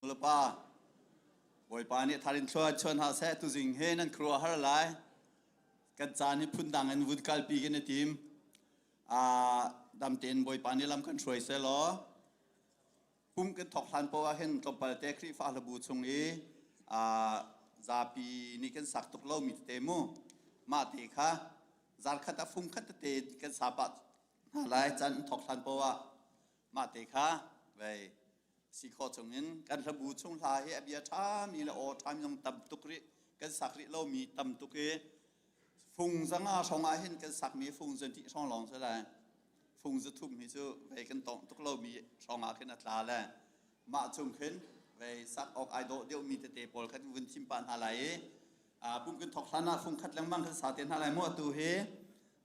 Nulepa, Bawipa nih thar in thlua chuan hna seh tuzing he nan khuaruah har lai. Kan caan hi phundang in vun kalpi kan i tim. Ah dam tein Bawipa nih lam kan hruai seh law pum kan thok hlan poah ah hin tlawmpal te Khrihfa hlabu chung i ah zapi nih kan sak tuk lomi tete mu mah te kha zarkhat ah fung khat tete kan sa pah hna lai caan an thok hlan poah ah mah te kha vei si khawh chungin kan hlabu chung hla hi a bia ṭhami le aw ṭhami zong tam tuk rih kan sak rih lomi tam tuk i fung zanga hrawng ah hin kan sakmi fung zan ti hrawng lawng si lai fung za thum hi cu vei kan tong tuk lomi hrawng ah khin a tla le mah chung khin vei sak awk ai dawh deuhmi tete pawl khan vun thim pah hna lai i pum kan thok hlan ah fung khat lengmang kan sa te hna lai mu atu hi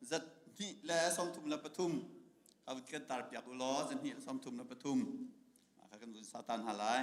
zat hnih le sawmthum le pathum ka kan tar piak u law zat hnih le sawmthum le pathum ka kan vun sa tan hna lai.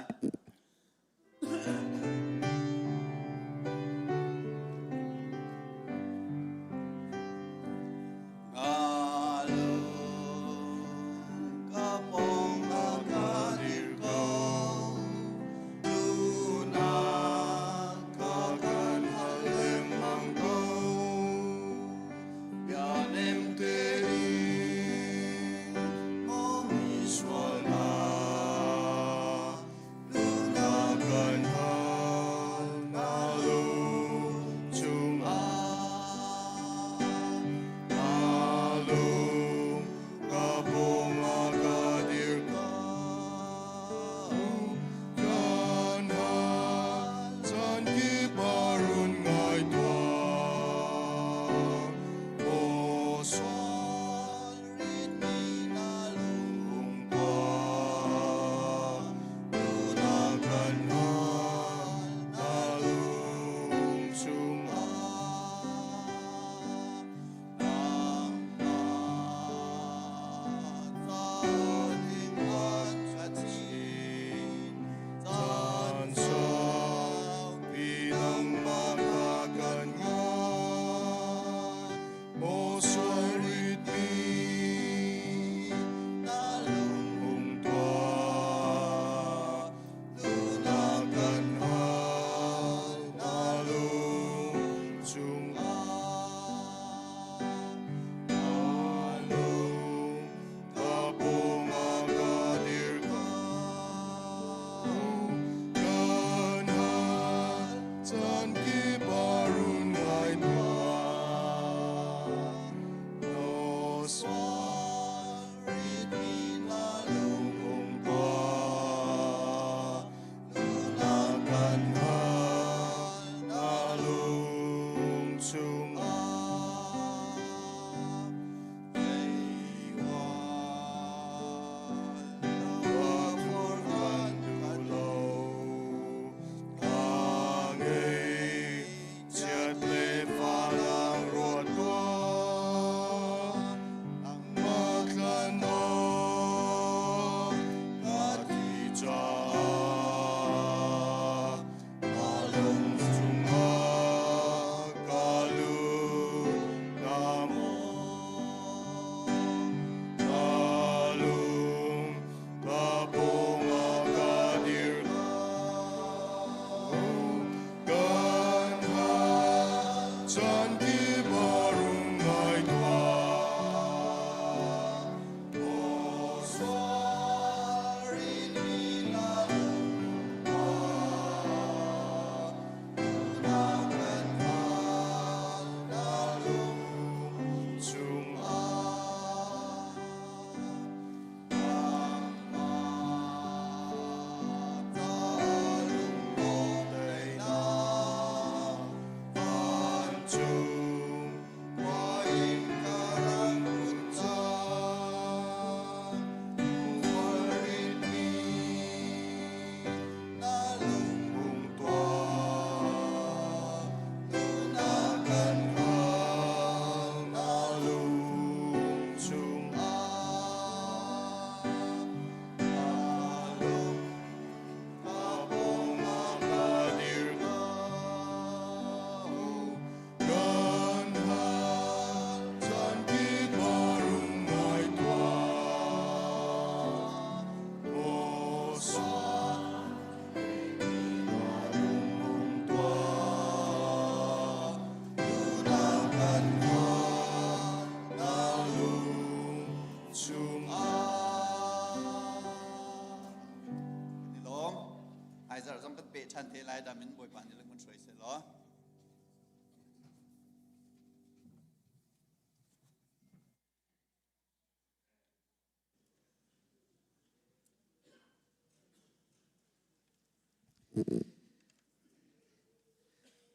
te lai dam in Bawipa nih lam kan hruai seh law.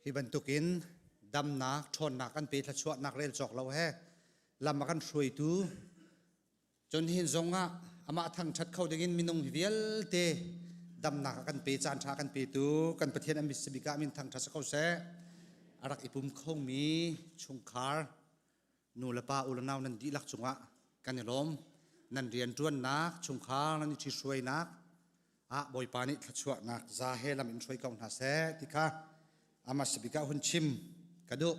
Hi bantukin damnak, ṭhawnnak kan pe thluachuahnak rel cawk lo he lam a kan hruaitu cun hin zongah amah thangṭhat kho dingin minung hi vialte damnak a kan pe caan ṭha kan petu kan Pathian a mit ah min thangṭhat si ko seh. A rak i pum khomi chungkhar nu le pa u le nau nan dihlak cungah kan i lawm. Nan rianṭuannak, chungkhar nan i ṭhihruainak ah Bawipa nih thluachuahnak za he lam in hruai ko hna seh ti kha amah bik ah hun chim ka duh.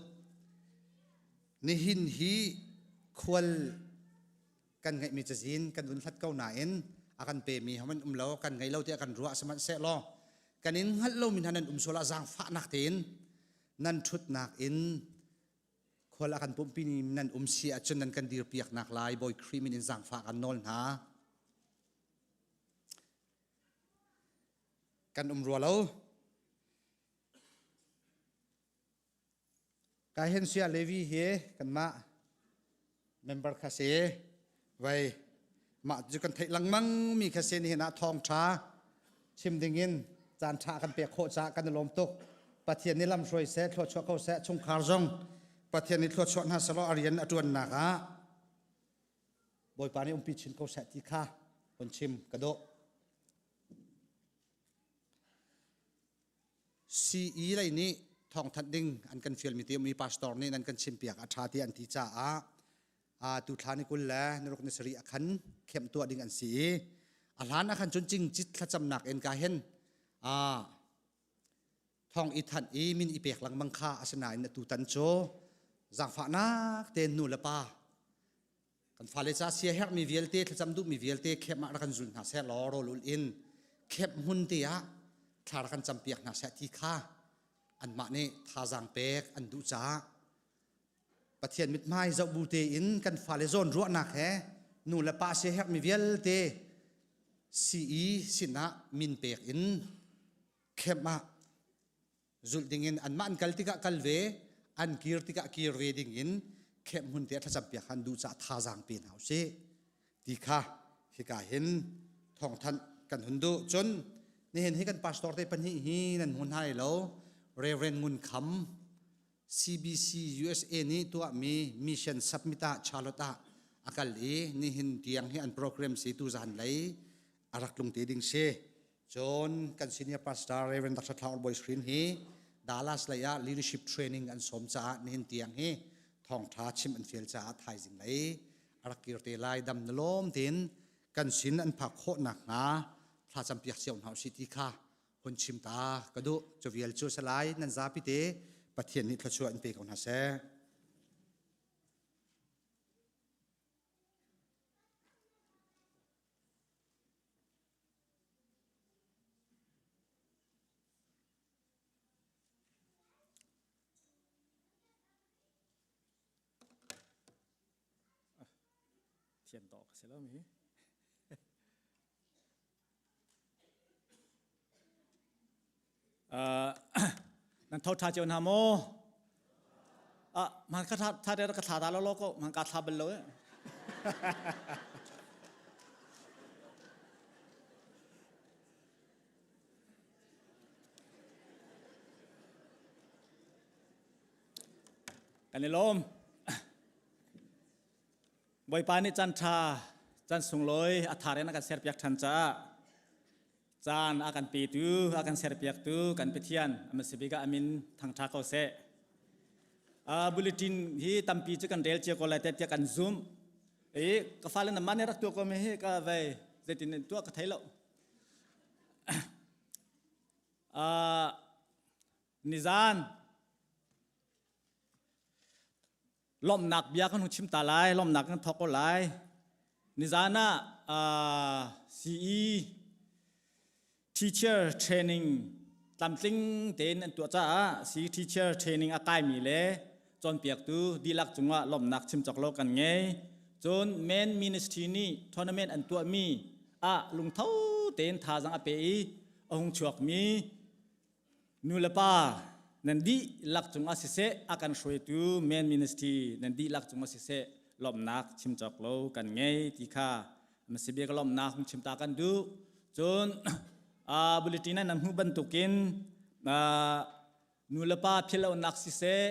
Nihin hi khual kan ngeihmi cazin kan vun hlat ko nain a kan pemi haman um lo kan ngei lo tiah kan ruah sihmanhsehlaw kan in hngalh lomi hna nan um sual ah zaangfahnak tein nan ṭhutnak in khual a kan pumpi nan um si ahcun nan kan dirpiaknak lai Bawi Khrih min in zaangfah kan nawl hna. Kan um rua lo. Ka hen sia Levi hi kanmah member kha si vai mah cu kan theih lengmang mi kha si nihin ah thawngṭha chim dingin caan ṭha kan pek khawh caah kan i lawm tuk. Pathian nih lamhruai seh, thluachuah ko seh, chungkhar zong Pathian nih thluachuah hna selaw a rian a ṭuannak ah Bawipa nih umpi chin ko seh ti kha hun chim ka duh. CE lei nih thawngthanh ding an kan fialmi te mi pastor nih nan kan chimpiak a ṭha ti an ti caah tu thla ni 20 le ni ruk ni sarih a khan khem tuah ding an si i a hlan ah khan cun cingcit thlacamnak in ka hin thong i thanh i min i pek lengmang kha asinain atu tan cu zaangfahnak tein nu le pa kan fale ca sia herhmi vialte thlacam duhmi vialte khep ah rak kan zul hna seh law rawl ulh in khep hmun te ah thla rak kan campiak hna seh ti kha anmah nih thazaang pek an duh caah Pathian mithmai zoh bu tein kan fale zawn ruahnak he nu le pa sia herhmi vialte CE sinah min pek in camp ah zulh dingin anmah an kal tikah kal ve an kir tikah kir ve dingin camp hmun te thlacam piak han duh caah thazaang pe hna usih ti kha hika hin thawngthanh kan hun duh. Cun nihin hi kan pastor te pahnih hi nan hmu hna lo. Reverend Ngun Kham CBC USA nih tuahmi mission summit ah Charlotte ah a kal i nihin tiang hi an program si tu zan lei a rak tlung te ding si. Cun kan senior pastor Reverend Dr. Thla Boy Screen hi Dallas lei ah leadership training an sawm caah nihin tiang hi thawngtha chim an fial caah thaizing lei a rak kir te lai. Dam na lawm tin kan sin an phak khawh nakhnga thlacam piak cio hna usih ti kha hun chim ta ka duh. Cu vial cu salai nan zapi te Pathian nih thluachuah in pe ko hna seh. Thiam dawh ka si lo mi. Nan tho tha cio hna maw? Ah, man ka tha tha ka thla ta lo lo ko, man ka thla bal lo eh. Kan i lawm. Bawipa nih caan ṭha, caan sunglawi a thar in a kan serpiak ṭhan caah caan a kan petu, a kan serpiaktu kan Pathian a si bik ah a min thangṭha ko seh. Bulletin hi tampi cu kan rel cia ko lai tiah kan zumh. I ka fale na mah nih rak tuah ko mi hi ka vei zeitin in tuah ka thei lo. Nizan lawmhnak bia kan hung chim ta lai, lawmhnak kan thawk ko lai. Nizan ah CE teacher training tlamtling tein an tuah caah CE teacher training a kaimi le cawnpiaktu dihlak cungah lawmhnak chim cawk lo kan ngei. Cun men ministry nih tournament an tuahmi ah lungtho tein thazaang a pe i a hung chuakmi. Nu le pa nan dihlak cungah siseh, a kan hruaitu men ministry nan dihlak cungah siseh lawmhnak chim cawk lo kan ngei ti kha masibia ka lawmhnak hung chim ta kan duh. Cun bulletin ah nan hmuh bantukin nu le pa philhlonak siseh,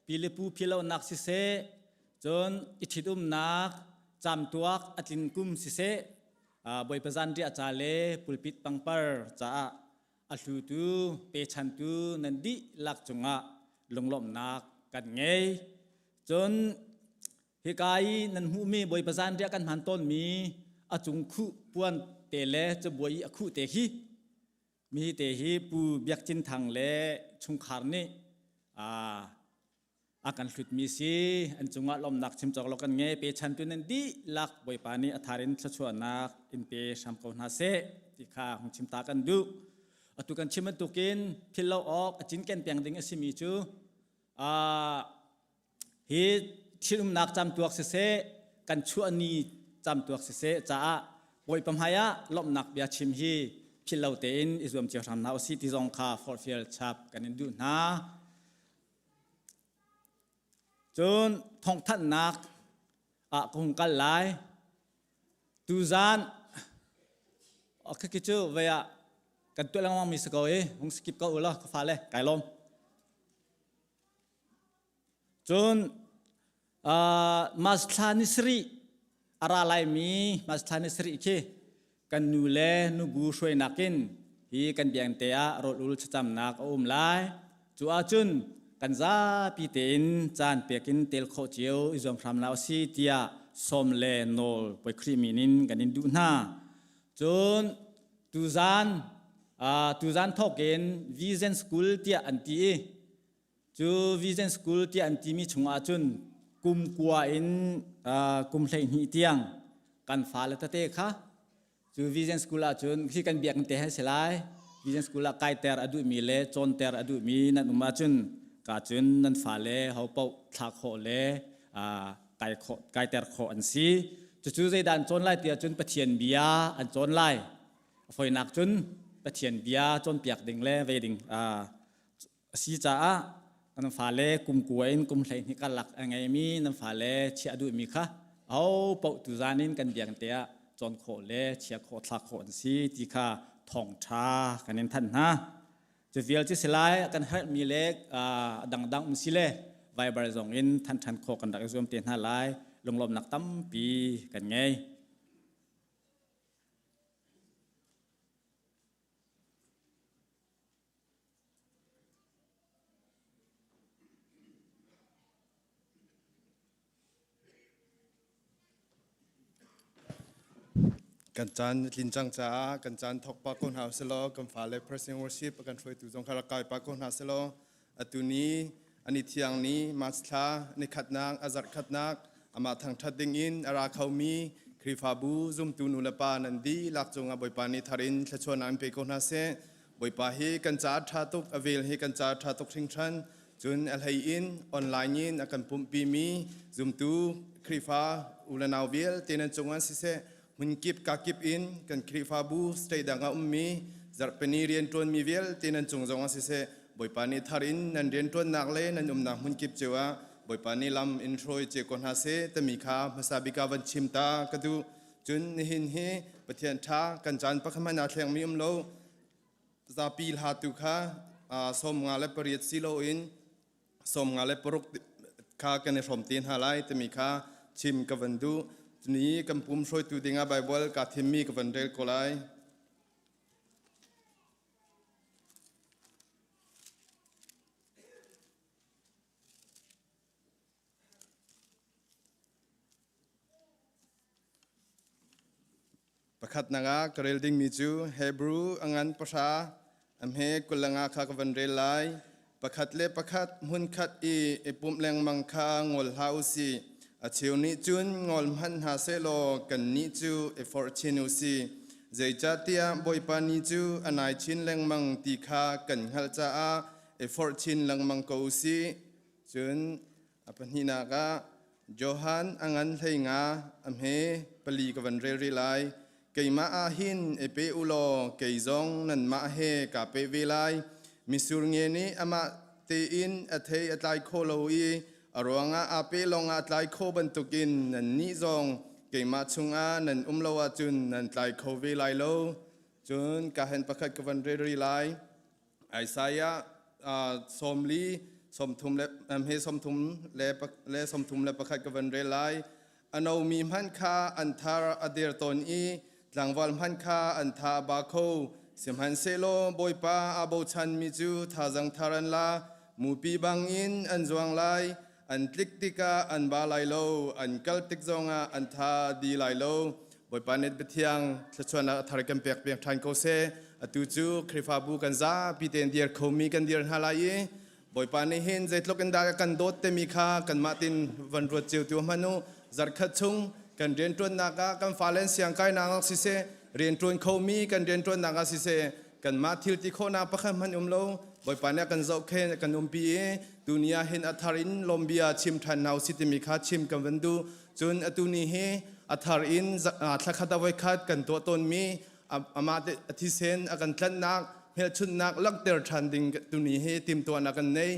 pi le pu philhlonak siseh, cun i ṭhitumnak camtuak a tlin kum siseh, Bawipa zanriah ca le pulpit pangpar caah a hlutu pechantu nan dihlak cungah lunglawmhnak kan ngei. Cun hika i nan hmuhmi Bawipa zanriah kan hman tawnmi a cung khuh puan te le cabuai i a khuh te khi mi te hi Pu Biak Cin Thang le chungkhar nih a kan hlutmi si. An cungah lawmnak chim cawk lo kan ngei. Pechantu nan dihlak Bawipa nih a thar in thluachuahnak in pe hram ko hna seh ti kha hung chim ta kan duh. Atu kan chim bantukin philh lo awk a cinken peng ding a simi cu hi ṭhitumnak camtuak siseh, kan chuah ni camtuak siseh caah Bawipa hmai ah lawmhnak bia chim hi philh lo tein i zuam cio hram hna usih ti zong kha forhfial chap kan in duh hna. Cun thawngthanhnak ah ka hung kal lai. Tuzaan khi cu vei ah kan tuah lengmang mi si ko i hung skip ko u law ka fale kai lawm. Cun Mas thla ni sarih a ra laimi Mas thla ni sarih khi kan nu le nubu hruainak in hi kan biakinn ah rawl-ul thlacamnak a um lai. Cu ahcun kan zapi tein caan pek in tel khawh cio i zuam hram la usih tiah sawm le nawl Bawi Khrih min in kan in duh hna. Cun tuzaan tuzaan thawk in Vision School tiah an ti i Cu Vision School tiah an timi chungah cun kum kua in kum 12 tiang kan fale tete kha cu Vision School ah cun khi kan biakinn te he si lai. Vision School ah kaiter a duhmi le cawnter a duhmi nan um ahcun ka cun nan fale ho paoh thlah khawh le kai khawh kaiter khawh an si. Cucu zeidah an cawn lai tiah cun Pathian bia an cawn lai. A fawinak cun Pathian bia cawnpiak ding le ve ding a si caah nan fale kum kua in kum 12 karlak a ngeimi nan fale chiah duhmi kha aho paoh tuzaan in kan biakinn te ah cawn khawh le chia khawh thlak khawh an si ti kha thawngṭha kan in thanh hna. Cu vial cu si lai kan herhmi le dangdang um si le Viber zong in than ṭhan khawh kan rak i zuam te hna lai. Lunglawmhnak tampi kan ngei. Kan caan tlin cang caah kan caan thawk pah ko hna usih kan fale pressing worship a kan hruaitu zong kha rak kai pah ko hna selaw atu ni ani thiang ni March thla ni khatnak a zarh khatnak amah thangṭhat ding in a ra khomi Khrihfabu zumtu nu le pa nan dihlak cungah Bawipa nih thar in thluachuahnak in pe ko hna seh. Bawipa hi kan caah ṭha tuk, a vel hi kan caah ṭha tuk hringhran. Cun a hlei in online in a kan pumhpimi zumtu Khrihfa u le nau vialte nan cungah siseh, hmunkip kakip in kan Khrihfabu state dang ah ummi zarhpini rianṭuanmi vialte nan cung zongah siseh, Bawipa nih thar in nan rianṭuannak le nan umnak hmunkip cio ah Bawipa nih lam in hruai cio ko hna seh timi kha hmasa bik ah van chim ta ka duh. Cun nihin hi Pathian ṭha kan caan pakhat hmanh aa thlengmi um lo. Zapi hla tu kha 58 si loin 56 kha kan i hrawm te hna lai timi kha chim ka van duh. Ni kan pum hruaitu dingah Baibal kaa thimmi ka van rel ko lai. Pakhatnak ah ka rel dingmi cu Hebrew a ngan pahra a hme 25 kha ka van rel lai. Pakhat le pakhat hmunkhat i i pumh lengmang kha ngol hlah u sih. A cheu nih cun ngol hmanh hna sehlaw kannih cu i forh chin u sih. Zeicahtiah Bawipa ni cu a nai chin lengmang ti kha kan hngalh caah i forh chin lengmang ko u sih. Cun a pahnihnak ah Johan a ngan 15 a hme pali ka van rel rih lai. Keimah ah hin i pe u law kei zong nanmah he kaa pe ve lai. Misur nge nih amah tein a thei a tlai kho lo i a ruangah aa pe lawngah a tlai kho bantukin nannih zong keimah chungah nan um lo ahcun nan tlai kho ve lai lo. Cun ka hen pakhat ka van rel rih lai. Isaiah sawmli 30 le he 30 le le 31 ka van rel lai. A nomi hmanh kha an thar a dir tawn i tlangval hmanh kha an tha a ba kho. Sihmanhsehlaw Bawipa aa bochanmi cu thazang thar an la, mupi bangin an zuang lai, an tlik tikah an ba lai lo, an kal tik zongah an tha di lai lo. Bawipa nih biathiang thluachuahnak a thar kan pek piak ṭhan ko seh. Atu cu Khrihfabu kan zapi tein dir khomi kan dir hna lai i Bawipa nih hin zeitluk in dah kan dawt timi kha kanmah tin van ruat cio tu hmanh u. Zarkhat chung kan rianṭuannak ah kan fale an siangkainak ah siseh, rianṭuan khomi kan rianṭuannak ah siseh, kanmah thil ti khawhnak pakhat hmanh um lo. Bawipa nih a kan zohkhenh, a kan umpi i tuni ah hin a thar in lawmbia chim ṭhan hna usih timi kha chim kan van duh. Cun atu ni hi a thar in thlakhat a voikhat kan tuah tawnmi amah a thisen a kan tlanhnak hmelchunhnak langhter ṭhan ding tuni hi timhtuahnak kan nei.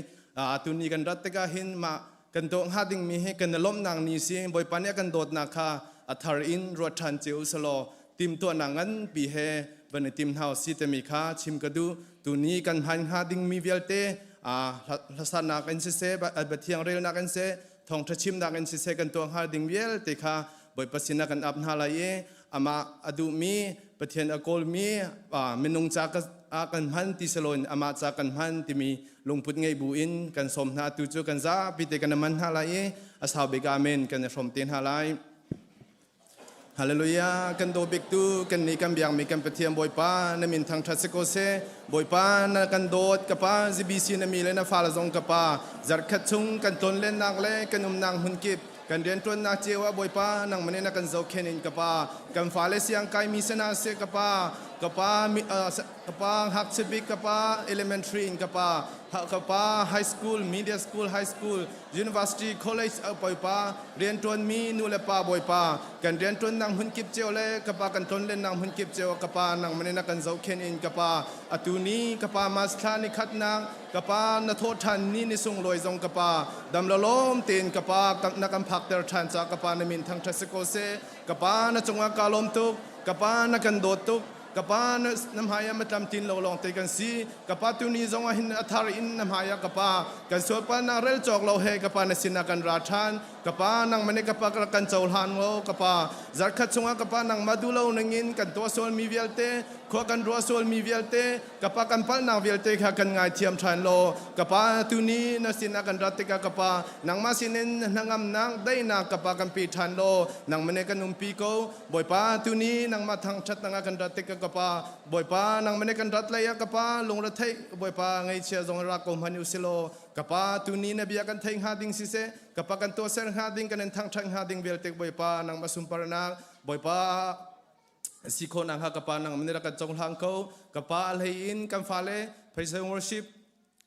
Tuni kan rat tikah hin mah kan tuah hnga dingmi hi kan i lawmhnak ni si Bawipa nih a kan dawtnak kha a thar in ruat ṭhan cio usalaw timhtuahnak nganpi he van i tim hna usih timi kha chim ka duh. Tuni kan hman hnga dingmi vialte hlasanak in siseh, Pathian relnak in seh, thawngṭha chimnak in siseh kan tuah hnga ding vialte kha Bawipa sinah kan ap hna lai i amah a duhmi Pathian a kawlmi minung ca ah kan hman ti siloin amah ca kan hman timi lungput ngei bu in kan sawm hna tu cu kan zapi te kan man hna lai i a sau bik amen kan i hrawm te hna lai. Hallelujah kan daw bik tu kan nih kan biakmi kan Pathian Bawipa na min thangṭhat si ko seh Bawipa na kan dawt ka pa ZBC na mi le na fale zong ka pa zarkhat chung kan tlonlennak le kan umnak hmunkip kan rianṭuannak cio ah Bawipa nangmah nih na kan zohkhenh in ka pa kan fale siang kaimi sana seh ka pa ka pa ka pa ngakchia bik ka pa elementary in ka pa ka pa high school media school high school University College bawipa rianṭuanmi nu le pa bawipa kan rianṭuannak hmunkip cio le ka pa kan tlonlennak hmunkip cio ka pa nangmah nih na kan zohkhenh in ka pa atu ni ka pa mas thla ni khatnak ka pa na thawh ṭhan ni ni sunglawi zong ka pa dam lawm tein ka pa na kan phakter ṭhan ca ka pa na min thangṭhat si ko seh ka pa na cungah ka lawm tuk ka pa na kan dawt tuk ka pa na hmai ah matlam tin lo lawng te kan si ka pa tuni zong ah hin a thar in na hmai ah ka pa kan sualpalnak rel cawk lo he ka pa na sinah kan ra ṭhan ka pa nangmah nih ka pa kan cohlan lo ka pa zarkhat chungah ka pa nangmah duh lo ningin kan tuah sualmi vialte khua kan ruah sualmi vialte ka pa kan palhnak vialte kha kan ngaithiam ṭhan law ka pa tuni na sinah kan rat tikah ka pa nangmah sinin hnangamnak daihnak ka pa kan pe ṭhan law nangmah nih kan umpi ko Bawipa tuni nangmah thangṭhat nang ah kan rat tik ka pa Bawipa nangmah nih kan rat lei ah ka pa lungretheih Bawipa ngaihchia zong rak ko hmanh usilaw ka pa tuni na bia kan thei hnga ding siseh ka pa kan tuahser hnga ding kan in thangṭhat hnga ding vialte Bawipa nangmah sunparnak Bawipa si khawhnak hnga ka pa nangmah nih rak kan cohlang ko ka pa a hlei in kan fale praise and worship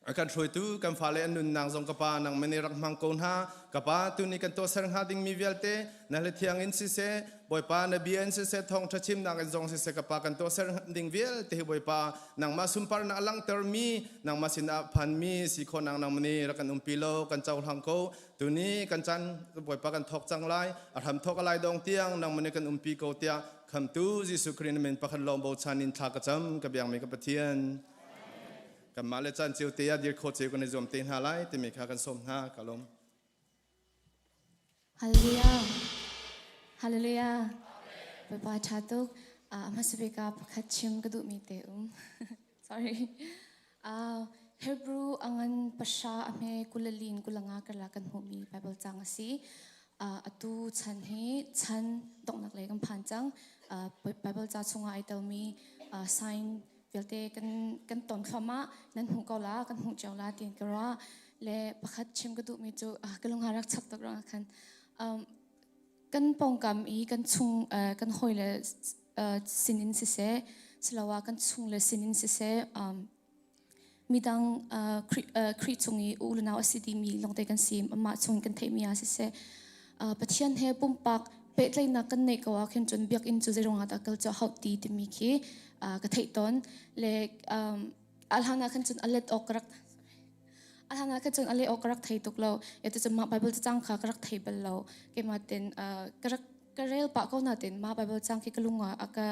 A kan hruaitu kan fale an nunnak zong ka pa nangmah nih rak hmang ko hna. Ka pa tuni kan tuahser hnga dingmi vialte na hlathiang in siseh, Bawipa na bia in siseh, thawngṭha chimnak in zong siseh ka pa kan tuahser ding vialte hi Bawipa nangmah sunparnak a langhtermi nangmah sinah phanmi si khawhnak nangmah nih rak kan umpi lo kan cohlang ko. Tuni kan caan Bawipa kan thawk cang lai. A hram thawk a lai dong tiang nangmah nih kan umpi ko tiah khamtu Jesuh Khrih na min pakhat lawng bochan in thla ka cam ka biakmi ka Pathian. Kanmah le caan cio te ah dir khawh cio kan i zuam te hna lai timi kha kan sawm hna ka lawm. Hallelujah. Hallelujah. Bawipa ṭha tuk. Uh, hmasabik ah pakhat chim ka duhmi te um. Sorry. Uh, Hebrew angan pasha a hme kulalin kulanga karla kan hmuhmi Bible cang a si. Uh, atu chan hi chan donghnak lei kan phan cang. Uh, Bible ca chungah ai telmi uh, sign vialte kan kan ton thluahmah nan hmuh ko la kan hmuh cio la tiin ka ruah le pakhat chim ka duhmi cu ka lung rak chak tuk ruangah khan kan pawngkam i kan chung kan hawile sinin siseh siloah kan chung le sinin siseh midang Khrih chung i u le nau a si timi lawngte kan si amah chung kan theihmi ah siseh Pathian he pumpak pehtlaihnak kan neih ko ah khin cun biakinn cu zeiruangah dah kal cu a hauh ti timi khi ka theih tawn le. Alhana khan cun alet awk ka rak Alhana khan cun ale awk ka rak thei tuk lo. Atu cun mah Bible cacang kha ka rak thei bal lo. Keimah ten ka rak ka rel pah ko natin mah Bible cang khi ka lung ah a ka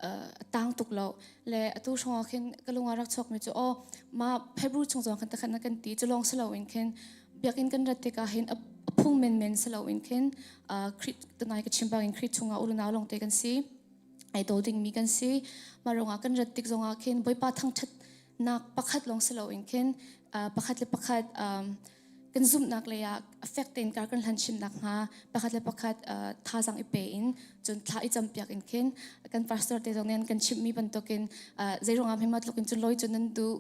a tang tuk lo. Le atu hrawng ah khin ka lung ah rak chuak mi cu aw mah Hebrew chung zong khan takhat na kan ti cu lawng si loin khin biakinn kan rat tikah hin a phung menmen si loin khin Khrih tunai ka chim bangin Khrih chungah ulunau lawngte kan si. Ai do dingmi kan si. Mah ruangah kan rat tik zongah khin Bawipa thangṭhat nak pakhat lawng si loin khin pakhat le pakhat kan zumhnak lei ah fek tein kar kan hlan chin nakhnga pakhat le pakhat thazaang i pe in cun thla i campiak in khin kan pastor te zong nih an kan chimhmi bantukin zei ruangah hme tluk in cun loi cu nan duh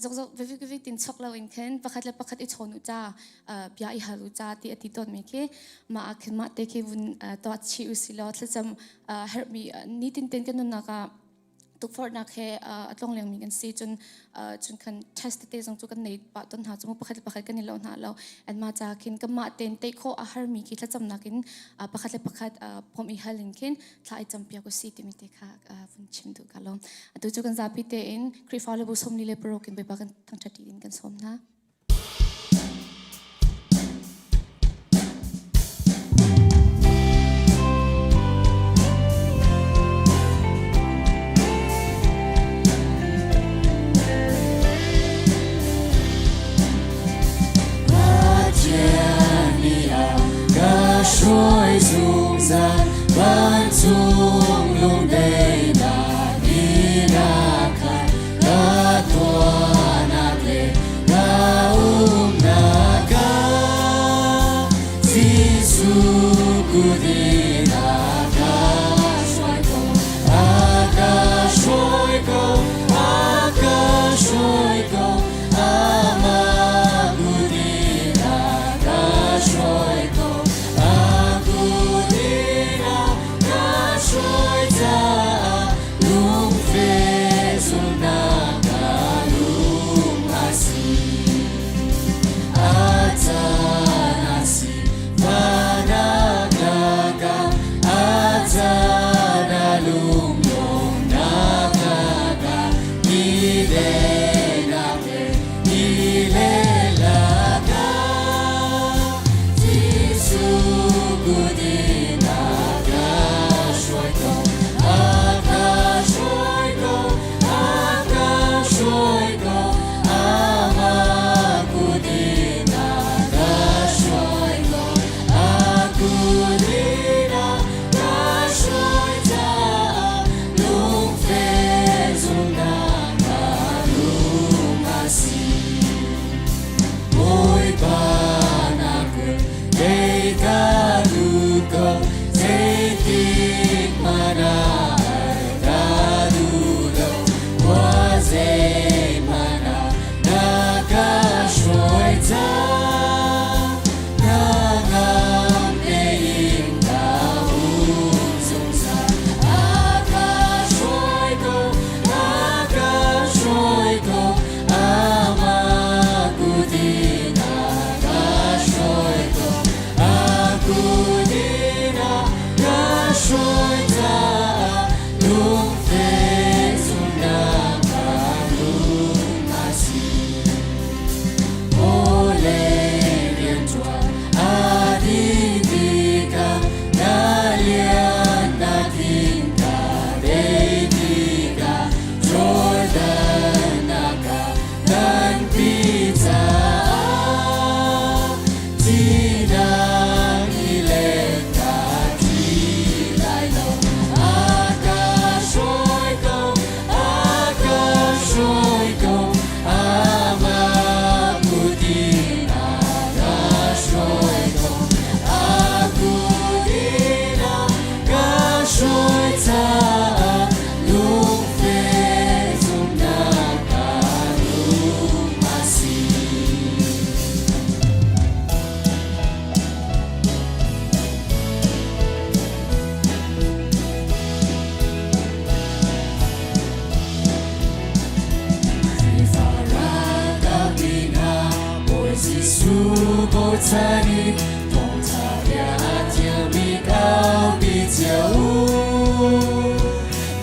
zokzok vevik tin chok lo in khin pakhat le pakhat i chawn u ca bia i hal u ca ti a ti tawn mi khi mah ah khin mah te khi vun tuah chih u si law thlacam herhmi nitin ten kan nunnak ah tukforhnak he a tlong lengmi kan si. Cun cun khan test tete zong cu kan nei pah ton hna cu pakhat le pakhat kan i lo hna lo. Anmah ca khin kanmah tein tei khawh a harmi khi thlacamnak in pakhat le pakhat phom i hal in khin thla i campiak u si timi te kha vun chim duh ka lawm. Atu cu kan zapi tein Khrihfa le bu 46 in Bawipa kan thangṭhat in kan sawm hna. Ka hruai zungzal vancung lungdaihnak in a khat ka tuahnak le ka umnak ah Jesuh kut in a ka hruai ko a ka hruai ko a ka hruai ko amah kut in a ka hruai ko a kut in a ka hruai caah lungfe zulnak ka lung a si. A caan a si vanak lakah a caan a lunglawmnak lakah ni denak le ni le lakah Jesuh kut in a ka hruai ko a ka hruai ko a ka hruai ko amah kut in a ka hruai ko a kut in a ka hruai caah lungfe zumnak ka lung a si. Bawipa na kut kei ka duh ko zeitik hmanh ah ka duh lo khua zeihmanh ah na ka hruai cang hnangam tein ka um zungzal a ka hruai ko a ka hruai ko amah kut in a ka hruai ko a kut in a ka hruai caah lungfek zumnak ka lung a si. Vawlei rianṭuan a dih tikah na liannak in ka dei tikah Jordan ah ka tanpi caah thihnak i let ka thi lai lo. A ka hruai ko, a ka hruai ko, amah kut in a ka hruai ko. A kut in a ka hruai caah lungfe zumhnak ka lung a si. Khrihfa ralkap hna Bawi Jesuh bochan in thawngṭha bia a thiammi kaupi cio u.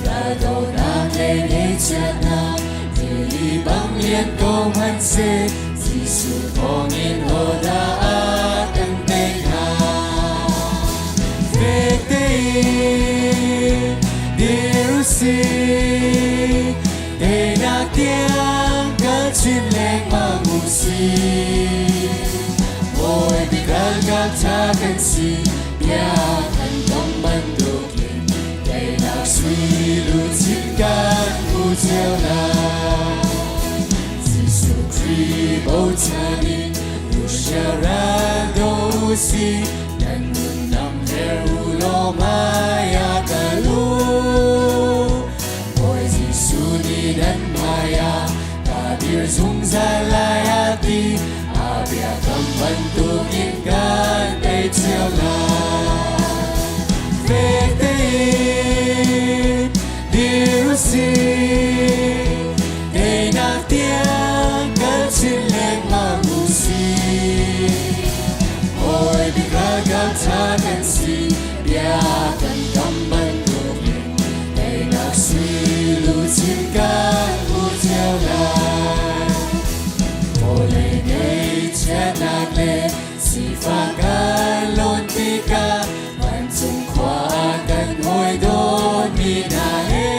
Raldohnak le ngeihchiatnak lian ko hmanhseh Jesuh thawngin hodah a kan tei hnga? Fek tein dir u sih, teinak tiang kal chin lengmang u sih. Bawi bik ralkap ṭha kan si, bia kan kam bantukin teinak sui luchin kan hmu cio lai. Jesuh Khrih bochan in Russia ral do u sih, kan nunnak her u law hmai ah kal u. Bawi Jesuh nih nan hmai ah ka dir zungzal lai a ti, a biakam bantukin kan tei cio lai. Fek tein dir u sih, teinak tiang kal chin lengmang u sih. Hawi bik ralkap ṭha kan si, bia kan kam bantukin teinak sui luchin kan hmu cio lai. Vawlei ngeihchiatnak le sifak kan lawn tikah vancung khua ah kan hawi dawtmi hna he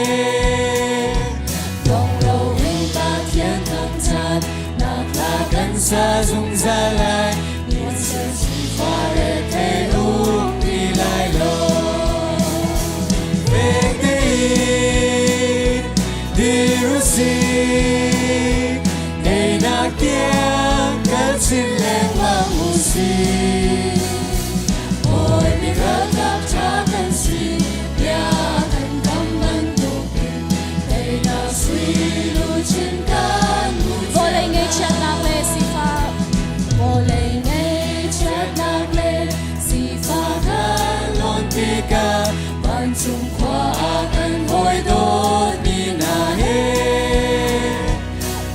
dong loin Pathian thangṭhat nak hla kan sa zungzal lai. Nichiar sifah rethei um ti lai lo. Fek tein dir u sih, teinak tiang kal chin lengmang u sih. Bawi bik ralkap ṭha kan si, bia kan kam bantukin teinak sui luchin kan hmu Vawlei ngaihchiatnak le sifah Vawlei ngaihchiatnak le sifah kan lawn tikah vancung khua ah kan hawi dawtmi hna he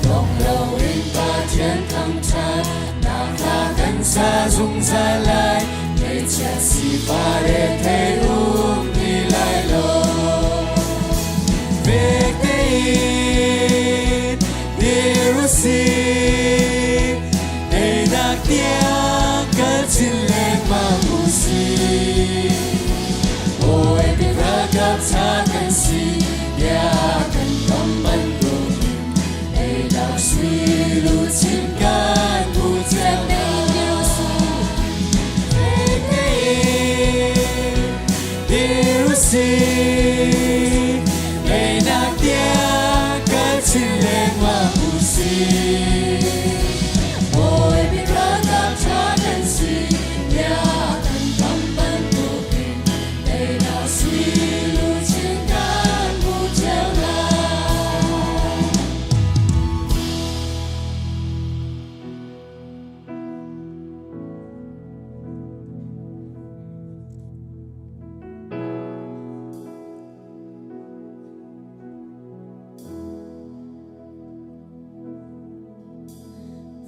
dong loin Pathian thangṭhat nak hla kan sa zungzal lai. Ngeihchiat sifah rethei um ti lai lo. Fek tein dir u sih, teinak tiang kal chin lengmang u sih. Bawi bik ralkap ṭha kan si, bia kan kam bantukin teinak sui luchin kan hmu cio Fek tein dir u sih. Fek tein dir u sih, teinak tiang kal chin lengmang u sih. Bawi bik ralkap ṭha kan si, bia kan kam bantukin teinak sui luchin kan hmu cio lai.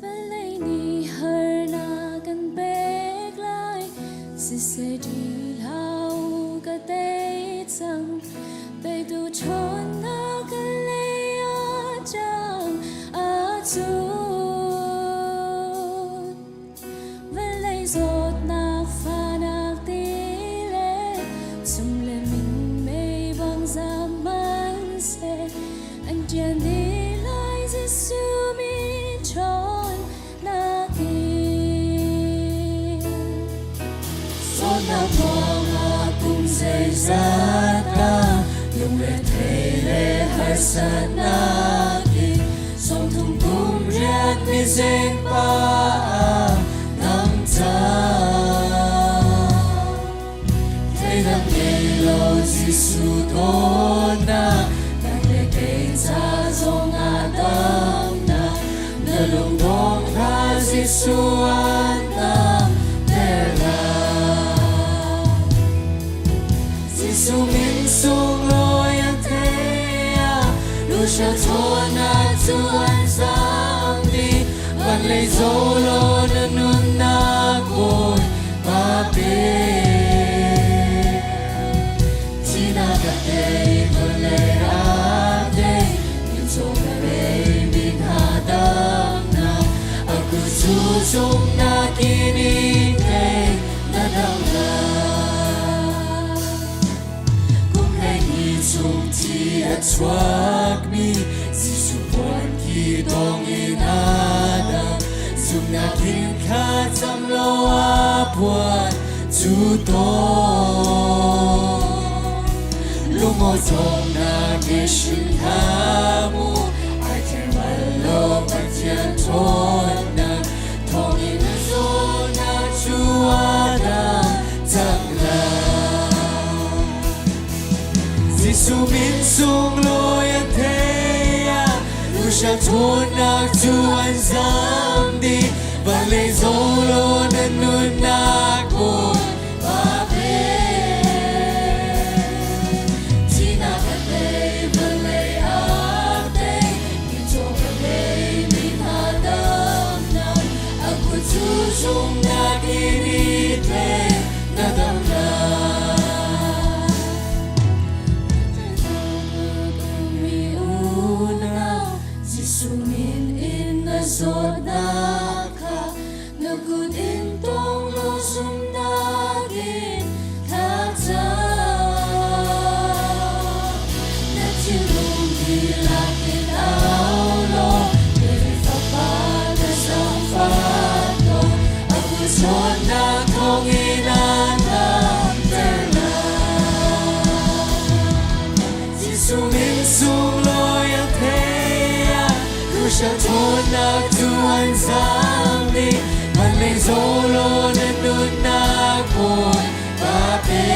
Vawlei nih harnak kan pek lai, siseh ṭih hlah u ka tei cang. Teitu ṭhawnnak ka lei ah cang a cun. Vawlei zawtnak fahnak ti le chum le minmei bang zam hmanhseh an ṭian dih lai Jesuh min ṭhawnnak in. Zawtnak ruangah kum zeizat dah lungrethei le harsatnak in 30 kum riat mizeng pa ah nam cang. Thleidan ngei lo Jesuh dawtnak nang le kei ca zongah damnak na lungdong hlah Jesuh an dam ter lai. Jesuh min sunglawi an thei ah Lucia ṭhawnnak cu an zam dih van lei zoh law na nunnak Bawipa pe. Thihnak a tei, vawlei a tei, mitcaw ka rei mi hna chung thi a chuakmi Jesuh puan ki tawng in a dam. Zumhnak in thla cam law a puan cu tawn. Lungawṭawmnak he hrin hlah mu, ai ther bal lo Pathian ṭhawnnak thawngin na zawtnak cu a dam cang lai. Jesuh min sunglawi an thei ah Russia ṭhawnnak cu an zam dih. Van lei zong law na nunnak Bawipa pe. Thihnak a tei, vawlei a tei, mitcaw ka tei, mi hna damnak, a kut cu zumhnak in i tlei, na dam lai. Mi unau, Jesuh min in na zawtnak kha na kut in tawng law zumhnak in thlacam. Na thinlung dihlak in au law David fapa na zaangfah tuah. A kut chawnnak thawngin aan damter lai. Jesuh min sunglawi a thei ah Russia ṭhawnnak cu an zam dih. Van lei zaw law na nunnak Bawipa pe.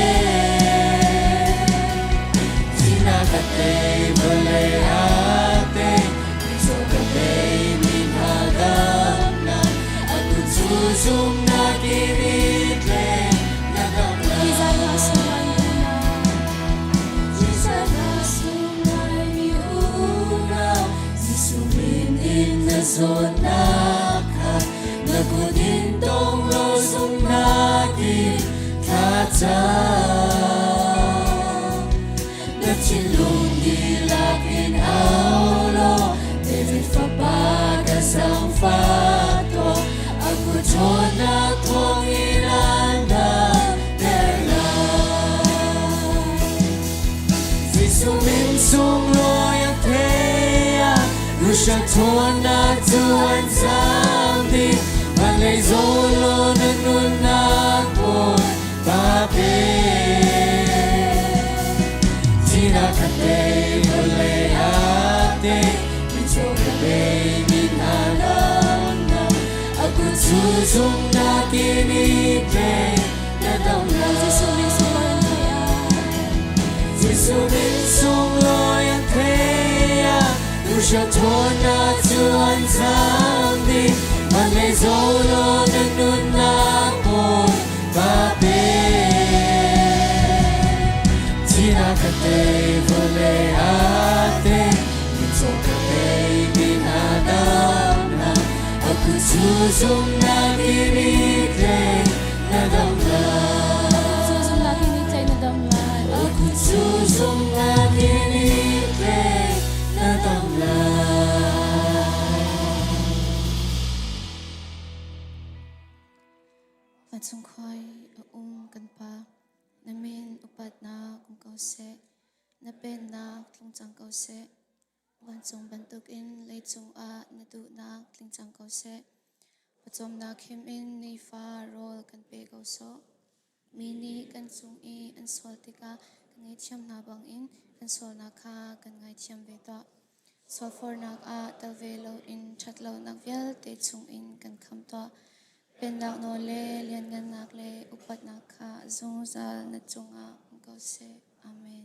Thihnak a tei, vawlei a tei, mitcaw ka tei, mi hna damnak. A kut cu zumhnak in i tlei, na dam lai. Jesuh min in na zawtnak kha na kut in tawng law zumhnak in thlacam. Na thinlung dihlak in au law David fapa ka zaangfah tuah. A kut ṭhawnnak thawngin aan damter lai. Jesuh min sunglawi a thei ah Russia ṭhawnnak cu an zam dih. Van lei zaw law na nunnak Bawipa pe. Thihnak a tei, vawlei a tei, mitcaw ka tei, mi hna damnak. A kut cu zumhnak in i tlei, na dam lai. Jesuh min sunglawi an thei ah. Jesuh min sunglawi an thei ah Russia ṭhawnnak cu an zam dih. Van lei zaw law na nunnak Bawipa pe. Thihnak a tei, vawlei a tei, mitcaw ka tei, mi hna damnak. A kut cu zumhnak in i tlei, na dam lai. Cu zumhnak in i tlei na dam lai. A kut cu zumhnak in i tlei, na dam lai. Vancung khua i a um kan Pa, na min upatnak um ko seh, na pennak tlung cang ko seh. Vancung bantukin leicung ah na duhnak tling cang ko seh. Pawcawmnak him in nifa rawl kan pe ko sawh. Mi nih kan cung i an sual tikah kan ngaihthiam hna bangin kan sualnak kha kan ngaithiam ve tuah. Sualfornak ah tel ve loin ṭhatlonak vialte chungin kan khamh tuah. Pennak nawl le lianngannak le upatnak kha zungzal na cungah um ko seh. Amen.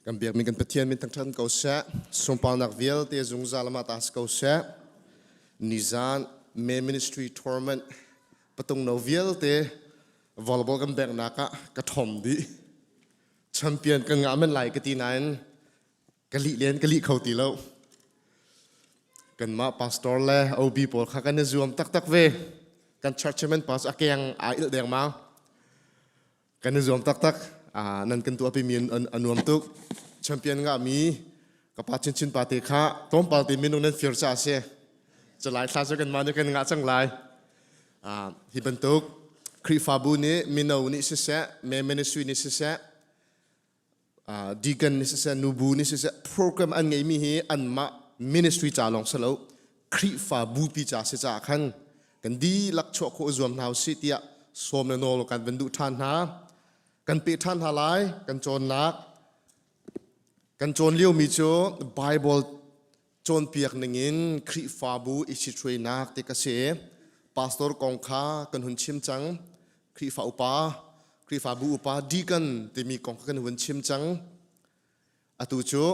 Kan biakmi kan Pathian min thangṭhat ko seh. Sunparnak vialte zungzal amah ta si ko seh. Nizan May Ministry Tournament patung no vialte volleyball kan bengnak ah ka ṭhom dih. Champion kan ngah men lai ka ti nain ka lih len ka lih kho ti lo. Kanmah pastor le OB pawl kha kan i zuam taktak ve. Kan church chairman pa cu a keng aa ilh dengmang. Kan i zuam taktak. Nan kan tuahpi mi a nuam tuk. Champion ngahmi ka pa chinchin pa te kha tlawmpal te minung nan fir ca a si. Culai thla cu kanmah nih kan ngah cang lai. Hi bantuk Khrihfabu nih mino nih siseh, me ministry nih siseh, deacon nih siseh, nubu nih siseh, program an ngeimi hi anmah ministry ca lawng si lo, Khrihfabu pi ca si caah khan kan dihlak chuah khawh zuam hna usih tiah sawm le nawl kan van duh ṭhan hna. Kan pe ṭhan hna lai, kan cawnnak. Kan cawn liomi cu Bible cawnpiak ningin Khrihfabu i sithruainak ti ka si. Pastor kong kha kan hun chim cang. Khrihfa upa, Khrihfabu upa deacon timi kong kha kan hun chim cang. Atu cu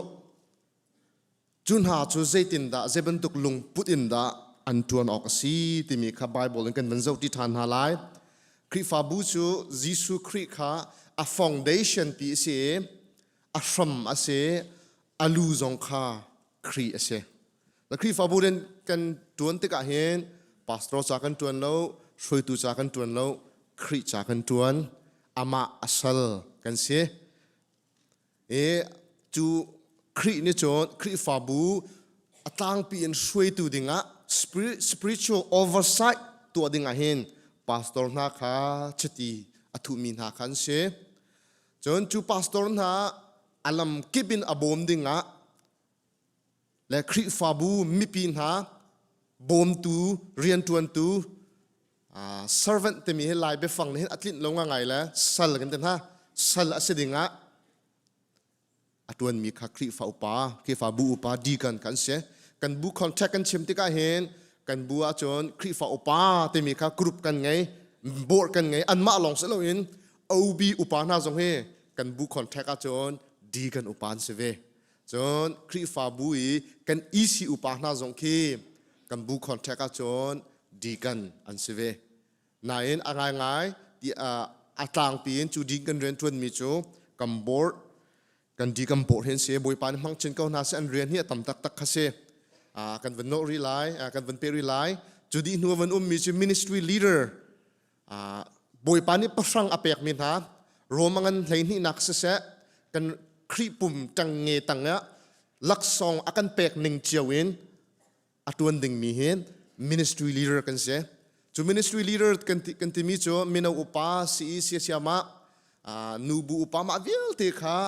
cu hna cu zeitindah zei bantuk lungput in dah an ṭuan awk a si timi kha Bible in kan van zohṭi ṭhan hna lai. Khrihfabu cu Jesuh Khrih kha a foundation pi a si i a hram a si a lu zong kha Khrih a si. Na Khrihfabu rian kan ṭuan tikah hin pastor ca kan ṭuan lo, hruaitu ca kan ṭuan lo, Khrih ca kan ṭuan. Amah a sal kan si. I cu Khrih nih cun Khrihfabu a tlangpi in hruaitu dingah spiritual oversight tuah dingah hin pastor hna kha chiti a thuhmi hna kha an si. Cun cu pastor hna a lam kip in a bawm dingah le Khrihfabu mipi hna bawmtu rianṭuantu servant timi hi Lai biafang nih hin a tlinh lo ngai le sal kan ti hna sal a si dingah a ṭuanmi kha Khrihfa upa Khrihfabu upa deacon kan si. Kan bu contract kan chim tikah hin kan bu ahcun Khrihfa upa timi kha group kan ngei board kan ngei anmah lawng si loin OB upa hna zong hi kan bu contract ahcun deacon upa an si ve. Cun Khrihfabu i kan EC upa hna zong khi kan bu contract ahcun deacon an si ve. Nain a ngaingai ti a tlangpi in cu deacon rian ṭuanmi cu kan board kan deacon board hin si Bawipa nih hmang chin ko hna seh an rian hi a tam taktak kha si. Kan van nawh rih lai, kan van pe rih lai. Cu dih hnu a van ummi cu ministry leader Bawipa nih pahrang a pekmi hna Rome ngan hleihnihnak siseh kan Khrih pum ṭangnge tangah laksawng a kan pek ning cio in a ṭuan dingmi hi ministry leader kan si. Cu ministry leader kan, ti, kan timi cu mino upa CE siasiamah nubu upa mah vialte kha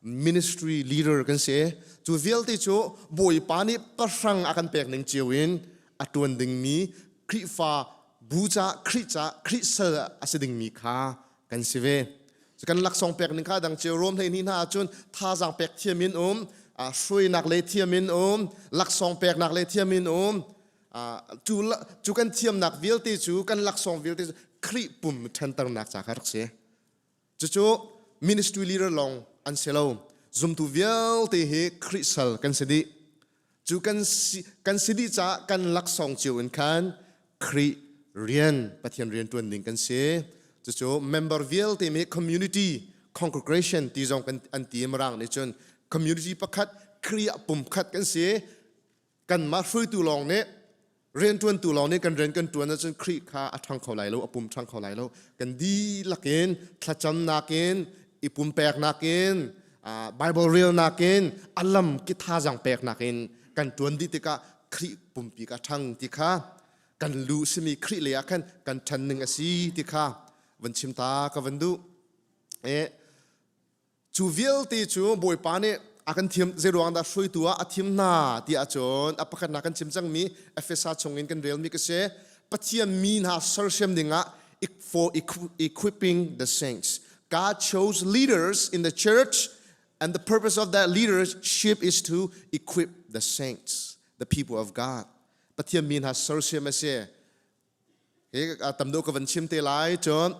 ministry leader kan si. Cu vialte cu Bawipa nih pahrang a kan pek ning cio in a ṭuan dingmi Khrihfa bu ca Khrih ca Khrih sal a si dingmi kha kan si ve. Kan laksawng pek ning kha dang cio Rom 12 hna ahcun thazaang pek thiam in um, hruainak le thiam in um, laksawng peknak le thiam in um. Cu, cu kan thiamnak vialte cu kan laksawng vialte cu Khrih pum ṭhanternak ca kha rak si. Cucu ministry leader lawng an si lo. Zumtu vialte hi Khrih sal kan si dih. Cu kan si, kan si dih caah kan laksawng cio in khan Khrih rian, Pathian rian ṭuan ding kan si. Cucu member vialte mi community congregation ti zong kan an ti Mirang nih cun community pakhat Khrih ah pumkhat kan si. Kanmah hruaitu lawng nih rianṭuantu lawng nih kan rian kan ṭuan ahcun Khrih kha a ṭhang kho lai lo, a pum ṭhang kho lai lo. Kan dihlak in thlacamnak in, i pumpeknak in, Bible relnak in, a lam ki thazaang peknak in kan ṭuan dih tikah Khrih pumpi ka ṭhang ti kha kan lu simi Khrih lei ah khan kan ṭhan ning a si ti kha van chim ta ka van duh. E, Cu vialte cu Bawipa nih a kan thim zeiruang dah hruaitu ah a thim hna ti ahcun a pakhatnak kan chim cangmi Efesa chungin kan relmi ka si Pathian mi hna sersiam dingah for equipping the saints. God chose leaders in the church and the purpose of that leadership is to equip the saints, the people of God. Pathian mi hna sersiam a si. Hi tam deuh ka van chim te lai cun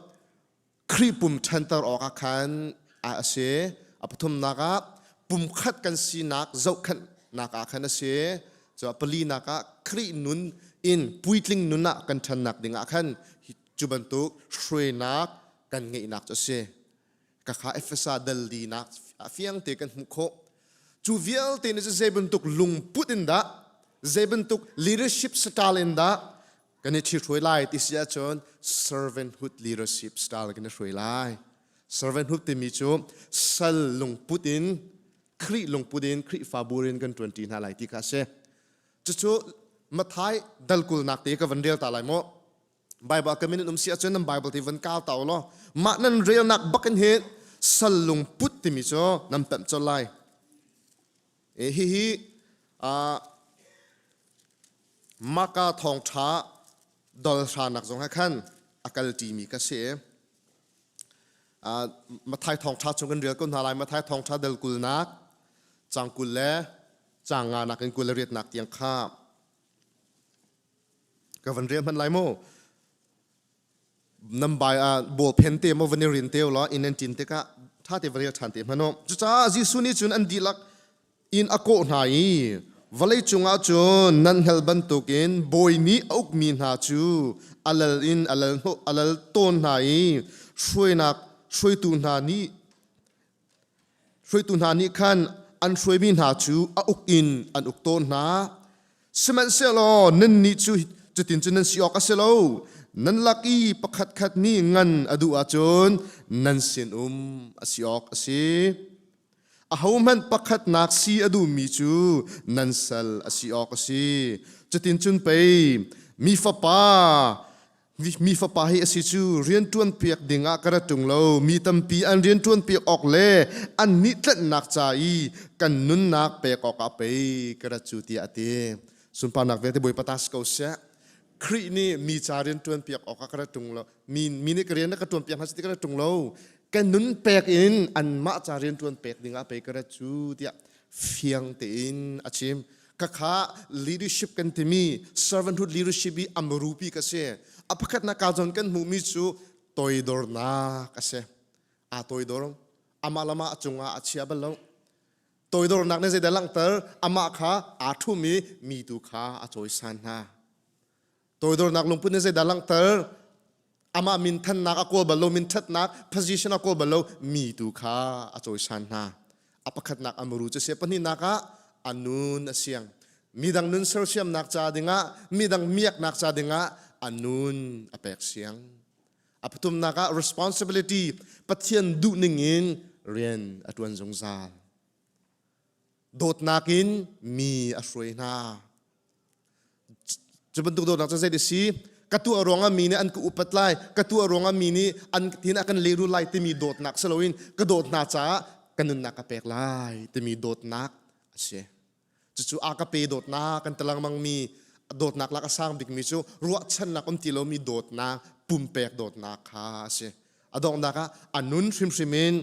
Khrih pum ṭhanter awkah khan a si. A pathumnak ah pumkhat kan sinak zohkhenhnak ah khan a si. Cu a palinak ah Khrih nun in puitling nun ah kan ṭhannak ding ah khan cu bantuk hruainak kan ngeihnak cu a si. Kakha Efesa dal linak a fiang te kan hmuh khawh. Cu vialte nih cu zei bantuk lungput in dah? Zei bantuk leadership style in dah kan i ṭhihruai lai ti si ahcun servanthood leadership style kan i hruai lai. Servanthood timi cu sal lungput in Khrih lungput in Khrihfabu in kan ṭuanṭi hna lai ti kha a si. Cucu Matthai dal kulnak te ka van rel ta lai mu. Bible ka min in um si ahcun nan Bible te van kau ta law mah nan relnak bak in hin sal lungput timi cu nan pemh colh lai. E, hihi uh, Maka thawngṭha dol hranak zong ha khan a kal ṭimi ka si. Uh, Mathai thawngṭha chung kan rel ko hna lai. Mathai thawngṭha dal kulnak, cang 20 le cang nga nak in 28 nak tiang kha ka van rel hmanh lai mu. Nan bai ah ball pen te maw van i rin te law inn an ṭin tikah ṭha te va rel ṭhan te hmanh u. Cucaah Jesuh nih cun an dihlak in a kawh hna i vawlei cungah cun nan hngal bantukin bawi nih a ukmi hna cu a lal in a lal hnawh a lal tawn hna i hruainak hruaitu hna nih Hruaitu hna nih khan an hruaimi hna cu a uk in an uk tawn hna. Sihmanhsehlaw nannih cu cutin cun nan si awk a si lo. Nan lak i pakhatkhat nih ngan a duh ahcun nan sinum a si awk a si. Ahohmanh pakhatnak si a duhmi cu nan sal a si awk a si. Cutin cun pei mi fapa Mi fapa hi a si cu rianṭuan piak dingah ka ra ṭung lo. Mi tampi an rianṭuan piak awk le annih tlanhnak ca i kan nunnak pek awkah pei ka rat cu tiah a ti. Sunparnak vialte Bawipa ta si ko seh. Khrih nih mi ca rianṭuan piak awkah ka ra ṭung lo. Mi, mi nih ka rian na ka ṭuan piak hna ti ka ra ṭung lo. Ka nun pek in anmah ca rianṭuan pek dingah pei ka rat cu tiah fiang tein a chim. Khakha leadership kan timi servanthood leadership i amrupi ka si. A pakhatnak ka zawn kan hmuhmi cu toidornak a si. Aa toidor. Amah lama a cungah a chia bal lo. Toidornak nih zeidah langhter? Amah kha aa ṭhum i mi tu kha a cawisan hna. Toidornak lungput nih zeidah langhter? Amah minthannak a kawl bal lo, minṭhatnak position a kawl bal lo, mi tu kha a cawisan hna. A pakhatnak a muru cu si, pahnihnak ah a nun a siang. Midang nun sersiamnak ca dingah, midang miaknak ca dingah a nun a pek siang. A pathumnak ah responsibility, Pathian duhning in rian a ṭuan zungzal. Dawtnak in mi a hruai hna. Cu bantuk dawtnak cu zei a si? Ka tuah ruangah mi nih an ka upat lai, ka tuah ruangah mi nih an tin a kan lehrul lai timi dawtnak si loin ka dawt hna caah ka nunnak ka pek lai timi dawtnak a si. Cucu a ka pe dawtnak kan ti lengmang mi dawtnak lak a sang bikmi cu ruahchannak um ti lomi dawtnak, pumpek dawtnak kha a si. A donghnak ah a nun hrimhrim in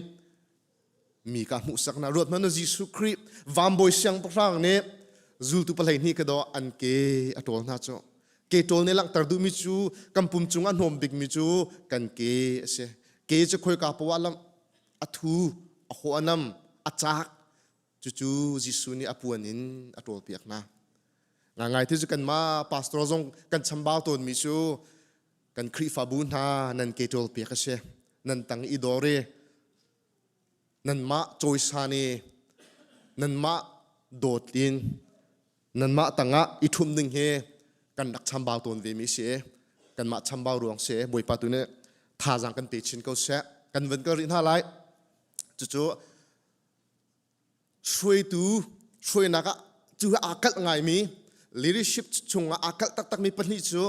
mi ka hmuhsak hna ruat hmanh Jesuh Khrih vanbawi siangpahrang nih zultu 12 ka daw an ke a ṭawl hna cu ke ṭawl nih langhter duhmi cu kan pum cungah hnawm bikmi cu kan ke a si ke cu khoika poah lam a thu a haw a nam a cak cucu Jesuh nih a puan in a ṭawl piak hna ngai te cu kanmah pastor zong kan chambau tawnmi cu kan Khrihfabu hna nan ke ṭawl piak a si nan tang i dor i nanmah cawisan i nanmah dawt in nanmah tangah i ṭhum ding hi kan rak chambau tawn ve mi si kanmah chambau ruang si Bawipa tu nih thazaang kan pe chin ko seh kan van kal rih hna lai cucu hruaitu hruainak ah cu aa kalh ngaimi leadership chungah aa kalh taktakmi pahnih cu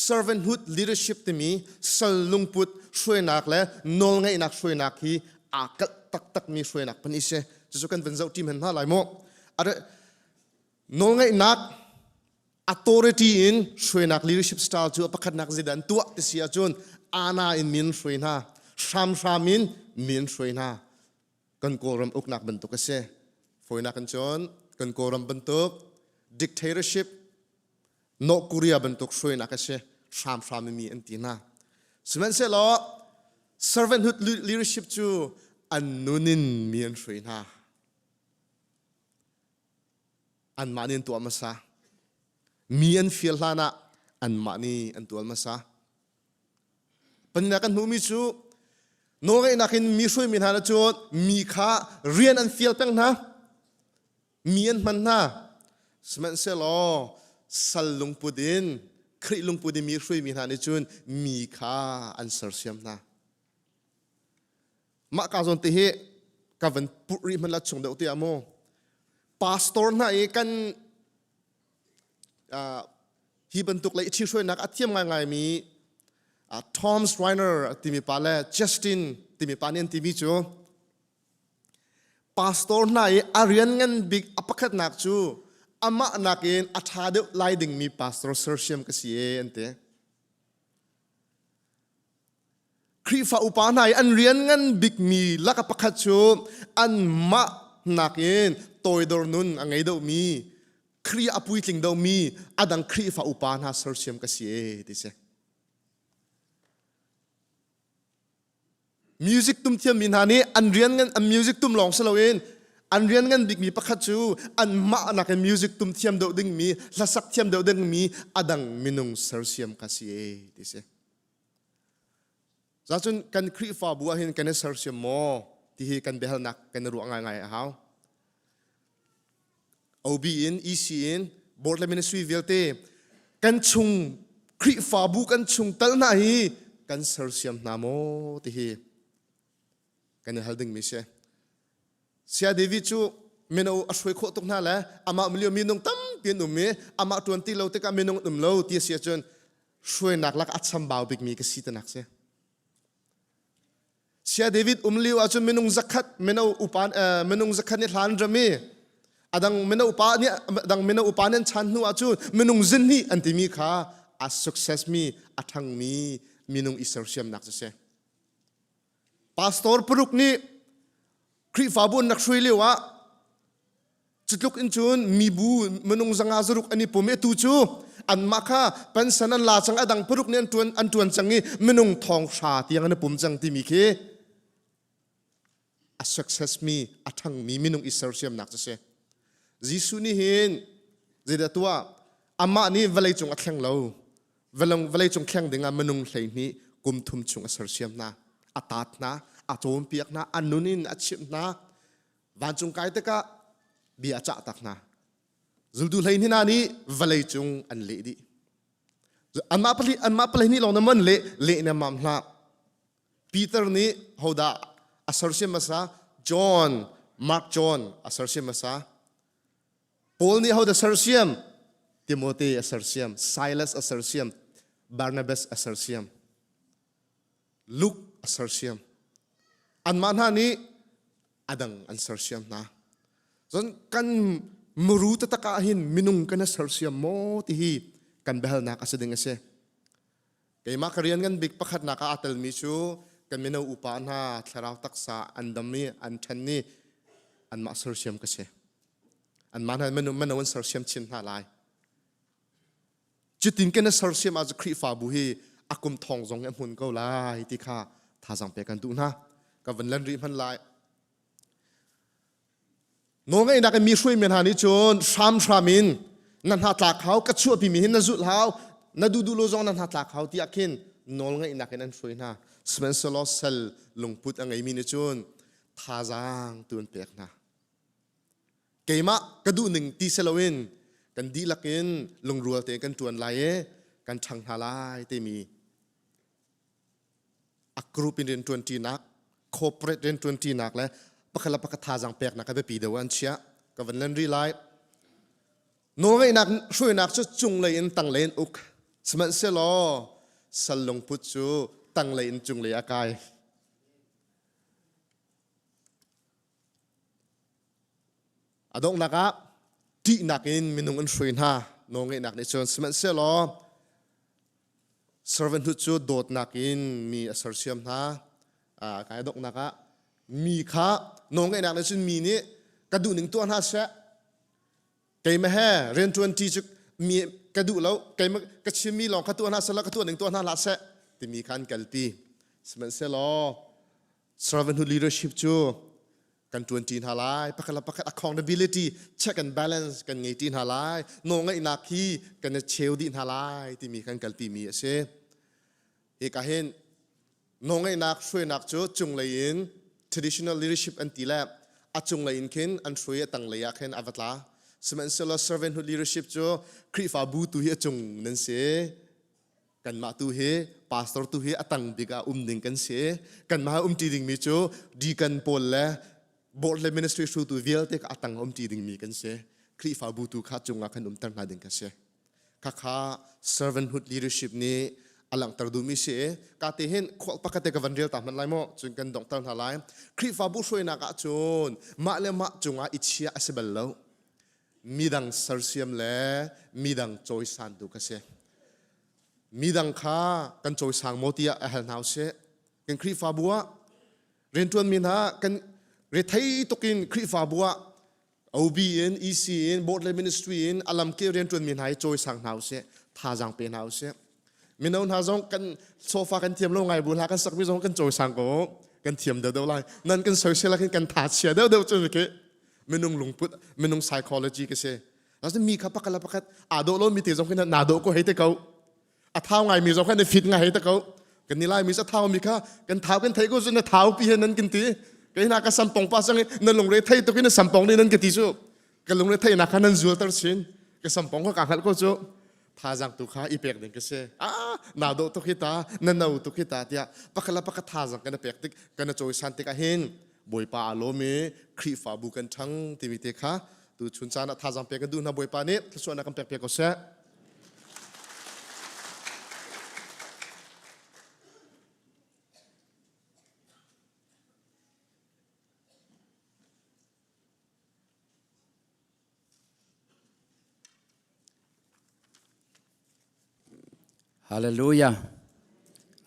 servanthood leadership timi sal lungput hruainak le nawlngeihnak hruainak hi aa kalh taktakmi hruainak pahnih si cucu kan van zoh ṭi hman hna lai mu nawlngeihnak authority in hruainak leadership style cu a pakhatnak zeidah an tuah ti si ahcun ana in min hruai hna hramhram in min hruai hna kan Kawlram uknak bantuk a si. Fawinak in cun kan Kawlram bantuk dictatorship North Korea bantuk hruainak a si hramhram mi an ti hna. Sihmanhsehlaw servanthood leadership cu an nun in mi an hruai hna. Anmah nih an tuah hmasa. Mi an fial hlan ah anmah nih an tual hmasa. Pannak kan hmuhmi cu nawlngeihnak in mi hruaimi hna cu mi kha rian an fial peng hna. Mi an hman hna. Sihmanhsehlaw sal lungput in Khrih lungput in mi hruaimi hna nih cun mi kha an sersiam hna. Mah ka zawn te hi ka van purh rih hmanh la chung deuh te ah mu. Pastor hna i kan hi bantuk lei ṭhihruainak a thiam ngaingaimi Tom Schreiner timi pa le Justin timi pa nih an timi cu pastor hna i a rian ngan bik a pakhatnak cu amah nakin a ṭha deuh lai dingmi pastor sersiam ka si e an ti. Khrihfa upa hna i an rian ngan bikmi lak a pakhat cu anmah nakin toidor nun a ngei deuhmi Khrih a puitling deuhmi a dang Khrihfa upa hna sersiam ka si e ti si. Music tum thiammi hna nih an rian ngan an music tum lawng si loin an rian ngan bikmi pakhat cu anmah nakin music tum thiam deuh dingmi hlasak thiam deuh dingmi a dang minung sersiam ka si e ti si. Zacun kan Khrihfabu ah hin kan i sersiam maw ti hi kan biahalnak kan i ruah ngaingai a hau. OB in, EC in, board le ministry vialte kan chung Khrihfabu kan chung tal hna hi kan sersiam hna maw ti hi kan i hal dingmi si. Saya David cu mino a hruai khawh tuk hna le amah milio minung tampi an um i amah ṭuan ti lo tikah minung an um lo ti a si ahcun hruainak lak a chambau bikmi ka si tanak si. Sia David um lio ahcun minung zakhat mino upa minung zakhat nih hlan ram i adang mino upa nih adang mino upa nih an chan hnu ahcun minung zinhnih an timi kha a success mi a ṭhangmi minung i sersiamnak cu si. Pastor paruk nih Khrihfabu an rak hruai lio ah cutluk in cun mibu minung zanga zaruk an i pum i atu cu anmah kha pension an la cang a dang paruk nih an ṭuan an ṭuan cang i minung thong hra tiang an i pum cang timi khi a success mi a ṭhangmi minung i sersiamnak cu si. Jesuh nih hin zeidah tuah amah nih vawlei cung a thleng lo vawleicung thleng dingah minung 12 kum thum chung a sersiam hna a taat hna a cawnpiak hna a nun in a chimh hna vancung kai tikah bia a cah tak hna zultu 12 hna nih vawleicung an leh dih anmah pahnih anmah pahnih lawng na man leh leh na mam hlah Peter nih hodah a sersiam hmasa John Mark John a sersiam hmasa Paul nih hodah sersiam? Timote a sersiam, Silas a sersiam, Barnabas a sersiam, Luke a sersiam. Anmah hna nih a dang an sersiam hna. Cun kan muru taktak ah hin minung kan i sersiam maw ti hi kan biahalnak a si ding a si. Keimah ka rian ngan bik pakhatnak ah aa telmi cu kan mino upa hna thlarau taksa an dam i an ṭhen i anmah sersiam ka si. Anmah hna mino an sersiam chin hna lai. Cutin kan i sersiam ahcun Khrihfabu hi a kum thong zong a hmun ko lai ti kha thazaang pek kan duh hna. Ka van lan rih hman lai. Nawlngeihnak in mi hruaimi hna nih cun hramhram in na hna tlak hau, ka chuahpimi hin na zulh hau, na duh duh lo zong na hna tlak hau tiah khin nawlngeihnak in an hruai hna. Sihmanhsehlaw sal lungput a ngeimi nih cun thazaang tu an pek hna. Keimah ka duhning ti si loin kan dihlak in lungrual tein kan ṭuan lai i kan ṭhang hna lai timi a group in rianṭuanṭinak corporate rianṭuanṭinak le pakhat le pakhat thazaang peknak a biapi deuh an chiah ka van len rih lai nawlngeihnak hruainak cu cunglei in tanglei in uk sihmanhsehlaw sal lungput cu tanglei in cunglei a kai A donghnak ah ṭihnak in minung an hruai hna nawlngeihnak nih cun sihmanhsehlaw servanthood cu dawtnak in mi a sersiam hna. Kai donghnak ah mi kha nawlngeihnak nih cun mi nih ka duhning tuah hna seh keimah he rianṭuanṭi cu mi ka duh lo keimah ka chimmi lawng kha tuah hna seh ka tuah ning tuah hna hlah seh timi kha an kalpi sihmanhsehlaw servanthood leadership cu kan ṭuanṭi hna lai pakhat le pakhat accountability check and balance kan ngei ṭi hna lai nawlngaihnak hi kan i cheu dih hna lai timi kan kalpi mi a si hika hin nawlngaihnak hruainak cu cunglei in traditional leadership an ti le a cunglei in khin an hruai a tanglei ah khin a va tla. Sihmanhsehlaw servanthood leadership cu Khrihfabu tu hi a cung nan si. Kanmah tu hi pastor tu hi a tang bik ah um ding kan si. Kanmah umṭi dingmi cu deacon pawl le board le ministry hruaitu vialte kha a tang umṭi dingmi kan si. Khrihfabu tu kha cungah khan umter hna ding kan si. Khakha servanthood leadership nih a langhter duhmi si i ka te hin khual pakhat te ka van rel ta hmanh lai maw cun kan donghter hna lai. Khrihfabu hruainak ah cun mah le mah cungah i chia a si bal lo. Midang sersiam le midang cawisan tu ka si. Midang kha kan cawisang maw tiah a hal hna usih. Kan Khrihfabu ah rianṭuanmi hna kan rethei tukin Khrihfabu ah OB in EC in board le ministry in a lamkil rianṭuanmi hna hi cawisang hna usih thazaang pe hna usih mino hna zong kan sofa kan thiam lo ngai bu hla kan sakmi zong kan cawisang ko kan thiam deuh deuh lai nan kan soisel ah kan tha chia deuh deuh cun khi minung lungput minung psychology ka si mi kha pakhat le pakhat aa dawh lo mi te zong khi na dawh ko hei te ko a thau ngaimi zong kha na fit ngai te ko kan ni lai mi sa thau mi kha kan thau kan thei ko cu na thau pi he nan kan ti kei na ka sampong pa sang na lungre thei tuk in na sampong ni nan ka ti cu ka lungre thei na kha nan zual tar chin ka sampong kha ka hngalh ko cu thazang tu kha i pek ding ka si ah na do tuk hi ta na no tuk hi ta tiah pakhat le pakhat thazang kan pek tik kan cawisan tik ah hin bawipa aa lawm i Khrihfabu kan ṭhang timi te kha tu chun caan ah thazang pek kan duh hna bawipa nih thluachuahnak kan pek piak ko seh. Hallelujah.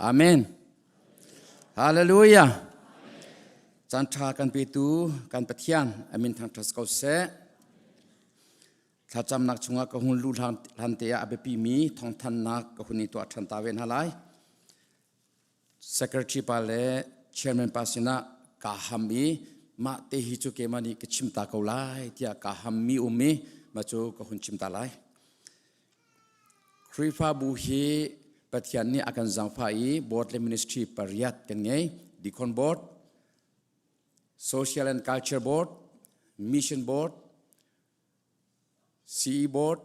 Amen. Hallelujah. Caan ṭha kan petu kan Pathian amin thangṭhat ko seh. Thlacamnak chungah ka hun luh hlan te ah a biapimi thawngthannak ka hun i tuah ṭhan ta ve hna lai. Secretary pa le chairman pa sinah kaa ham i mah te hi cu keimah nih ka chim ta ko lai tiah kaa hammi um i mah cu ka hun chim ta lai. Khrihfabu hi Pathian nih a kan zaangfah i board le ministry pariat kan ngei. Deacon board, Social and Culture Board, Mission Board, CE Board,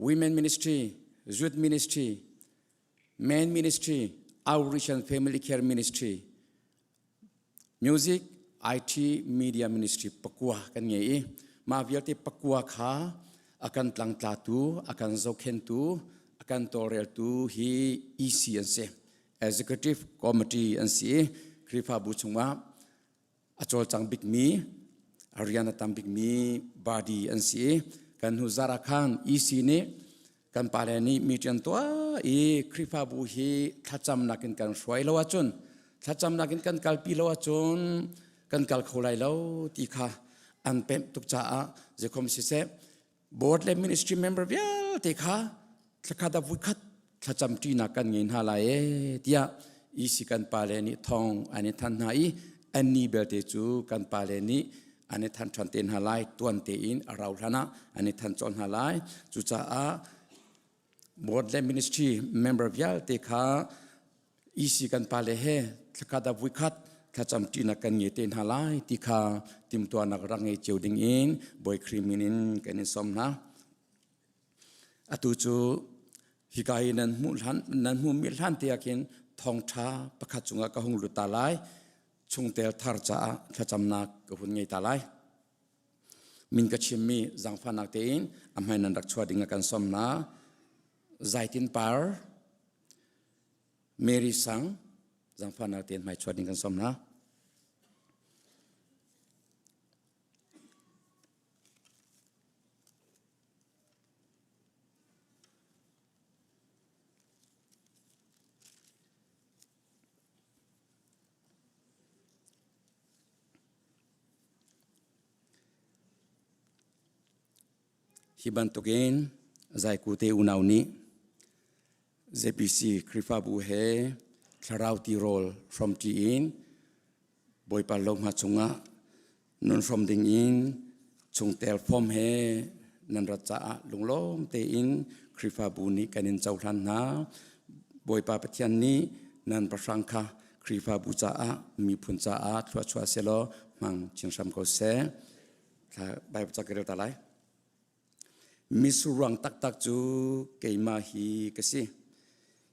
Women Ministry, Youth Ministry, Men Ministry, Outreach and Family Care Ministry, Music, IT, Media Ministry pakua kan ngei i mah vialte pakua kha a kan tlangtlatu, a kan zohkhentu, a kan tawlreltu hi EC an si. Executive Committee an si i Khrihfabu chungah a cawlcang bikmi a rian a tam bikmi body an si i kan hnu zarh ah khan EC nih kan pale nih meeting tuah i Khrihfabu hi thlacamnak in kan hruai lo ahcun thlacamnak in kan kalpi lo ahcun kan kal kho lai lo ti kha an pemh tuk caah zeikhom siseh board le ministry member vialte kha thlakhat ah vuikhat thlacam ṭinak kan ngei hna lai e tiah EC kan pale nih thong an i than hna i anni belte cu kan pale nih an i than ṭhan te hna lai tuan tein a rau hlan ah an i than colh hna lai cucaah board le ministry member vialte kha EC kan pale he thlakhat ah vuikhat thlacam ṭinak kan ngei te hna lai ti kha timhtuahnak rak ngei cio ding in Bawi Khrih min in kan in sawm hna. Atu cu hika hi nan hmuh hlan nan hmuhmi hlan te ah khin thawngṭha pakhat cungah ka hung lut ta lai. Chungtel thar caah thlacamnak ka hun ngei ta lai. Min ka chimmi zaangfahnak tein a hmai nan rak chuah ding ah kan sawm hna. Zaitin Par, Mary Sang, zaangfahnak tein hmai chuah ding kan sawm hna. Hi bantukin Zaiku te unau nih ZPC Khrihfabu he thlarau tirawl hrawmṭi in Bawipa lohma chungah nun hrawm ding in chungtel form he nan rat caah lunglawm tein Khrihfabu nih kan in cohlan hna. Bawipa Pathian nih nan pahrang kha Khrihfabu caah miphun caah thluachuah selaw hmang chin hram ko seh. Bible ca ka rel ta lai. Misurang taktak cu keimah hi ka si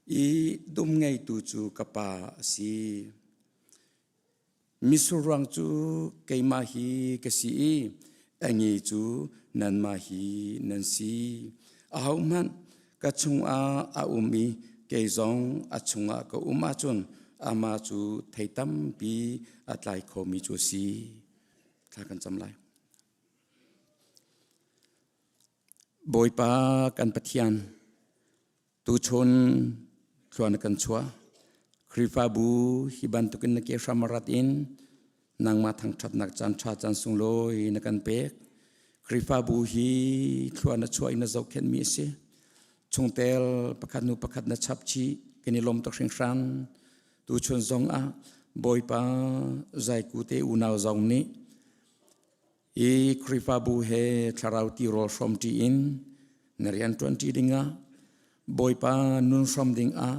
i dum ngeitu cu ka pa a si. Misurang cu keimah hi ka si i a nge cu nanmah hi nan si. Ahohmanh ka chungah a um i kei zong a chungah ka um ahcun amah cu thei tampi a tlai khomi cu a si. Thla kan cam lai. Bawipa kan Pathian, tuchun thlua na kan chuah. Khrihfabu hi bantukin na ke hram rat in nangmah thangṭhatnak caan ṭha caan sunglawi na kan pek. Khrihfabu hi thlua na chuah in na zohkhenhmi a si. Chungtel pakhat hnu pakhat na chap chih kan i lawm tuk hringhran. Tuchun zong ah Bawipa Zaiku te unau zong nih i Khrihfabu he thlarau tirawl hrawmṭi in na rian ṭuanṭi dingah Bawipa nun hrawm dingah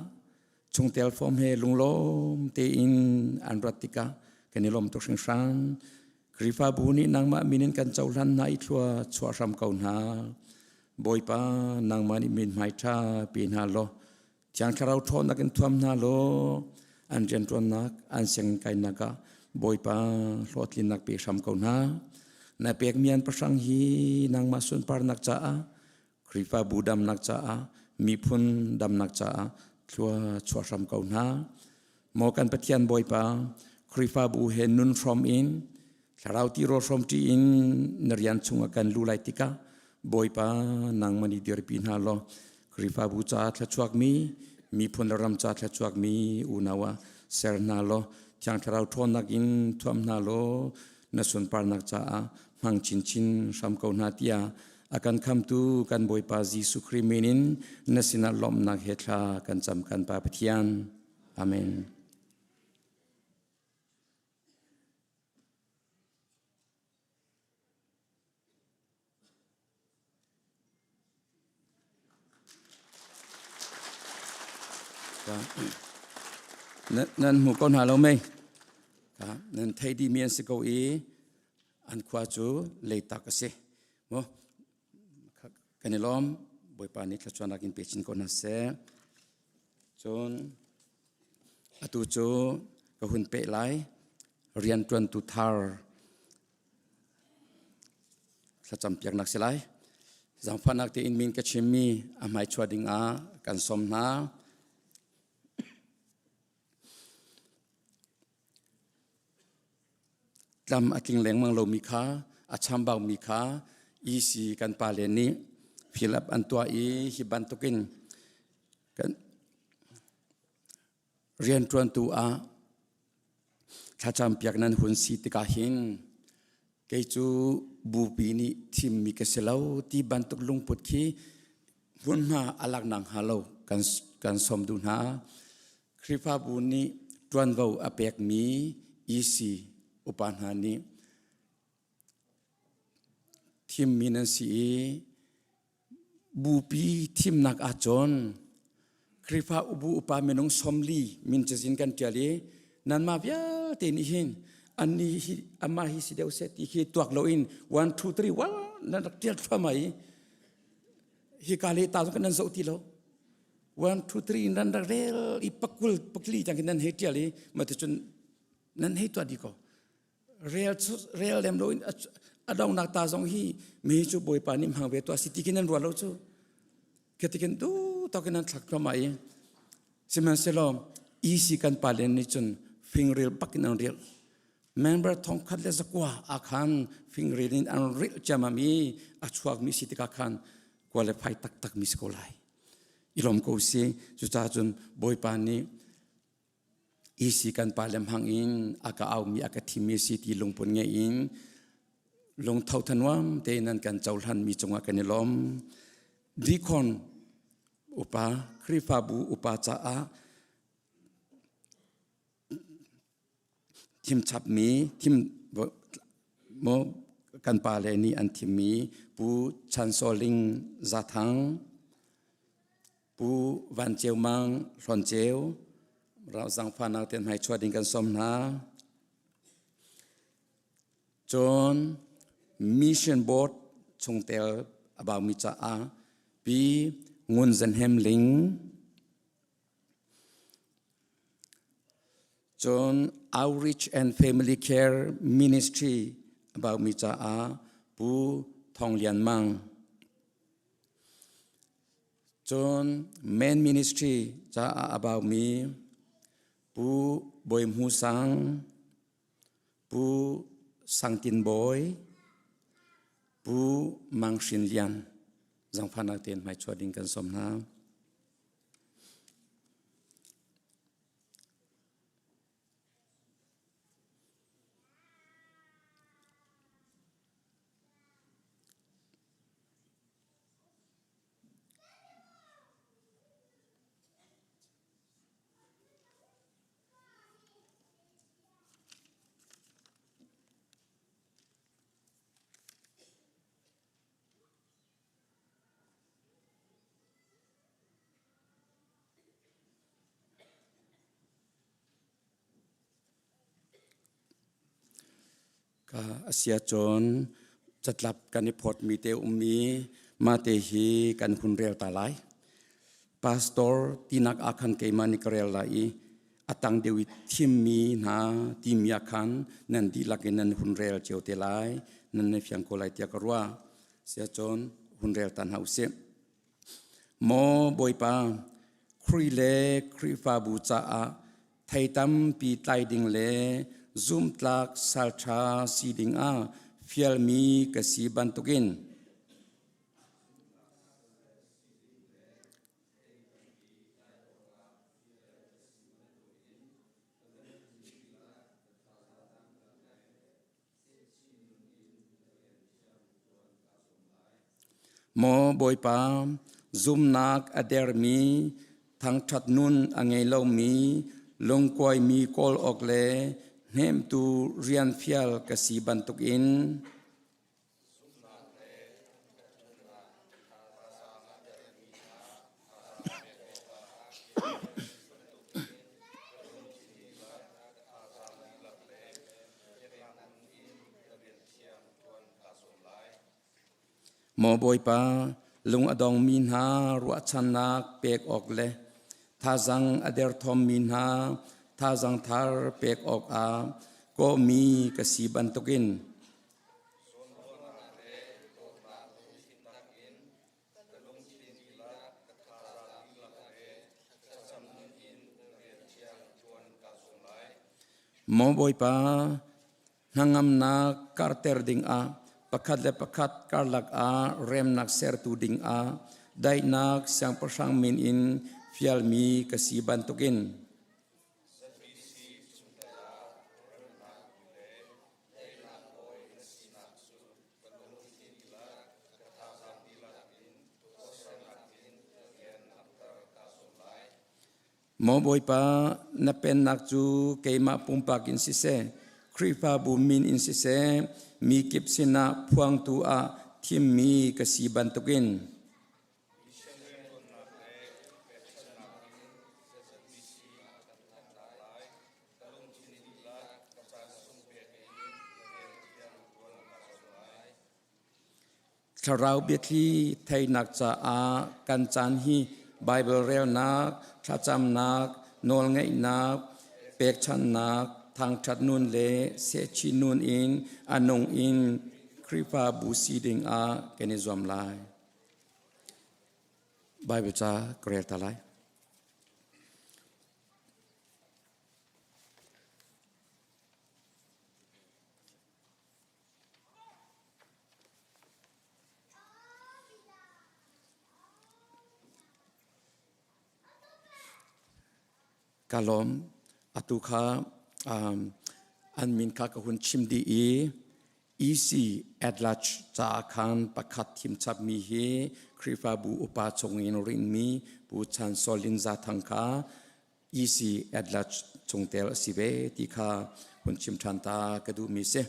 chungtel fawm he lunglawm tein an rat tikah kan i lawm tuk hringhran. Khrihfabu nih nangmah min in kan cohlan hna i thlua chuah hram ko hna. Bawipa nangmah nih mithmai ṭha pe hna law Thiang Thlarau ṭhawnnak in thuam hna law an rianṭuannak an sianginn kainak ah Bawipa hlawhtlinnak pe hram ko hna. Na pekmi an pahrang hi nangmah sunparnak caah Khrihfabu damnak caah miphun damnak caah thlua chuah hram ko hna. Maw kan Pathian Bawipa Khrihfabu he nun hrawm in Thlarau tirawl hrawmṭi in na rian chungah kan lu lai tikah Bawipa nangmah nih dirpi hna law Khrihfabu ca thluachuakmi miphun le ram ca thluachuakmi unau ah ser hna law Thiang Thlarau ṭhawnnak in thuam hna law na sunparnak caah hmang chinchin hram ko hna tiah a kan khamtu kan Bawipa Jesuh Khrih min in na sinah lawmhnak he thla kan cam kan Pa Pathian. Amen. Nan hmu ko hna lo mei? Nan thei dihmi an si ko i an khua cu Leitak a si. Mu kan i lawm. Bawipa nih thluachuahnak in pe chin ko hna seh. Cun Atu cu ka hun peh lai. Rianṭuantu thar thlacampiaknak si lai. Zaangfahnak tein min ka chimmi a hmaichuah dingah kan sawm hna. Tlam a tling lengmang lomi kha a chambaumi kha EC kan pale nih fill up an tuah i hi bantukin kan rianṭuantu ah thlacampiak nan hun si tikah hin kei cu bupi nih thimmi ka si lo ti bantuk lungput khi hmunhma a lak nak hnga lo kan kan sawm duh hna. Khrihfabu nih ṭuanvo a pekmi EC upa hna nih thimmi nan si i bupi thimnak ahcun Khrihfa ubu upa minung 40 min cazin kan ṭial i nanmah vialte nih hin annih hi amah hi si deuh seh ti khi tuak loin 1 2 3 1 nan rak ṭial thluahmah i hika le ta zong kan nan zoh ti lo. 1 2 3 nan rak rel i pakul pakli tiang khi nan hei ṭial i mah ticun nan hei tuah dih ko. Rel rel lem lo in a dongnak ta zong hi mi cu Bawipa nih hmang ve tuah si ti khi nan ruat lo cu. Khatikin tu tawk in nan thlak thluahmah i sihmanhsehlaw EC kan pa len nih cun fingril bak in an ril. Member thongkhat le zakua ah khan fingril in an ril ciammam i a chuakmi si tikah khan qualify taktak mi si ko lai. I lawm ko si. Cucaah cun Bawipa nih EC kan pa le hmang in a ka aumi a ka thimmi si ti lungput ngei in lungtho thanuam tein nan kan cohlanmi cungah kan i lawm. Deacon upa Khrihfabu upa caah thimchapmi thim maw kan pale nih an thimmi Pu Chan Saw Ling Zathang Pu Van Ceu Mang Hlawn Ceu zaangfahnak tein hmaichuah ding kan sawm hna. Cun. Mission Board chungtel a baumi caah Pi Ngun Zan Hem Ling. Cun Outreach and Family Care Ministry a baumi caah Pu Thawng Lian Mang. Cun Men Ministry caah a baumi Pu Bawi Hmu Sang, Pu Sang Tin Bawi, Pu Mang Hrin Lian zangfahnak tein hmaichuah ding kan sawm hna. Ka asia cun catlap kan i phawtmi te um i mah te hi kan hun rel ta lai. Pastor tinak ah khan keimah nih ka rel lai i a tang deuh i thimmi hna timi ah khan nan dihlak in nan hun rel cio te lai, nan i fiang ko lai tiah ka ruah. Sia cun hun rel ta hna usih. Maw Bawipa, Khrih le Khrihfabu caah thei tampi tlai ding le zumhtlak salṭha si dingah fialmi ka si bantukin Maw Bawipa, zumnak a dermi, thangṭhat nun a ngei lomi, lungkuaimi kawl awk le hnemtu rian fial ka si bantukin Maw Bawipa, lung a dongmi hna ruahchannak pek awk le thazang a derthawmmi hna thazang thar pek awkah kawhmi ka si bantukin Maw Bawipa, hnangamnak karter dingah pakhat le pakhat karlak ah remnak sertu dingah daihnak siangpahrang min in fialmi ka si bantukin Maw Bawipa, na pennak cu keimah pumpak in siseh, Khrihfabu min in siseh, mi kip sinah phuangtu ah thimmi ka si bantukin Thlarau biathli theihnak caah kan caan hi Baibal relnak, thlacamnak, nawlngaihnak, pekchanhnak, thangṭhat nun le sehchih nun in a nung in Khrihfabu si ding ah kan i zuam lai. Baibal ca ka rel ta lai. Ka lawm. Atu kha um, an min kha ka hun chim dih i EC at large caah khan pakhat thim chapmi hi Khrihfabu upa chungin rinmi Pu Chan Solin Zathang kha EC at large chungtel a si ve ti kha hun chim ṭhan ta ka duhmi si.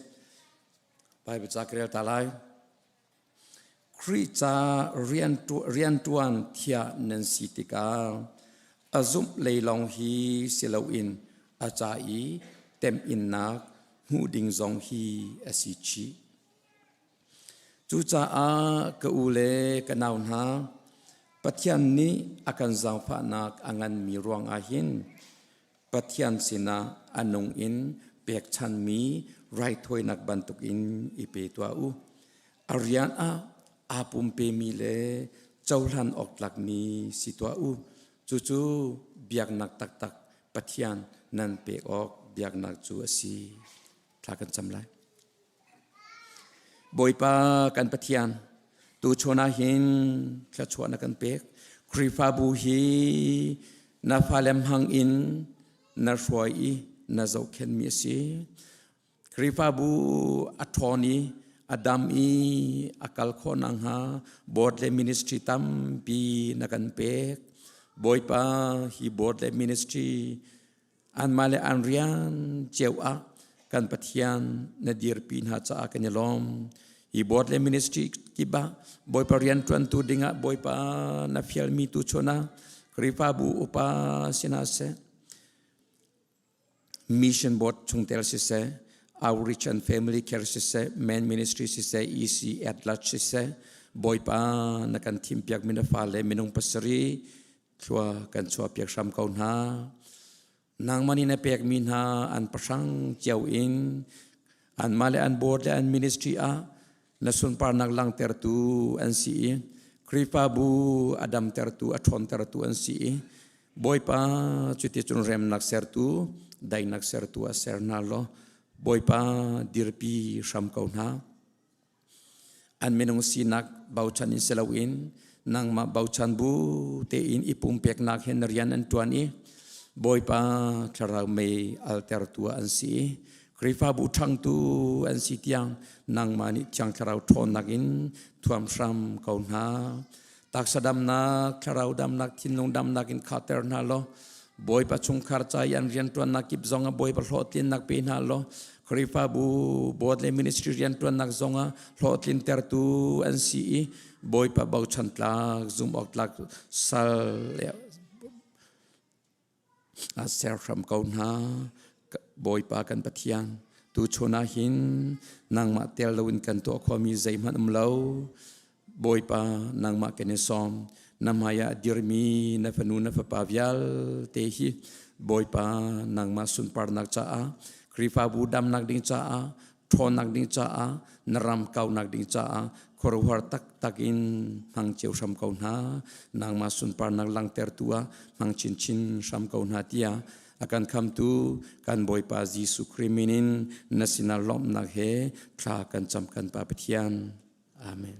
Bible ca ka rel ta lai. Khrih ca rianṭuan thiah nan si tikah a zumh lei lawng hi si loin a ca i temhinnak hmuh ding zong hi a si chih. Cucaah ka u le ka nau hna, Pathian nih a kan zaangfahnak a nganmi ruangah hin Pathian sinah a nung in pekchanmi raithawinak bantukin i pe tuah u. A rian ah aa pumpemi le cohlan awk tlakmi si tuah u. Cucu biaknak taktak Pathian nan pek awk biaknak cu a si. Thla kan cam lai. Bawipa kan Pathian, tuchun ah hin thluachuah na kan pek. Khrihfabu hi na fale hmang in na hruai i na zohkhenhmi a si. Khrihfabu a ṭhawn i a dam i a kal khawh nakhnga board le ministry tampi na kan pek. Bawipa hi board le ministry anmah le an rian cio ah kan Pathian na dirpi hna caah kan i lawm. Hi board le ministry kip ah Bawipa rian ṭuantu dingah Bawipa na fialmi tu chun ah Khrihfabu upa sinah seh, Mission Board chungtel siseh, Outreach and Family Care siseh, Men Ministry siseh, EC at Large siseh, Bawipa na kan thimpiakmi na fale minung pasarih thlua kan chuahpiak hram ko hna. Nangmah nih na pekmi hna an pahrang cio in anmah le an board le an ministry ah na sunparnak langhtertu an si i Khrihfabu a damtertu a ṭhawntertu an si i Bawipa cuticun remnak sertu daihnak sertu ah ser hna law Bawipa dirpi hram ko hna. An minung sinak bochan in si loin nangmah bochan bu tein i pumpeknak hin rian an ṭuan i Bawipa thlarau mei altertu ah an si i Khrihfabu ṭhangtu an si tiang nangmah nih Thiang Thlarau ṭhawnnak in thuam hram ko hna. Taksa damnak, thlarau damnak, thinlung damnak in khahter hna law Bawipa chungkhar ca i an rianṭuannak kip zongah Bawipa hlawhtlinnak pe hna law Khrihfabu board le ministry rianṭuannak zongah hlawhtlintertu an si i Bawipa bochan tlak, zumh awk tlak sal le a ser hram ko hna. Bawipa kan Pathian, tuchun ah hin nangmah tel loin kan tuah khomi zeihmanh um lo. Bawipa, nangmah kan i sawm. Na hmai ah dirmi na fanu na fapa vialte hi Bawipa nangmah sunparnak caah Khrihfabu damnak ding caah ṭhawnnak ding caah na ram kaunak ding caah khuaruahhar taktak in hmang cio hram ko hna. Nangmah sunparnak langhtertu ah hmang chinchin hram ko hna tiah a kan khamtu kan Bawipa Jesuh Khrih min in na sinah lawmhnak he thla kan cam kan Pa Pathian. Amen.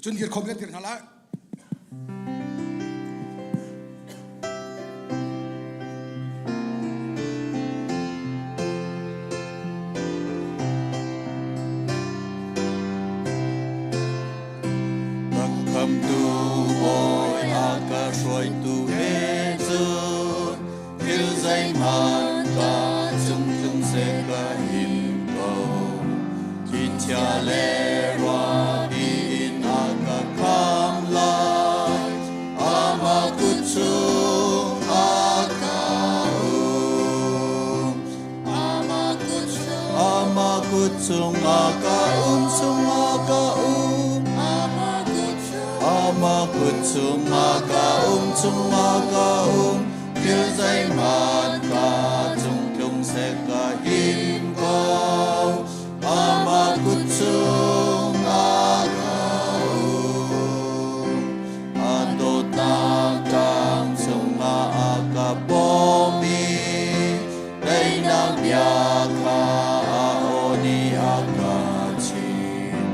Cun dir khom kan dir hna lai. Khamtu Bawi a ka hruaitu he cun thil zeihmanh ka cung tlung seh ka him ko. Thlichia le ruahpi in a ka kham lai, amah kut chung a ka um. Amah kut chungah ka um, chungah ka um. Amah kut chungah ka um, chungah ka um. Thil zeihmanh ka cung tlung seh ka him ko. Amah kut chungah ka um. A dawtnak tlang chungah a ka bawm i Teinak bia kha a aw nih a ka chimh.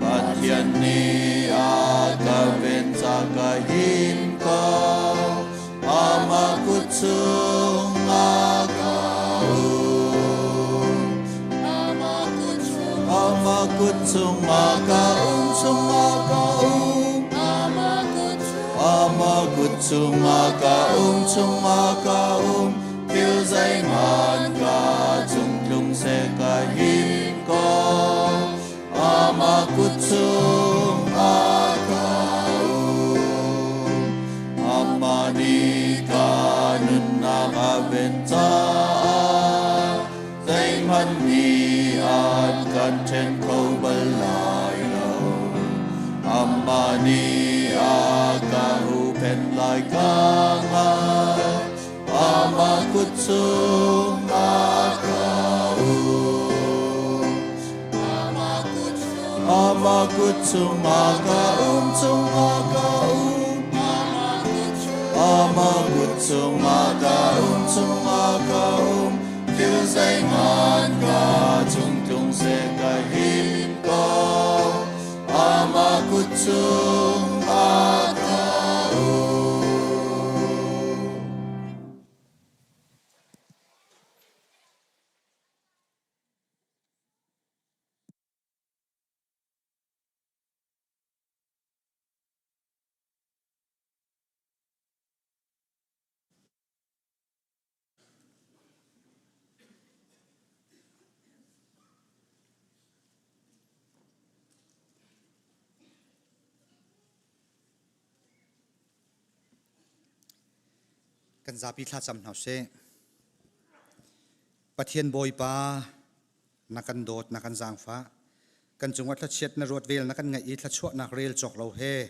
Pathian nih a ka ven ca ka him. chung ah ka um. Ama kut chungah ka um, chungah ka um. Ama kut chungah ka um, chungah ka um. Thil zeihmanh ka cung tlung seh ka him ko. Ama kut chungah ka um. Amah nih ka nunnak a ven caah zeihmanh nih an kan ṭhen kho bal lai lo. Amah nih a ka huhphenh lai ka hngalh. Amah kut chungah ka um. Amah kut chungah ka um, chungah ka um. Amah kut chungah ka um, chungah ka um. Thil zeihmanh ka cung tlung seh ka him ko. Amah kut chungah ka um. Kan zapi thlacam hna sih. Pathian Bawipa na kan dawt na kan zaangfah kan cungah thlachiat na ruat vel na kan ngaih i thluachuahnak rel cawk lo he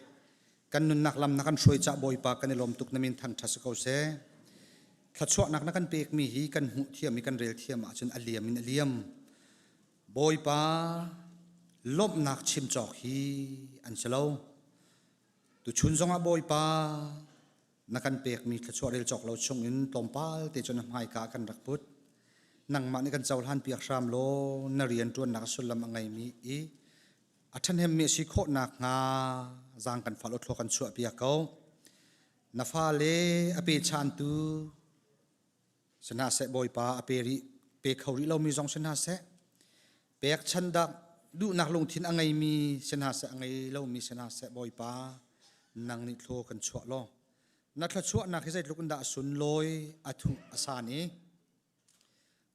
kan nunnak lam na kan hruai cah Bawipa kan i lawm tuk na min thangṭhat si ko seh. Thluachuahnak na kan pekmi hi kan hmuh thiam i kan rel thiam ahcun a liam in a liam. Bawipa lawmhnak chim cawk hi an si lo. Tuchun zongah Bawipa na kan pekmi thluachuah rel cawk lo chungin tlawmpal te cu na hmaika kan rak put. Nangmah nih kan cohlan piak hram law na rian ṭuannak sullam a ngeimi i a ṭhahnemmi a si khawh nakhnga zaang kan fal thlua kan chuah piak ko. Na fale a pechantu si hna seh Bawipa a pe rih pe kho rih lomi zong si hna seh pekchan dak duhnak lungthin a ngeimi si hna seh a ngei lomi si hna seh Bawipa nang nih thlaw kan chuah law na thluachuahnak hi zeitluk in dah a sunlawi a thuh a san i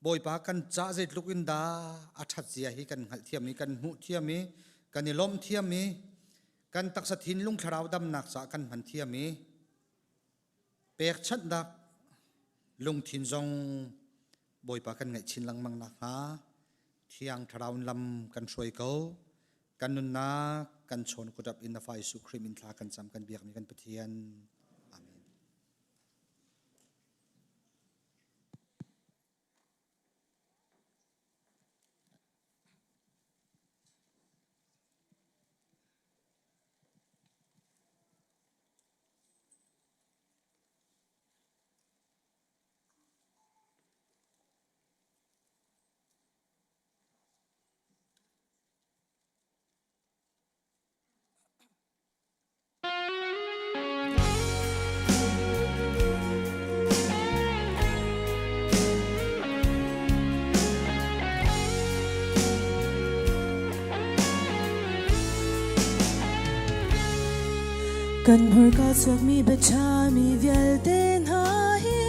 Bawipa kan ca zeitluk in dah a ṭhat zia hi kan hngalh thiam i kan hmuh thiam i kan i lawmh thiam i kan taksa thinlung thlarau damnak caah kan hman thiam i pekchanhnak lungthin zong Bawipa kan ngaih chin lengmang nakhnga Thiang Thlarau in lam kan hruai ko. Kan nunnak kan chawn kutap in na Fa Jesuh Khrih min thla kan cam kan biakmi kan Pathian. Amen. Kan hmurka chuakmi biaṭha mi vialte hna hi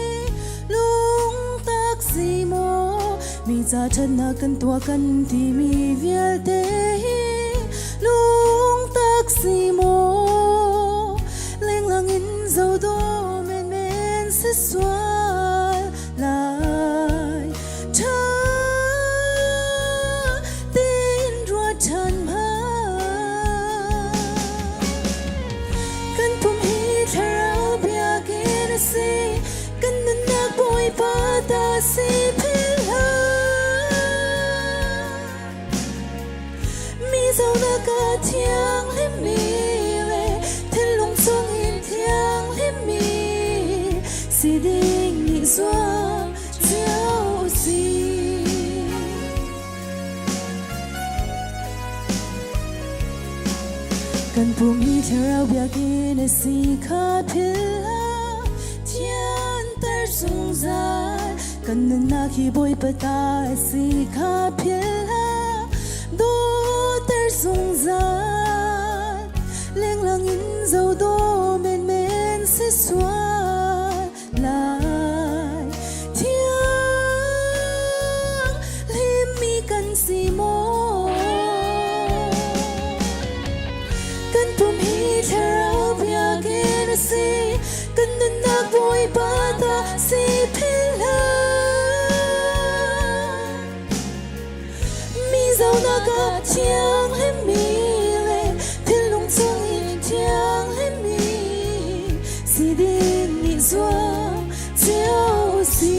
lungtak si maw mi ca ṭhatnak kan tuah kan timi vialte hi lungtak si maw lenglang in zodaw menmen si sual lai ṭha tein ruat ṭhan hmanh kan pum hi thlarau biakinn a si kan nunnak Bawipa ta si philh hlah Mi zohnak ah thianghlimmi le thinlung chungin thianghlimmi si ding nih zuam cio u sih. Kan pum hi thlarau biakinn a si kha philh hlah, thianter zuam. zungzal Kan nunnak hi Bawipa ta a si kha philh hlah Dawter zungzal Lenglang in zodaw menmen si sual lai Thiang hlimmi kan si maw Kan pum hi thlarau biakinn a si Kan nunnak Bawipa ta si philh hlah Mi zonak ah thianghlimmi le thinlung chung in thianghlimmi si ding nih zuam cio si.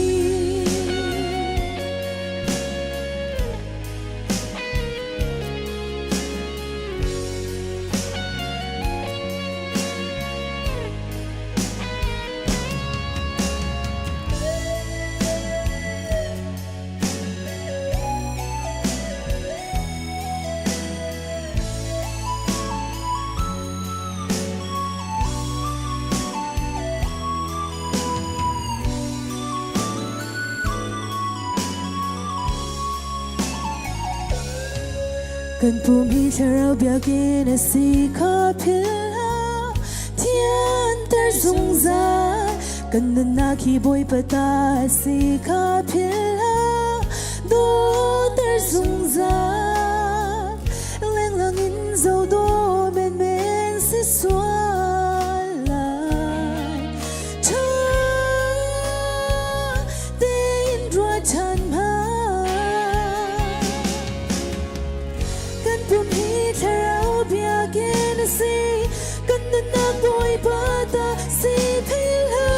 Kan pum hi thlarau biakinn a si kha philh hlah thianter zungzal Kan nunnak hi Bawipa ta a si kha philh hlah dawter zungzal Lenglang in zodaw menmen si sual lai Ṭha tein ruat ṭhan hmanh Kan pum hi thlarau biakinn a si Kan nunnak Bawipa ta si philh hlah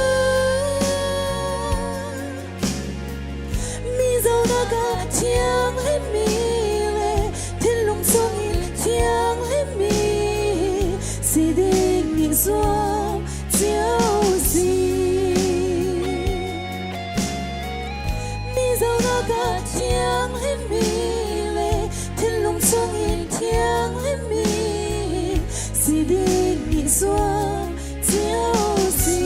Mi zonak ah thianghlimmi le thinlung chungin thianghlimmi si ding nih zuam cio si. Mi zonak ah thianghlimmi le thinlung chungin thianghlimmi si ding nih zuam cio si.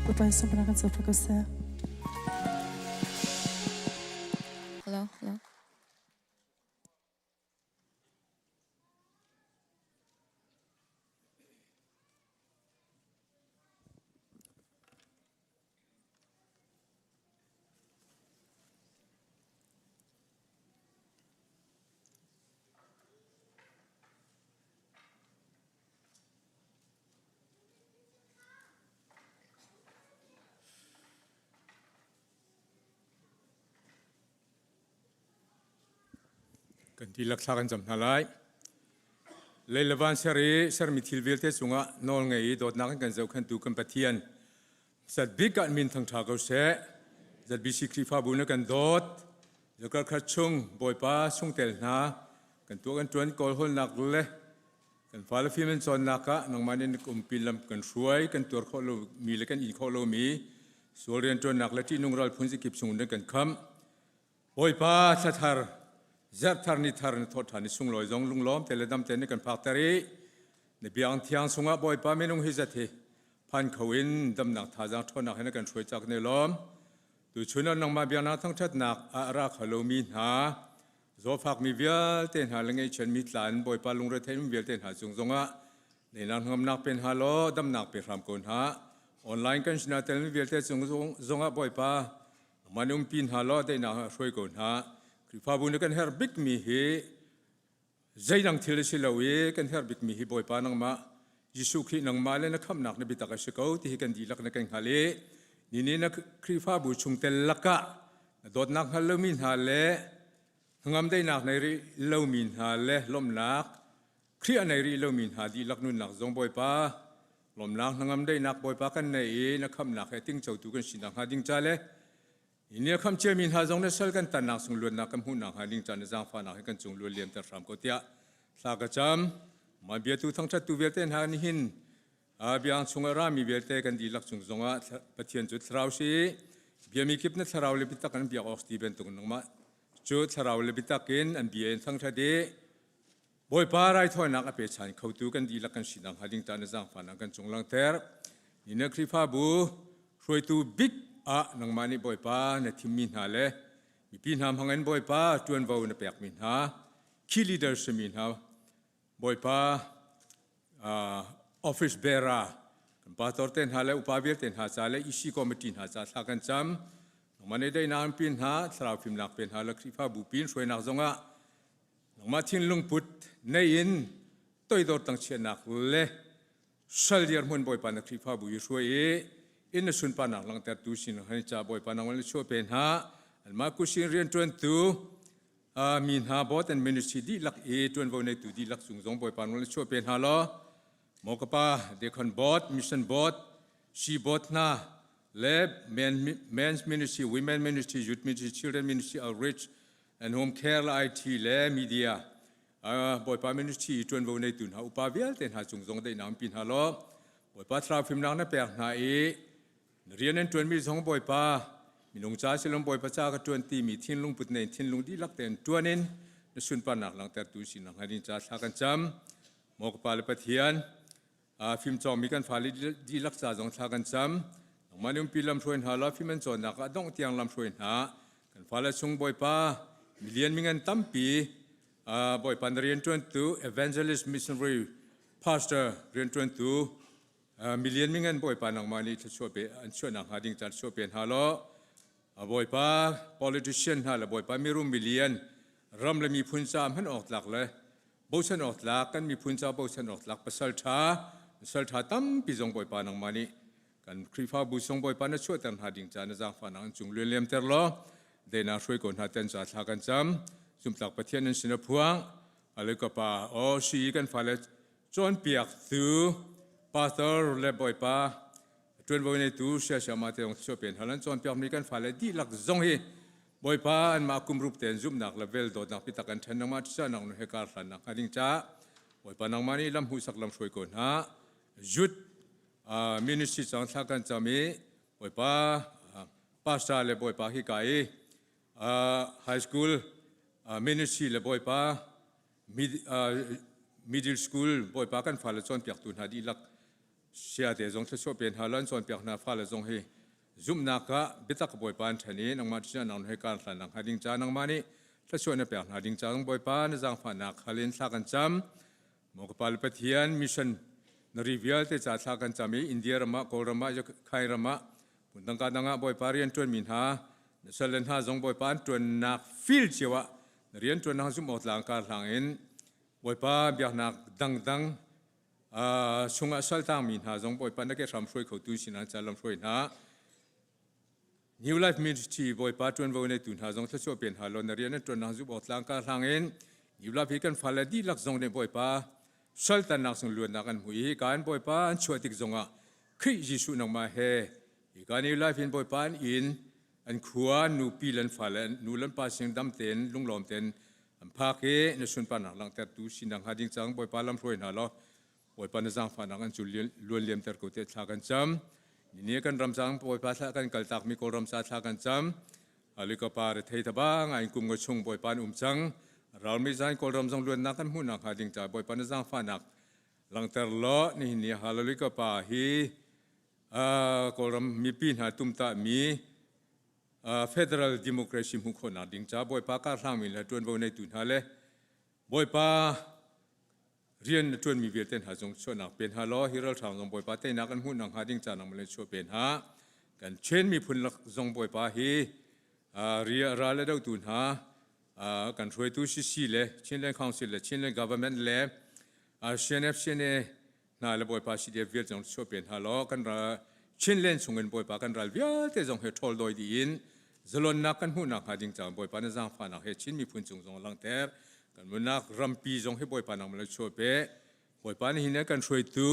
Bapak sempurnakan fokusnya. Hello, hello. Kan dihlak thla kan cam hna lai. Lei le van ser i sermi thil vialte cungah nawl ngei i dawtnak in kan zohkhenhtu kan Pathian Satbik ah min thangṭha ko seh. ZBC Khrihfabu na kan dawt. Zakar khat chung Bawipa chungtel hna kan tuah kan ṭuan kawlhawlnak le kan fale fim an cawnnak ah nangmah nih na umpi lam kan hruai kan tuar khawh lomi le kan in khawh lomi sual rianṭuannak le ṭihnung ral phun zikip chung in kan khamh. Bawipa thla thar zarh thar ni thar na thawh ṭhan i sunglawi zong lunglawm te le dam te na kan phakter i na biang thiang chungah Bawipa minung hi zat hi phan kho in damnak thazaang ṭhawnnak he na kan hruai cak ne lawm. Tuchun ah nangmah biaknak thangṭhatnak ah a ra kho lomi hna zawfakmi vialte hna le ngaihchiatmi tlan Bawipa lungretheimi vialte hna cung zongah neinak hngamnak pe hna law damnak pe hram ko hna. Online kan sinah telmi vialte cung zongah Bawipa man umpi hna law daihnak ah hruai ko hna. Khrihfabu nih kan herh bikmi hi zeidang thil a si lo i kan herh bikmi hi Bawipa nangmah Jesuh Khrih nangmah le na khamhnak na biatak a si ko ti hi kan dihlak na kan hngalh i nini na Khrihfabu chungtel lakah na dawtnak hngal lomi hna le hnangam daihnak nei rih lomi hna le lawmhnak Khrih a nei rih lomi hna dihlak nunnak zong Bawipa lawmhnak hnangam daihnak Bawipa kan nei i na khamhnak he tingcotu kan si nakhnga ding ca le Ni a khamh ciami hna zong na sal kan tannak sung luatnak kan hmuh nakhnga ding ca na zaangfahnak hi kan cung luan liamter hram ko tiah thla ka cam. Mah biatu thangṭhattu vialte hna nihin biang chungah rami vialte kan dihlak cung zongah Pathian cu thlarau si. Biami kip na thlarau le biatak an biak awk ti bantuk nangmah cu thlarau le biatak in an bia in thangṭhat i Bawipa raithawinak a pechan khotu kan dihlak kan sinak hnga ding ta na zaangfahnak kan cung langhter. Ni na Khrihfabu hruaitu bik ah nangmah nih Bawipa na thimmi hna le mipi hna hmangin Bawipa ṭuanvo na pekmi hna key leader simi hna Bawipa office bearer kan pastor te hna le upa vialte hna ca le EC committee hna ca thla kan cam. Nangmah nih daihnak an pin hna, thlarau fimnak pe hna le Khrihfabu pin hruainak zongah nangmah thinlung put nei in toidor tangchiatnak le sal dirhmun Bawipa na Khrihfabu i hruai i inn na sunparnak langhtertu sin han ca Bawipa nangmah na chuah pe hna. Anmah kusin rianṭuantu mi hna board and ministry dihlak i ṭuanvo neitu dihlak cung zong Bawipa nawl na chuah pe hna law maw ka pa deacon board mission board she board hna le men, men's ministry women ministry youth ministry children ministry outreach and home care le IT le media Bawipa ministry i ṭuanvo neitu hna upa vialte hna cung zong daihnak in pi hna law Bawipa thlarau fimnak na pek hna i Na rian an ṭuanmi zong Bawipa minung ca silom Bawipa ca ka ṭuan timi thinlung put nei thinlung dihlak tein ṭuan in na sunparnak langhtertu sinak hnga ding ca thla kan cam. Maw ka Pa le Pathian, fimcawngmi kan fale dihlak ca zong thla kan cam. Nangmah nih umpi lamhruai hna law fim an cawnnak ah dongh tiang lamhruai hna. Kan fale chung Bawipa milian mingan tampi Bawipa na rianṭuantu evangelist missionary pastor rianṭuantu Million mingan Bawipa nangmah nih thluachuah pe an chuahnak hnga ding caan chuah pe hna law Bawipa politician hna le Bawipa mirum milian ram le miphun ca hman awk tlak le bochan awk tlak kan miphun ca bochan awk tlak pasal ṭha pasal ṭha tampi zong Bawipa nangmah nih kan Khrihfabu sung Bawipa na chuahter hna ding ca na zaangfahnak an cung luanliamter law dena hruai ko hna ten ca thla kan cam zumtlak Pathian an sin a phuang ale ka pa aw si kan fale Cawnpiaktu pastor le bawipa ṭuanvo neitu siasiama te zong chuah pen halan cawnpiakmi kan fale dihlak zong hi bawipa anmah kumrup tein zumhnak le vel dawtnak bitak an ṭhen nangmah ṭisa nang nu he kar hlannak hnga ding caah bawipa nangmah nih lam hmuhsak lam hruai ko hna youth ministry cang thla kan cam i bawipa pastor le bawipa hi ka i high school ministry le bawipa middle school bawipa kan fale cawnpiaktu hna dihlak siate zong thluachuah pe hna lan cawnpiak hna fale zong hi zumhnak ah biatak bawipa an ṭhen i nangmah ṭihnak nang he kar hlan hnga ding ca nangmah nih thluachuah na pek hna ding ca zong bawipa na zaangfahnak hal in thla kan cam maw ka pa le Pathian mission na ri vialte ca thla kan cam i India ram ah Kawlram ah Khai ram ah phundang ka dang ah bawipa rian ṭuanmi hna na sal le hna zong bawipa an ṭuannak fil cio ah Na rianṭuannak zumh awk tlang kar hlang in Bawipa biaknak dangdang chungah saltangmi hna zong Bawipa na ke hram hruai khotu sinah ca lam hruai hna. New Life Ministry Bawipa ṭuanvo neitu hna zong thluachuah pe hna law na rian an ṭuannak zumh awk tlang kar hlang in New Life hi kan fale dihlak zong nih Bawipa saltannak sung luatnak an hmu i kan Bawipa an chuah tik zongah Khrih Jesuh nangmah he hi ka New Life in Bawipa an inn an khua nupi le an fale nu le an pa sing dam tein lunglawm tein an phak i na sunparnak langhtertu sinak hnga ding cang Bawipa lam hruai hna law Bawipa na zaangfahnak an cu luan liamter ko te thla kan cam ni kan ram cang Bawipa thla kan kaltak mi Kawlram ca thla kan cam alikapa re thei thaba ngai kum nga chung Bawipa an um cang ralmi zan Kawlram zong luannak kan hmuhnak hnga ding ca Bawipa na zaangfahnak langhter law nihin ni hallelujah pa hi Kawlram mipi hna tumtahmi federal democracy hmuh khawhnak ding ca Bawipa karhlangmi le ṭuanvo neitu hna le Bawipa rian na ṭuanmi vialte hna zong chuahnak pe hna law hi ralhrang zong Bawipa teinak an hmuh nakhnga ding ca nangmah le chuah pe hna. Kan Chin miphun lak zong Bawipa hi ral a dohtu hna kan hruaitu CC le Chinland Council le Chinland Government le CNF CNA hna le Bawipa CDF vialte zong chuah pe hna law kan ral Chinland chungin Bawipa kan ral vialte zong he ṭhawl dawi dih in zalonnak kan hmuhnak hnga ding caah Bawipa na zaangfahnak he Chin miphun cung zong langhter kan nunnak rampi zong hi Bawipa nangmah le chuah pe Bawipa nih hin kan hruaitu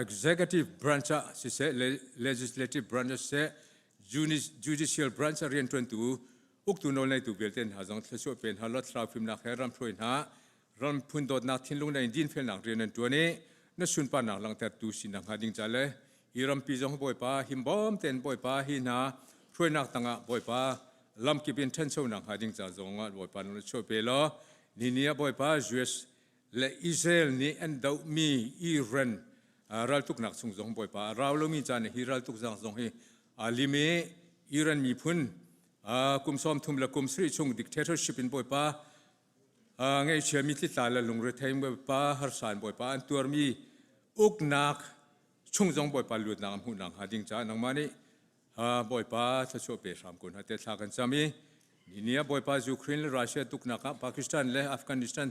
executive branch ah siseh legislative branch ah siseh judicial branch ah rianṭuantu uktu nawlneitu vialte hna zong thluachuah pe hna law thlarau fimnak he ram hruai hna ram phun dawtnak thinlung in dinfelnak rian an ṭuan i na sunparnak langhtertu sinak hnga ding ca le hi rampi zong Bawipa himbawm tein Bawipa hi hna. hruainak tangah Bawipa lamkip in ṭhanchonak hnga ding ca zongah Bawipa na chuah pe law ni ni ah Bawipa US le Israel nih an dohmi Iran raltuknak chung zong Bawipa a rau lomi caan hi raltuk zang zong hi aa lim i Iran miphun kum 30 le kum sarih chung dictatorship in Bawipa ngaihchiami tlitla le lungrethei Bawipa harsa in Bawipa an tuarmi uknak chung zong Bawipa luatnak a hmuhnak hnga ding caah nangmah nih Bawipa thluachuah pe hram ko hna te thla kan cam i ni ah Bawipa Ukraine le Russia tuknak ah Pakistan le Afghanistan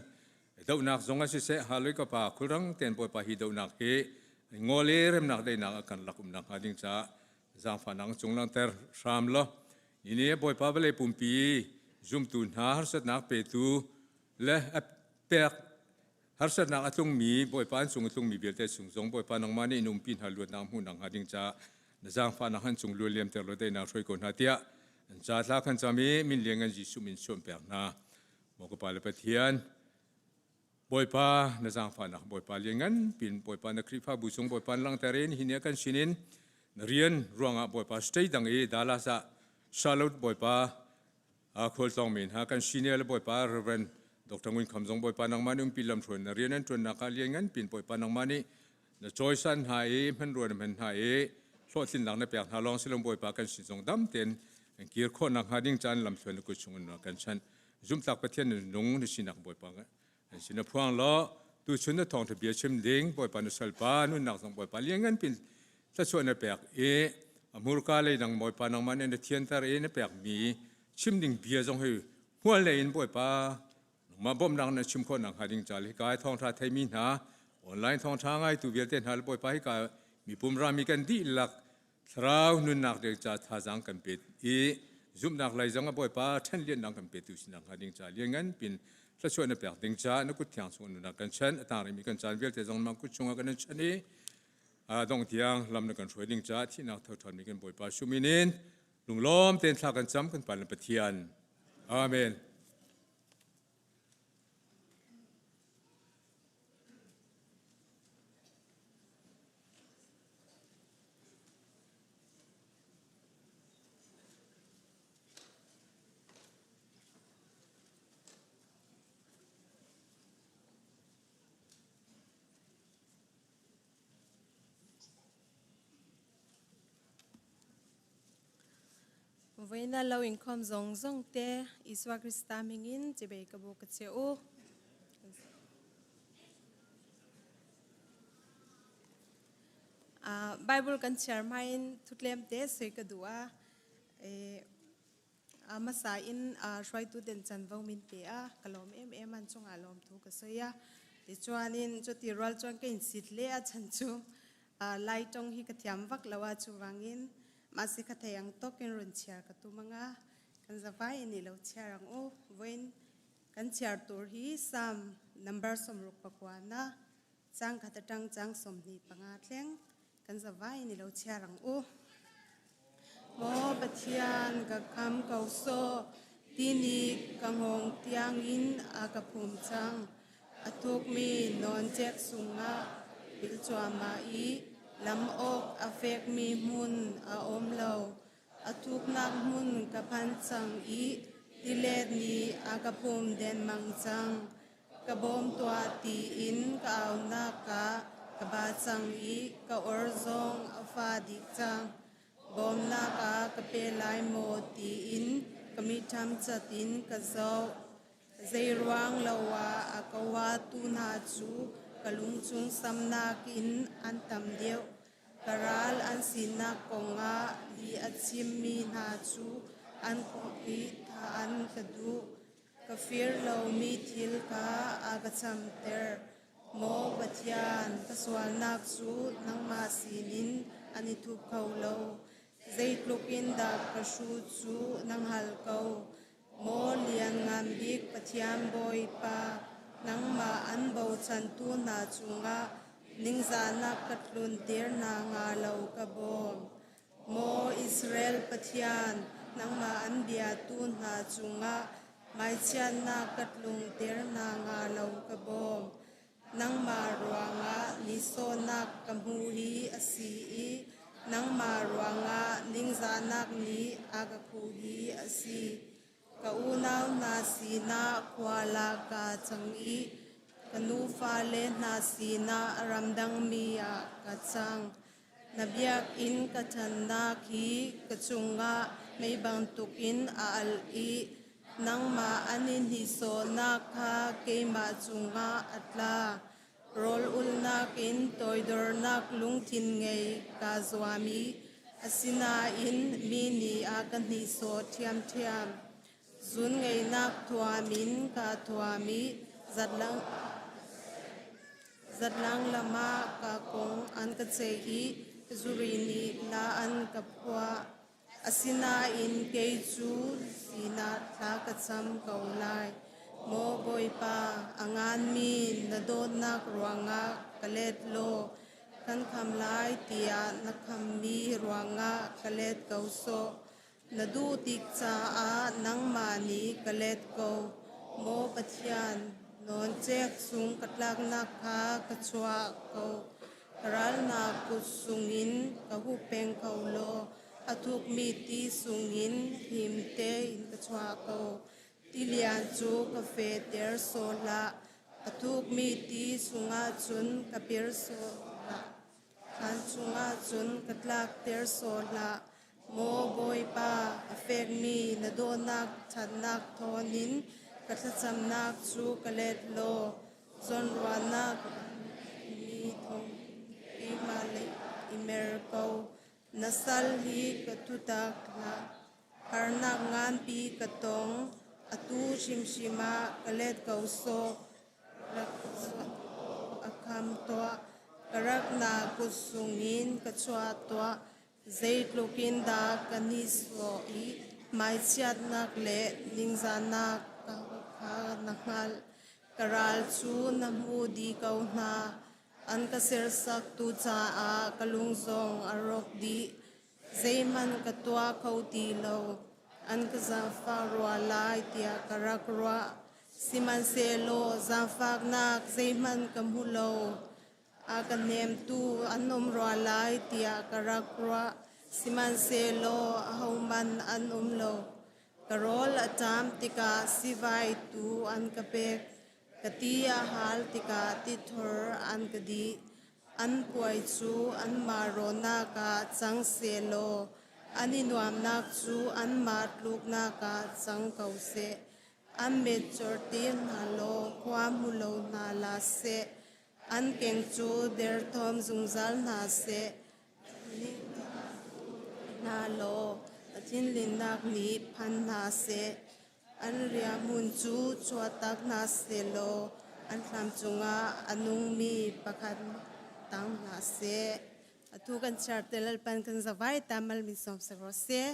dohnak zong ah siseh haloi ka pa khulrang ten Bawipa hi dohnak hi ngol i remnak daihnak a kan rak umnak hnga ding caah zaangfahnak cung langhter hram law ni ni Bawipa vawlei pumpi zumtu hna harsatnak petu le a pek Harsatnak a tlungmi Bawipa an cung a tlungmi vialte chung zong Bawipa nangmah nih in umpi hna luatnak hmuhnak hnga ding caah na zaangfahnak an cung luan liamter law daihnak hruai ko hna tiah an ca thla kan cam i min lianngan Jesuh min chuan pek hna. Maw ka Pa le Pathian, Bawipa na zaangfahnak Bawipa lianngan pin Bawipa na Khrihfabu cung Bawipa na langhter in hi ni ah kan sinin na rian ruangah Bawipa state dang i Dallas ah Charlotte Bawipa Khualtlawng men ha kan senior le Bawipa Reverend Dr. Ngun Kham zong Bawipa nangmah nih umpi lamhruai na rian an ṭuannak ah lianngan pin Bawipa nangmah nih na cawisan hna i hmanrua na hman hna i hlawhtlinnak na pek hna lawng silom Bawipa kan sin zong dam tein an kir khawhnak hnga ding caan lamthluan na kut chung in kan chanh zumhtlak Pathian na nung na sinak Bawipa an sin na phuang law tuchun na thawngṭha bia chim ding Bawipa na salpa nunnak zong Bawipa lianngan pin thluachuah na pek i a hmurka lei dang Bawipa nangmah nih na thianter i na pekmi chim ding bia zong hi hmual lei in Bawipa nangmah bawmhnak na chim khawh nakhnga ding ca le hika i thawngṭha theimi hna online thawngṭha ngaitu vialte hna le Bawipa hika mipum rami kan dihlak Thlarau nunnak ding ca thazaang kan pet i zumhnak lei zong a Bawipa ṭhenliannak kan petu sinak hnga ding ca lianngan pin thluachuah na pek ding ca na kut thiang chung nunnak kan chan a tang rihmi kan caan vialte zong nang kut chungah kan in chan i dong tiang lam na kan hruai ding ca thihnak tho ṭhanmi kan Bawipa sumin in lunglawm tein thla kan cam kan Pa le Pathian. Amen. Voina lo inkhawm zong zong te Isua Krista mingin chibei ka bu ka che u. Bible kan chiar main thutlem te soi ka du a masa in hruaitu den chanvo min pe a ka lawm em em an chungah lawm thu ka soi a ti chuanin chuti rual chuan ka in sit le a chan chu lai tong hi ka thiam vak lo a chuwangin mahse ka thei ang tokin run chiar ka tumanga kan zawai ini lo chiar ang u voin kan chiar tur hi sam number 69 na chang khat atang chang 25 thleng Kan zavai in i lo chiar ang u. Maw Pathian, ka kham ko sawh, tini ka ngong tiangin a ka phum cang. A thukmi nawncek sungah pil cuahmah i lam awk a fekmi hmun a um lo. A thuknak hmun ka phan cang i tilet nih a ka phum dengmang cang. Ka bawm tuah tiin ka aunak ah ka ba cang i ka or zong a fa dih cang. Bawmnak ah ka pe lai maw tiin ka mitham cat in ka zoh. Zeiruang lo ah a ka watu hna cu ka lungchung samnak in an tam deuh. Ka ral an sinak kongah lih a chimmi hna cu an kong i thah an ka duh. Ka fir lomi thil kha a ka chamter. Maw Pathian, ka sualnak cu nangmah sinin an i thup kho lo. Zeitluk in dah ka hru cu na hngal ko. Maw Lianngan Bik Pathian Bawipa, nangmah an bochantu hna cungah ningzahnak ka tlunter hna hnga lo ka bawm. Maw Israel Pathian, nangmah an biatu hna cungah hmaichiatnak ka tlungter hna hnga lo ka bawm. Nangmah ruangah nihsawhnak ka hmu hi a si i Nangmah ruangah ningzahnak nih a ka khuh hi a si. Ka unau hna sinah khual ah kaa cang i ka nufale hna sinah ramdangmi ah ka cang. Na biakinn ka ṭhannak hi ka cungah mei bantukin a alh i nangmah an i hnihsawhnak kha keimah cungah a tla. Rawl ulnak in toidornak lungthin ngei kaa zuam i asinain mi nih a ka hnihsawh ṭhiamṭhiam. Zunngeihnak thuam in kaa thuam i zatlang zatlang lam ah ka kong an ka ceih i zuri nih la an ka phuah. Asinain kei cu sinah thla ka cam ko lai. Maw Bawipa, a nganmi na dawtnak ruangah ka let law kan kham lai tiah na khammi ruangah ka let ko sawh. Na duh tik caah nangmah nih ka let ko. Maw Pathian, nawncek sung ka tlaknak kha ka chuah ko. Ka ralnak kut sungin ka hup peng ko law a thukmi ti sungin him tein ka chuah ko. Tilian cu ka fehter sawh hlah, a thukmi ti chungah cun ka pir sawh hlah. Thlan chungah cun ka tlakter sawh hlah. Maw Bawipa, a fekmi na dawtnak ṭhatnak thawngin ka thlacamnak cu ka let law zawnruahnak mi thawng keimah lei i mer ko. Na sal hi ka thutak hlah. Harnak nganpi ka tong. Atu hrimhrim ah ka let ko sawh. Rak a kham tuah. Ka rak na kut sungin ka chuah tuah. Zeitluk in dah ka nihsawh i hmaichiatnak le ningzahnak kha na hngalh. Ka ral cu na hmu dih ko hna. An ka sersaktu caah ka lung zong a rawk dih. Zeihmanh ka tuah kho ti lo. An ka zaangfah rua lai tiah ka rak ruah. Sihmanhsehlaw zaangfaknak zeihmanh ka hmu lo. A ka hnemtu an um rua lai tiah ka rak ruah. Sihmanhsehlaw ahohmanh an um lo. Ka rawl a ṭam tikah sivai tu an ka pek. Ka ti a hal tikah tithor an ka dih. An puai cu anmah rawhnak ah cang sehlaw an i nuamnak cu anmah tluknak ah cang ko seh. An mit corhtir hna law khua hmu lo hna hlah seh. An keng cu derthawm zungzal hna seh. Hna law a thinlinnak nih phan hna seh. An riahhmun cu chuahtak hna sehlaw an thlam cungah a nungmi pakhat tang hna seh. Atu kan chiar te lalpan kan zavai ta mal min sawm sak rawh seh.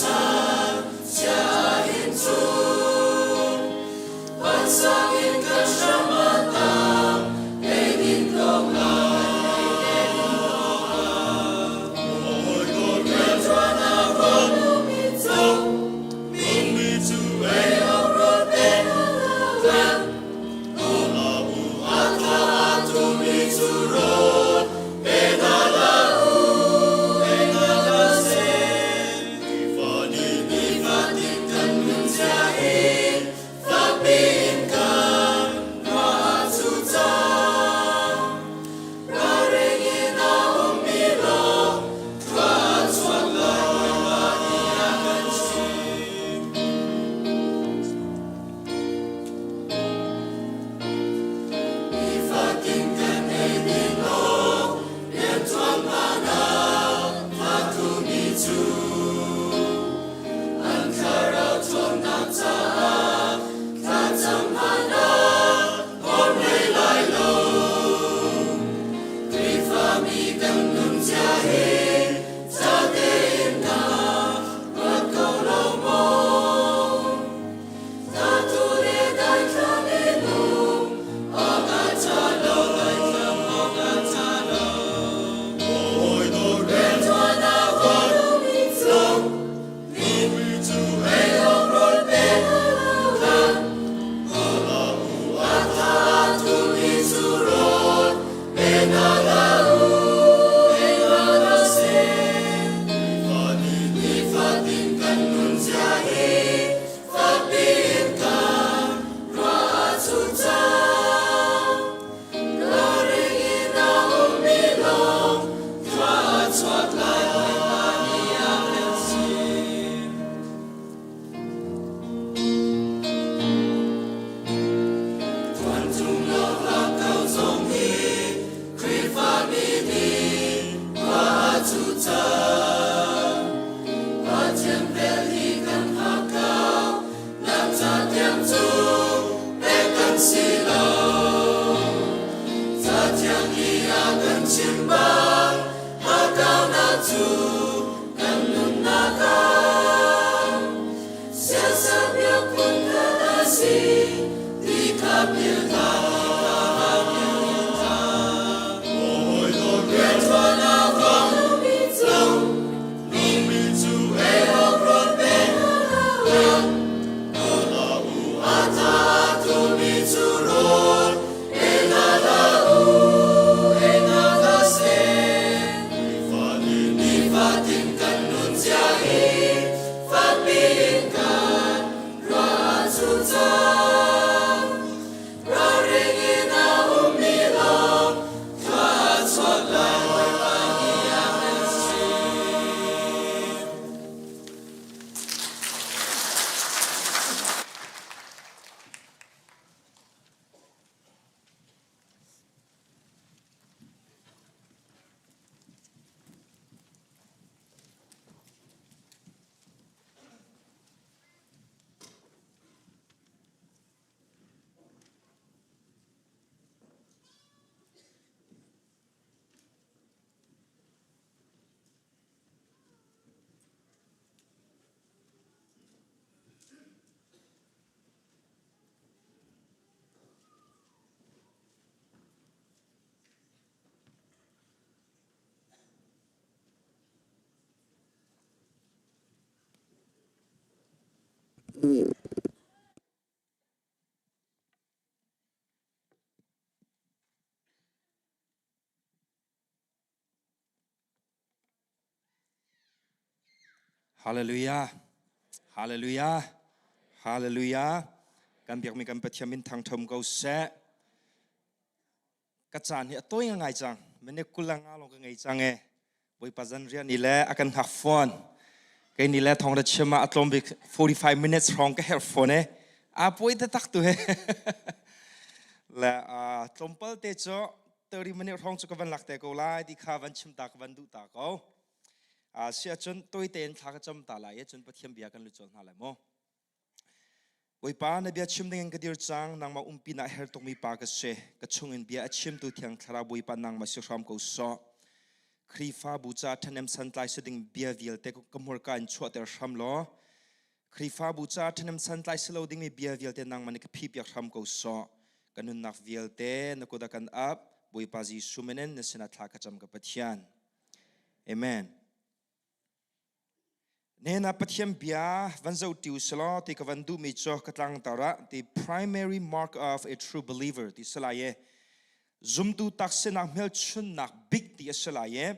chan chia hin cun vansang in kan hram a tang eidin ko lai eidin ko lai Rianṭuan a huam mi cu ei awk rawl pe hlah. A tha a thumi cu rawl pe hna hlah u, pe hna hlah seh. Nifatin kan nun cia in fakpi in kan ruah a cu cang. Ralring in a ummi lawng thlua a chuak lai Bawipa nih a kan chimh. Nifatin kan ei ding awk rianṭuan hmanh ah thumi cu an thlarau ṭhawnnak caah thlacam hmanh ah bawm hlei lai lo. Khrihfami kan nunzia hi ca tein naa ruat ko lo maw? Tatu le daithlang in um awk a ṭha lo, daithlang awk a ṭha lo. Rianṭuan a huammi cu ei awk rawl pe hlah. A tha a thumi cu rawl pe hna hlah u, pe hna hlah seh. Nifatin kan nunzia hi fakpi in kan ruah a cu cang. Roring in a ummi lawng thlua a chuak lai Bawipa nih a kan chimh. Tuanchung lo hlah ko zong hi Khrihfami nih khua a cu cang. Pathian vel hi kan hngak ko, nak ca tiang cu pek kan si lo. Cathiang nih a kan chimh bang, hakkaunak cu kan nunnak ah siasal biakphun khat a si ti kha philh hlah. Rianṭuan a huam mi cu ei awk rawl pe hlah. A tha a thumi cu rawl ei hna hlah u, ei hna hlah seh. Nifatin kan nunzia hi fakpi in kan ruah a cu cang. Ralring in a ummi lawng thlua a chuak lai Bawipa nih a kan chimh. Hallelujah. Hallelujah. Hallelujah. Kan biakmi kan Pathian min thangṭham ko seh. Ka caan hi a tawi ngai cang. Mene kulang nga lawng ka ngei cang e. Bawipa zan rian ni le a kan hngak fawn. Kei ni le thong da chim ah a tlawm bik 45 minutes hrawng ka herh fawn e. A poi taktak tu he. Le tlawmpal te cu 30 minute hrawng cu ka van lak te ko lai ti kha van chim ta ka van duh ta ko. Si ahcun toi tein thla ka cam ta lai i cun Pathian bia kan lut colh hna lai mu. Bawipa na bia chim dingin ka dir cang nangmah umpi na her tukmi pa ka si ka chungin bia a chimtu thiang thlarau Bawipa nangmah si hram ko sawh. Khrihfabu ca ṭhahnem santlai si ding bia vialte ka hmurka in chuahter hram law Khrihfabu ca ṭhahnem santlai si lo dingmi bia vialte nangmah nih ka phihpiak hram ko sawh. Ka nunnak vialte na kut ah kan ap. Bawipa Jesuh min in na sinah thla ka cam ka Pathian. Amen. Nena Pathian bia van zoh tiu selaw ti ka van duhmi cu ka tlangtar ah the primary mark of a true believer ti si lai e. Zumtu tak sinak hmelchunnak bik ti a si lai e.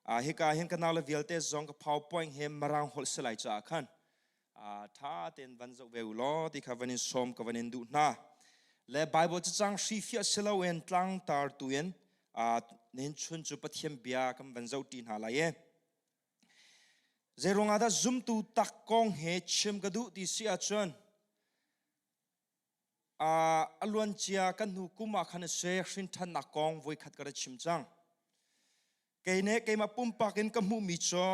Ah hika hin ka nau le vialte zong ka PowerPoint he marang holh si lai caah khan ah tha tein van zoh ve u law ti kha van in sawm ka van in duh hna. Le Bible cacang hrifiah si loin tlangtar tu in ah nihin chun cu Pathian bia kan van zoh ṭi hna lai e. Zeiruangah dah zumtu tak kong he chim ka duh ti si ahcun a luancia kan hnu kum ah khan a si hrinṭhannak kong voikhat ka ra chim cang. Kei nih keimah pumpak in ka hmuhmi cu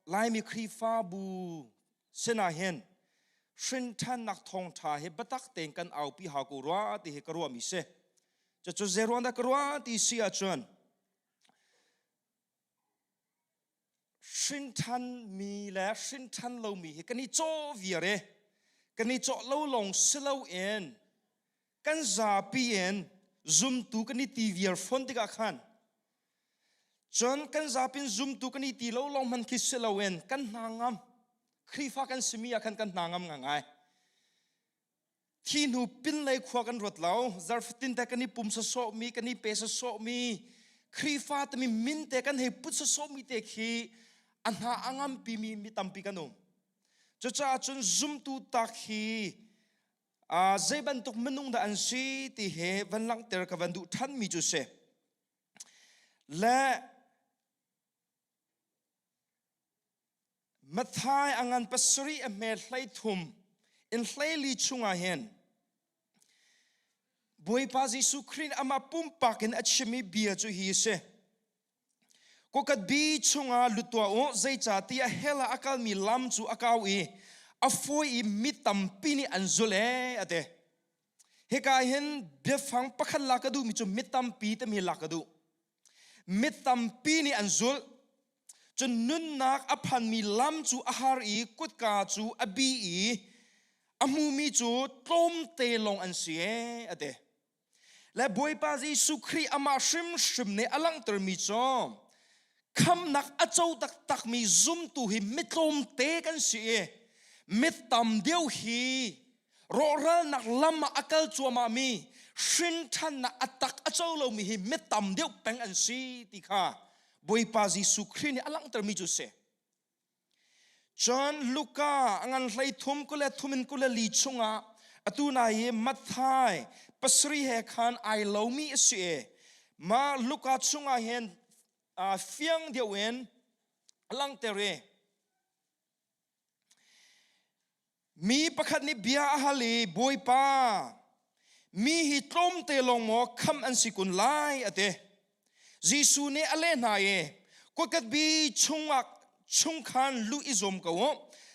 Laimi Khrihfabu sinah hin hrinṭhannak thawngṭha hi biatak tein kan aupi hau ko rua ti hi ka ruahmi si. Cucu zeiruang dah ka ruah ti si ahcun Hrinṭhan mi le hrinṭhan lomi hi kan i cawh viar i kan i cawh lo lawng si loin kan zapi in zumtu kan i ti viar fawn tikah khan cun kan zapi in zumtu kan i ti lo lawng hmanh khi si loin kan hna ngam Khrihfa kan simi ah khan kan hna ngam ngangai. Thi hnu pinlei khua kan ruat lo. Zarfatin te kan i pum sawsawhmi, kan i pe sawsawhmi, Khrihfa timi min te kan hei put sawsawhmi te khi a hna a ngampi mi mi tampi kan um. Cucaah cun zumtu tak hi zei bantuk minung dah an si ti he van langhter ka van duh than mi cu si. Le Matthai a ngan pasarih a hme 13 in 14 chungah hin Bawipa Jesuh Khrih amah pumpak in a chimmi bia cu hi a si. Kokat bi chungah lut tuah u, zeicahtiah hell ah a kalmi lam cu a kau i a fawi i mi tampi nih an zul ee a ti. Hika hin biafang pakhat lak ka duhmi cu mi tampi timi lak ka duh. Mi tampi nih an zulh. Cun nunnak a phanmi lam cu a har i kutka cu a bi i a hmumi cu tlawmte lawng an si ee a ti. Le Bawipa Jesuh Khrih amah hrimhrim nih a langhtermi cu khamnak a co taktakmi zumtu hi mi tlawmte kan si i mi tam deuh hi rawhralnak lam ah a kal cuahmahmi hrinṭhannak a tak a co lomi hi mi tam deuh peng an si ti kha Bawipa Jesuh Khrih nih a langhtermi cu si. Cun Luka a ngan hlei thum kule thum in kule li chungah atu nai i Matthai pasarih he khan ai lomi a si i mah Luka chungah hin fiang deuh in a langhter i Mi pakhat nih bia a hal i Bawipa, mi hi tlawmte lawng maw khamh an si kun lai a ti. Jesuh nih a leh hna i kuatkat bi chungah chungkhan luh i zuam ko u.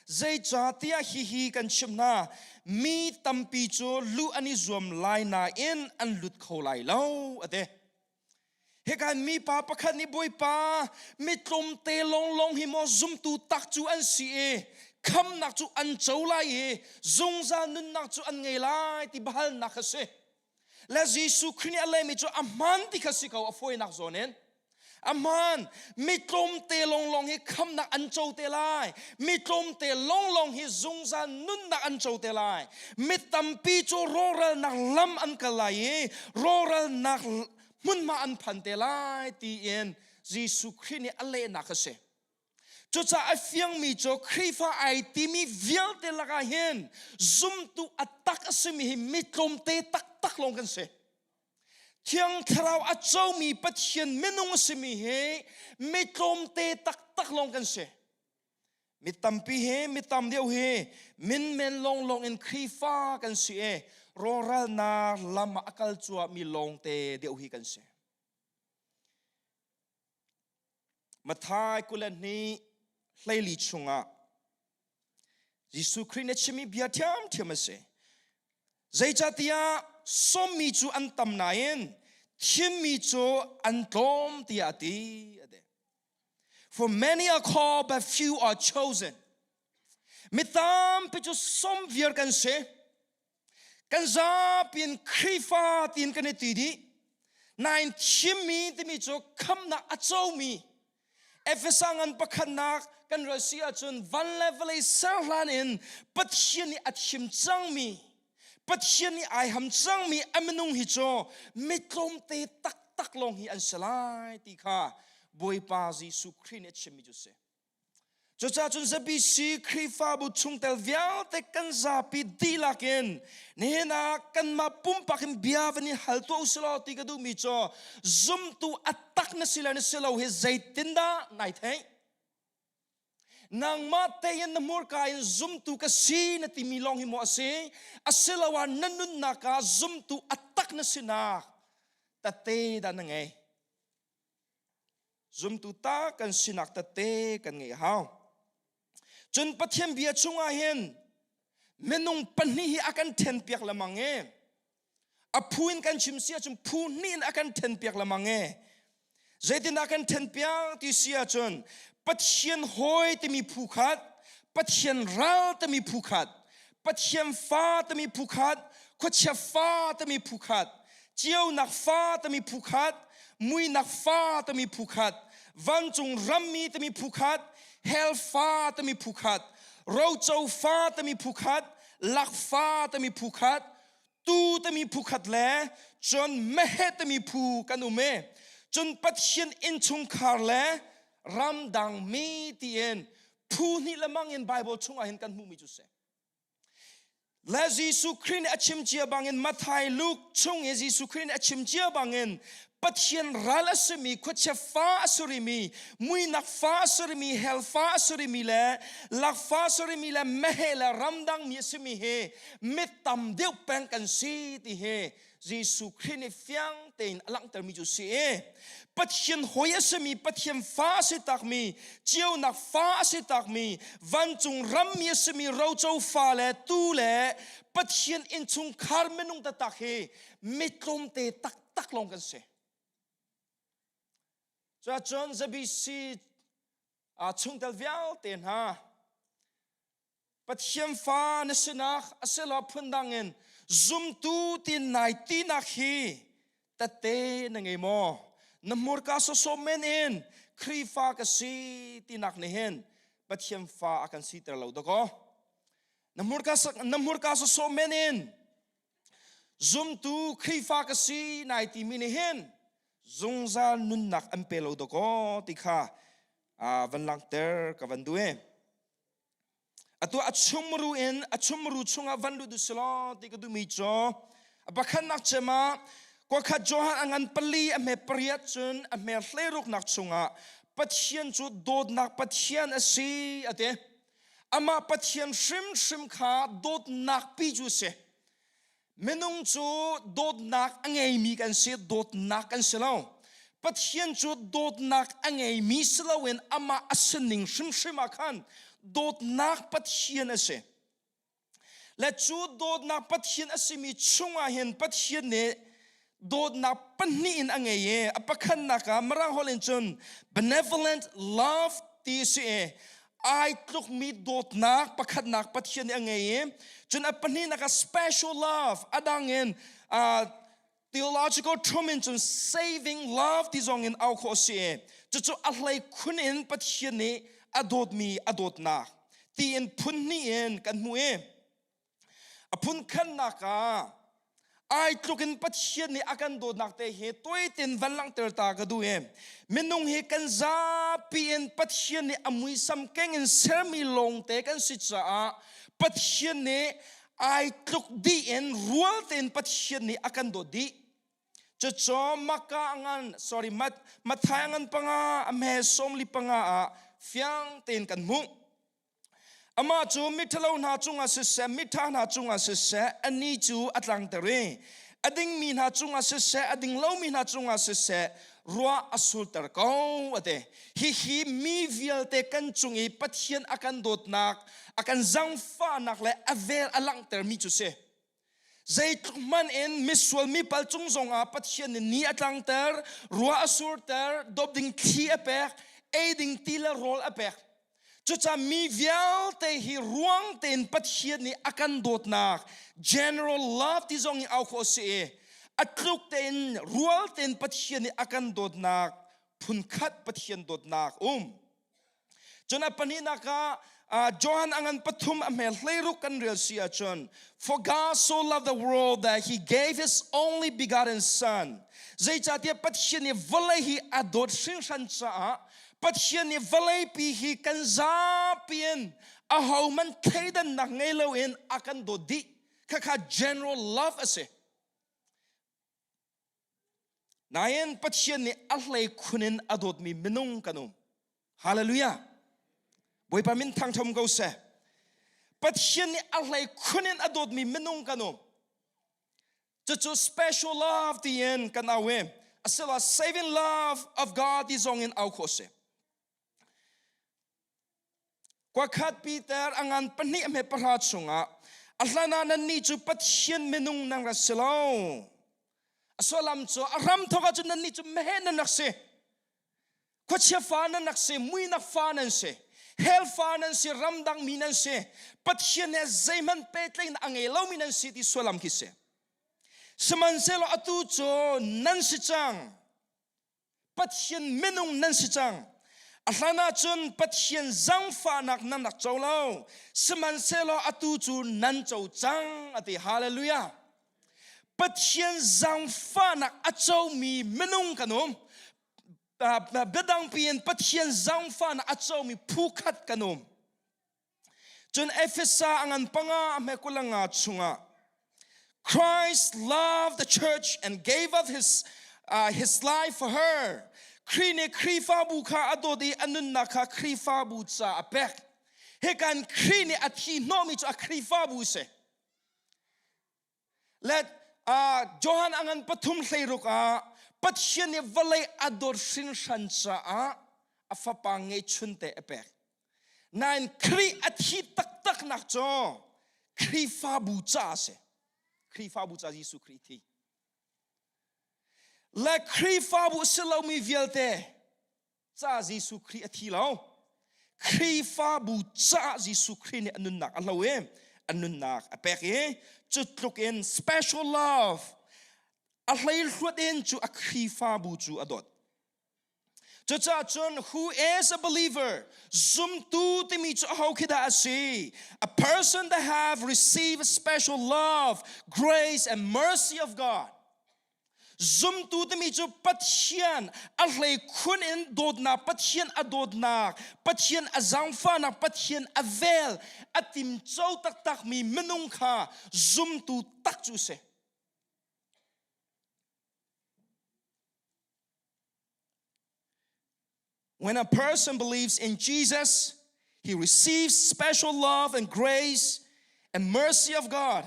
Zeicahtiah hihi kan chimh hna, mi tampi cu luh an i zuam lai nain an lut kho lai lo a ti. Hika mipa pakhat nih Bawipa mi tlawmte lawnglawng hi maw zumtu tak cu an si i khamnak cu an co lai i zungzal nunnak cu an ngei lai ti biahalnak a si. Le Jesuh Khrih nih a lehmi cu a hmaan ti kha si ko a fawinak zawn in. A hmaan mi tlawmte lawnglawng hi khamnak an co te lai. Mi tlawmte lawnglawng hi zungzal nunnak an co te lai. Mi tampi cu rawhralnak lam an kal lai i rawhralnak hmunhma an phan te lai tiin Jesuh Khrih nih a lehnak a si. Cucaah a fiangmi cu Khrihfa ai timi vialte lakah hin zumtu a tak a simi hi mi tlawmte taktak lawng kan si. Thiang Thlarau a comi Pathian minung a simi hi mi tlawmte taktak lawng kan si. Mi tampi he mi tam deuh hi min men lawnglawng in Khrihfa kan si i rawhralnak lam ah a kal cuahmi lawngte deuh hi kan si. Matthai 22 hleili chungah Jesuh Khrih nih chimmi bia ṭhiamṭhiam a si. Zeicahtiah sawmmi cu an tam nain thimmi cu an tlawm tiah a ti. A ti. For many are called, but few are chosen. Mi tampi cu som viar kan si. Kan zapi in Khrihfa tiin kan i ti dih. Nain thimmi timi cu khamnak a comi Efesa ngan pakhatnak kan rel si ahcun van le vawlei ser hlan in Pathian nih a thim cangmi Pathian nih ai ham cangmi a minung hi cu mi tlawmte taktak lawng hi an si lai ti kha Bawipa Jesuh Khrih nih a chimmi cu si. Cucaah cun ZBC Khrihfabu chungtel vialte kan zapi dihlak in nihin ah kanmah pumpak in bia van i hal tuah usih law ti ka duhmi cu zumtu a tak na si le na si lo hi zeitindah nai theih? Nangmah tein na hmurka in zumtu ka si na timi lawng hi maw a si? Asiloah na nunnak ah zumtu a tak na sinak tate dah na ngei? Zumtu ta kan sinak tete kan ngeih hau. Cun Pathian bia chungah hin minung pahnih hi a kan then piak lemang e. A phu in kan chim si ahcun phu hnih in a kan then piak lemang e. Zeitin a kan then piak ti si ahcun Pathian hawi timi phu khat, Pathian ral timi phu khat, Pathian fa timi phu khat, khuachia fa timi phu khat, ceunak fa timi phu khat, muinak fa timi phu khat, vancung rammi timi phu khat, hell fa timi phu khat, roco fa timi phu khat, lakfa timi phu khat, tu timi phu khat le cun meheh timi phu kan um e. Cun Pathian innchungkhar le ramdang mi tiin phu hnih lemang in Bible chungah hin kan hmuhmi cu si. Le Jesuh Khrih nih a chim cia bangin Matthai Luke chung i Jesuh Khrih nih a chim cia bangin Pathian ral a simi, khuachia fa a si rimi, muinak fa a si rimi, hell fa a si rimi le lakfa a si rimi le meheh le ramdang mi a simi hi mit tam deuh peng kan si ti hi Jesuh Khrih nih fiang tein a langhtermi cu si i Pathian hawi a simi Pathian fa a si takmi ceunak fa a si takmi vancung rammi a simi roco fa le tu le Pathian innchungkhar minung taktak hi mi tlawmte taktak lawng kan si. Cuacun ZBC chungtel vialte hna Pathian fa na sinak asilo phundang in zumtu ti nai tinak hi tette na ngei maw? Na hmurka sawsawh men in Khrihfa ka si tinak nih hin Pathian fa a kan siter lo dakaw. Na hmurka na hmurka sawsawh men in zumtu Khrihfa ka si nai timi nih hin zungzal nunnak an pe lo dakaw ti kha van langhter ka van duh e. Atu a chumru in a chumru chungah van lut usilaw ti ka duhmi cu a pakhatnak cem ah kuakhat Johan a ngan pali a hme pariat cun a hme hleiruknak chungah Pathian cu dawtnak Pathian a si a ti. Amah Pathian hrimhrim kha dawtnak pi cu a si. Minung cu dawtnak a ngeimi kan si, dawtnak kan si lo. Pathian cu dawtnak a ngeimi si loin amah a sining hrimhrim ah khan dawtnak Pathian a si. Le cu dawtnak Pathian a simi chungah hin Pathian nih dawtnak pahnih in a ngei i a pakhatnak ah Mirang holh in cun benevolent love ti a si i ai tlukmi dawtnak pakhatnak Pathian nih a ngei i cun a pahnihnak ah special love a dang in uh, theological term in cun saving love ti zong in au khawh a si i cucu a hlei khun in Pathian nih a dawtmi a dawtnak tiin phun hnih in kan hmuh i A phunkhannak ah ai tluk in Pathian nih a kan dawtnak te hi tuaitin van langhter ta ka duh i minung hi kan zapi in Pathian nih a muisam keng in sermi lawngte kan si caah Pathian nih ai tluk dih in rual tein Pathian nih a kan dawt dih. Cucu Maka ngan sorry Mat Mathai ngan panga a hme sawmli panga ah fiang tein kan hmuh. Amah cu miṭhalo hna cungah siseh, miṭha hna cungah siseh, a ni cu a tlangter i a dingmi hna cungah siseh, a ding lomi hna cungah siseh, ruah a sulter ko, a ti. Hihi mi vialte kan cung i Pathian a kan dawtnak, a kan zangfahnak le a vel a langhtermi cu si. Zeitluk hmanh in misual mi pal cung zongah Pathian nih ni a tlangter, ruah a surter, dawp ding thli a pek. Ei ding ti le rawl a pek. Cucaah mi vialte hi ruang tein Pathian nih a kan dawtnak general love ti zong in au khawh a si i a tluk tein rual tein Pathian nih a kan dawtnak phunkhat Pathian dawtnak um. Cun a pahnihnak ah Johan a ngan pathum a hme hleiruk kan rel si ahcun For God so loved the world that he gave his only begotten son. Zeicahtiah Pathian nih vawlei hi a dawt hringhran caah Pathian nih vawleipi hi kan zapi in ahohmanh thleidannak ngei loin a kan dawt dih. Khakha general love a si. Nain Pathian nih a hlei khun in a dawtmi minung kan um. Hallelujah. Bawipa min thangṭham ko seh. Pathian nih a hlei khun in a dawtmi minung kan um. Cucu special love tiin kan au i asila saving love of God ti zong in au khawh si. Kuakhat Peter a ngan pahnih a hme pahra chungah a hlan ah nannih cu Pathian minung nan rak si lo. A sullam cu a ram thawk ahcun nannih cu meheh nan rak si. Khuachia fa nan rak si, muinak fa nan si, hell fa nan si, ramdang mi nan si, Pathian he zeihmanh pehtlaihnak a ngei lomi nan si ti sullam khi si. Sihmanhsehlaw atu cu nan si cang. Pathian minung nan si cang. A hlan ahcun Pathian zangfahnak nan rak co lo. Sihmanhsehlaw atu cu nan co cang a ti. Hallelujah. Pathian zangfahnak a comi minung kan um. Biadangpi in Pathian zangfahnak a comi phu khat kan um. Cun Efesa a ngan panga a hme kulanga chungah Christ loved the church and gave up his, uh, his life for her. Khrih nih Khrihfabu kha a dawt i a nunnak kha Khrihfabu ca a pek. Hikan Khrih nih a thi hnawhmi cu a Khrihfabu si. Let uh, Johan a ngan pathum hleiruk ah Pathian nih vawlei a dawt hringhran caah a fapa ngeihchunte a pek. Nain Khrih a thi taktak nak cu Khrihfabu ca a si. Khrihfabu ca Jesuh Khrih thi. Le Khrihfabu si lomi vialte ca Jesuh Khrih a thi lo. Khrihfabu caah Jesuh Khrih nih a nunnak a hlo i a nunnak a pek i cu tluk in special love a hleihluat in cu a Khrihfabu cu a dawt. Cucaah cun who is a believer? Zumtu timi cu aho khi dah a si? A person that have received special love, grace and mercy of God. Zumtu timi cu Pathian a hleikhun in dawtnak, Pathian a dawtnak, Pathian a zaangfahnak, Pathian a vel, a timco taktakmi minung kha zumtu tak cu si. When a person believes in Jesus, he receives special love and grace and mercy of God.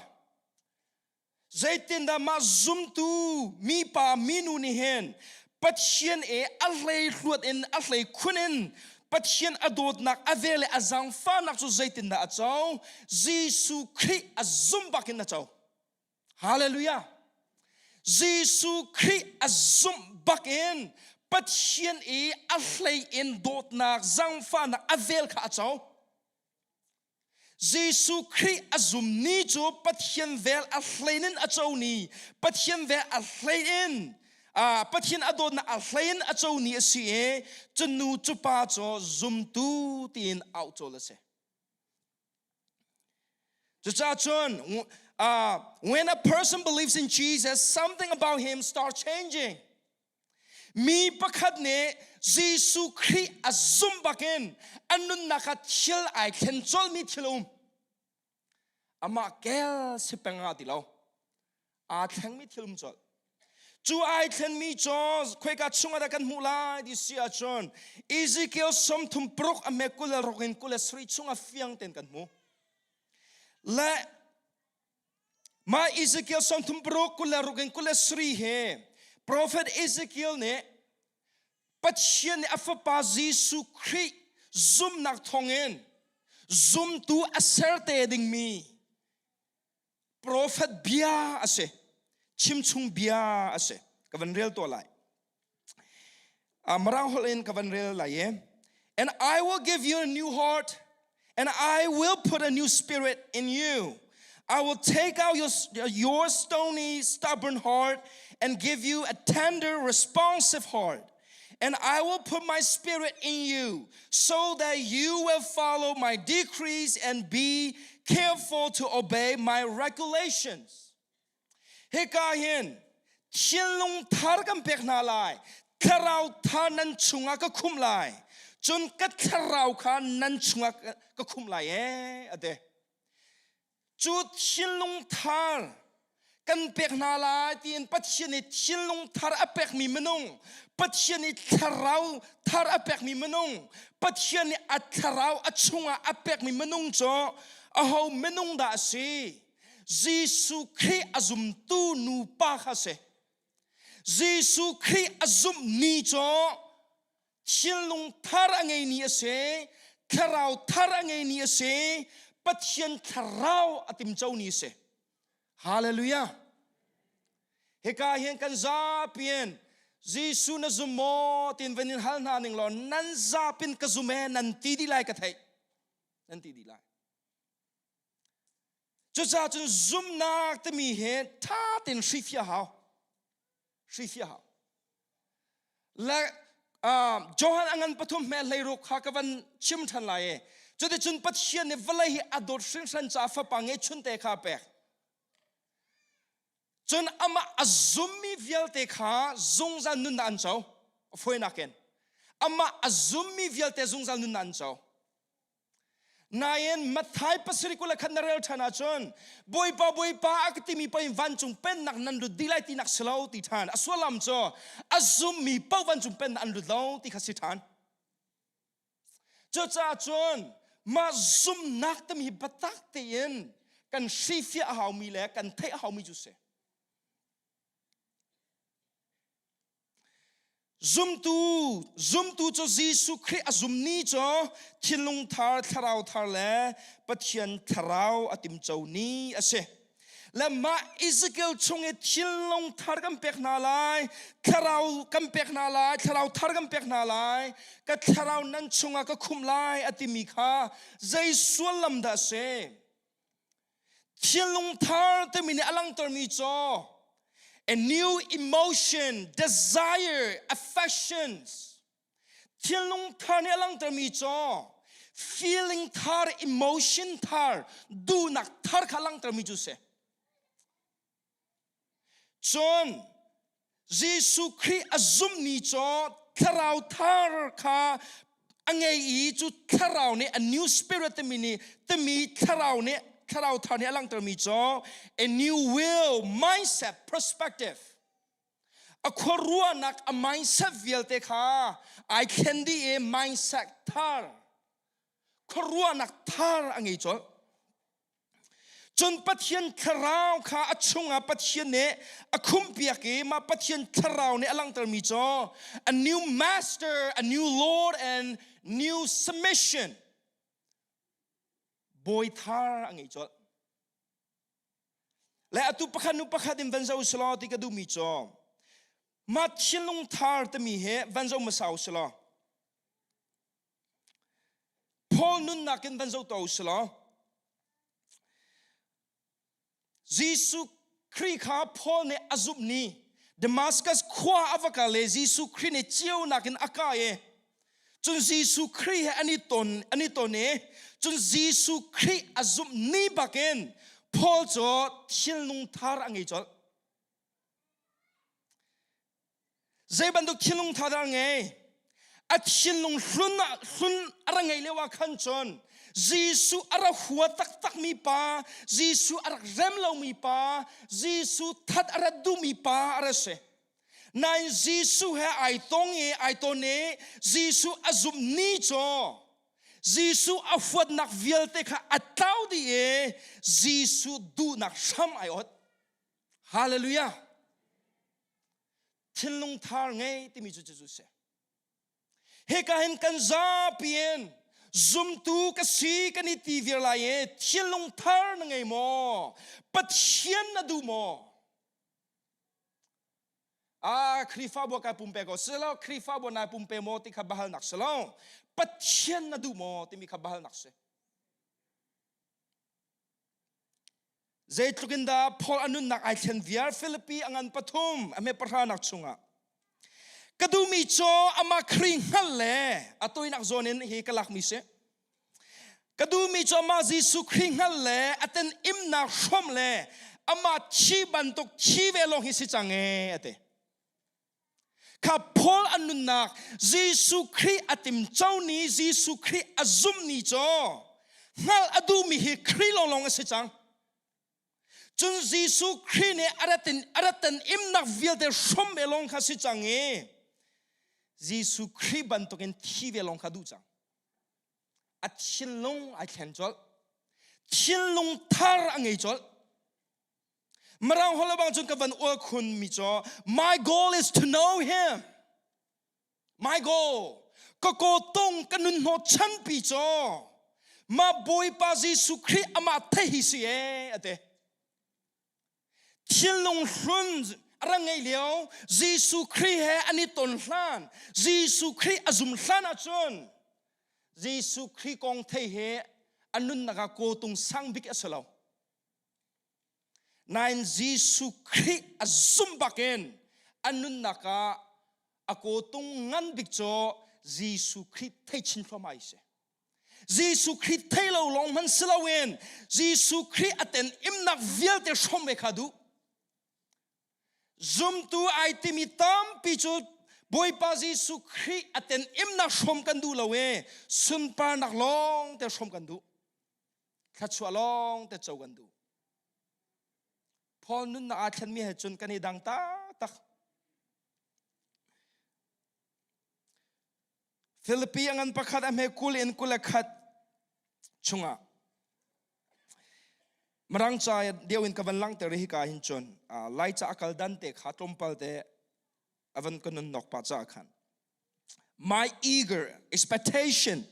Zeitindah mah zumtu mipa minu nih hin Pathian e a hlei hluat in a hlei khun in Pathian a dawtnak a vel le a zaangfahnak cu zeitindah a co? Jesuh Khrih a zum bak in a co. Hallelujah. Jesuh Khrih a zumh bak in Pathian i a hlei in dawtnak zaangfahnak a vel kha a co. Jesuh Khrih a zum ni cu Pathian vel a hlein in a co ni, Pathian vel a hlei in Pathian a dawtnak a hlei in a co ni a si i cu nu cu pa cu zumtu tiin auh cawl a si. Cucaah cun when a person believes in Jesus, something about him starts changing. Mi pakhat nih Jesuh Khrih a zumh bakin a nunnak ah thil ai thlen colmi thil a um. Amah kel si peng ah ti lo. Aa thlengmi thil um colh. Cu ai thlenmi cu khoika chungah dah kan hmuh lai ti si ahcun Ezekiel 36 a hme 26 in 27 chungah fiang tein kan hmu. Le mah Ezekiel 36 26 in 27 hi Prophet Ezekiel nih Pathian nih a fapa Jesuh Khrih zumnak thawngin zumtu a ser te dingmi Profet bia a si. Chimchung bia a si. Ka van rel tuah lai. Mirang holh in ka van rel lai i. And I will give you a new heart, and I will put a new spirit in you. I will take out your, your stony, stubborn heart and give you a tender, responsive heart. And I will put my spirit in you so that you will follow my decrees and be careful to obey my regulations. Hika hin thinlung thar kan pek hna lai. Thlarau thar nan chungah ka khum lai. Cun ka thlarau kha nan chungah ka khum lai ee ate. Cu thinlung thar kan pek hna lai tiin Pathian nih thinlung thar a pekmi minung, Pathian nih thlarau thar a pekmi minung, Pathian nih a thlarau a chungah a pekmi minung cu aho minung dah a si? Jesuh Khrih a zumtu nupa kha si. Jesuh Khrih a zumh ni cu thinlung thar a ngei ni a si, thlarau thar a ngei ni a si, Pathian thlarau a timco ni a si. Hallelujah. Hika hin kan zapi in Jesuh na zum maw tin van in hal hna ning law nan zapin ka zum e nan ti dih lai ka theih. Nan ti dih lai. Cucaah cun zumhnak timi hi ṭha tein hrifiah hau. Hrifiah hau. Le uh, Johan a ngan pathum hme hleiruk kha ka van chim ṭhan lai i cuticun Pathian nih vawlei hi a dawt hringhran caah fapa nge chunte kha a pek. Cun amah a zummi vialte kha zungzal nunnak an co. A fawinak in. Amah a zummi vialte zungzal nunnak an co. Nain Matthai pasarih 21 na rel ṭhan ahcun Bawipa Bawipa a ka timi paoh in vancung pennak nan lut dih lai tinak si lo ti ṭhan. A sullam cu a zummi paoh vancung pennak an lut lo ti kha si ṭhan. Cucaah cun mah zumhnak timi hi biatak tein kan hrifiah a haumi le kan theih a haumi cu si. Zumtu, zumtu cu Jesuh Khrih a zum ni cu thinlung thar, thlarau thar le Pathian thlarau a timco ni a si. Le mah Ezekiel chung i thinlung thar kan pek hna lai, thlarau kan pek hna lai, thlarau thar kan pek hna lai, ka thlarau nan chungah ka khumh lai a timi kha zei sullam dah a si? Thinlung thar timi nih a langhtermi cu a new emotion, desire, affections. Thinlung thar nih a langhtermi cu feeling thar, emotion thar, duhnak thar kha a langhtermi cu si. Cun Jesuh Khrih a zummi cu thlarau thar kha a ngei i cu thlarau nih a new spirit timi nih timi thlarau nih thlarau thar nih a langhtermi cu a new will mindset perspective a khuaruahnak a mindset vialte kha ai thlen dih i mindset thar khuaruahnak thar a ngei colh Cun Pathian thlarau kha a chungah Pathian nih a khumhpiak i mah Pathian thlarau nih a langhtermi cu a new master, a new Lord and new submission. Bawi thar a ngei colh. Le atu pakhat nu pakhat in van zo selaw ti ka duhmi cu mah thinlung thar timi hi van zo hmasa u selaw Paul nunnak in van zoh tuah u silaw Jesuh Khrih kha Paul nih a zumh ni Damascus khua a va kal le Jesuh Khrih nih ceunak in a kai i cun Jesuh Khrih he an i ton an i ton i cun Jesuh Khrih a zumh ni bakin Paul cu thilnung thar a ngei colh. Zei bantuk thinlung tha dah a ngei? A thinlung hlun ah hlun a ra ngei lio ah khan cun Jesuh a ra hua taktakmi pa, Jesuh a rak rem lomi pa, Jesuh that a rat duhmi pa a ra si. Nain Jesuh he ai tong i ai ton i Jesuh a zumh ni cu Jesuh a huatnak vialte kha a tlau dih i Jesuh duhnak hram ai ot. Hallelujah! Thinlung thar ngei timi cu cu si. Hika hin kan zapi in zumtu ka si kan i ti viar lai i thinlung thar na ngei maw? Pathian na duh maw? Ah, Khrihfabu kai pumpe ko silo, Khrihfabu nai pumpe maw ti kha bahalnak silo. Pathian na duh maw timi kha bahalnak si. Zeitluk in dah Paul a nunnak ai thlen viar Philippi a ngan pathum a me pahranak chungah ka duhmi cu amah Khrih hngalh le a toinak zawn in hi ka lakmi si. Ka duhmi cu amah Jesuh Khrih hngalh le a ten imnak hrawm le amah thi bantuk thi ve lawng hi si cang ee a ti. Kha Paul an nunnak Jesuh Khrih a timco ni Jesuh Khrih a zum ni cu hngalh a duhmi hi Khrih lawnglawng a si cang. Cun Jesuh Khrih nih a ratin a ratan imnak vialte hrawm ve lawng kha si cang i Jesuh Khrih bantukin thi ve lawng kha duh cang. A thinlung ai thlen colh. Thinlung thar a ngei colh. Mirang holh bang cun ka van ual khun mi cu my goal is to know him. My goal ka kawtung ka nun hnawh chanpi cu ma Bawipa Jesuh Khrih amah thei hi si ee ate. Thinlung hlun a ra ngei lio Jesuh Khrih he an i ton hlan Jesuh Khrih a zum hlan ahcun Jesuh Khrih kong thei he a nunnak ah kawtung sang bik a si lo. Nain Jesuh Khrih a zum bakin a nunnak ah a kawtung ngan bik cu Jesuh Khrih thei chin thluahmah hi si. Jesuh Khrih thei lo lawng hmanh si loin Jesuh Khrih a ten imnak vialte hrawm ve kha duh. Zumtu ai timi tampi cu Bawipa Jesuh Khrih a ten imnak hrawm kan duh lo e sunparnak lawng te hrawm kan duh. Thluachuah lawng te co kan duh. Paul nunnak aa thlenmi he cun kan i dang taktak. Philippi a ngan pakhat a hme 20 in 21 chungah Mirang ca deuh in ka van langhter i hika hin cun Laica a kal dan te kha tlawmpal te a van ka nun nok pah caah khan My eager expectation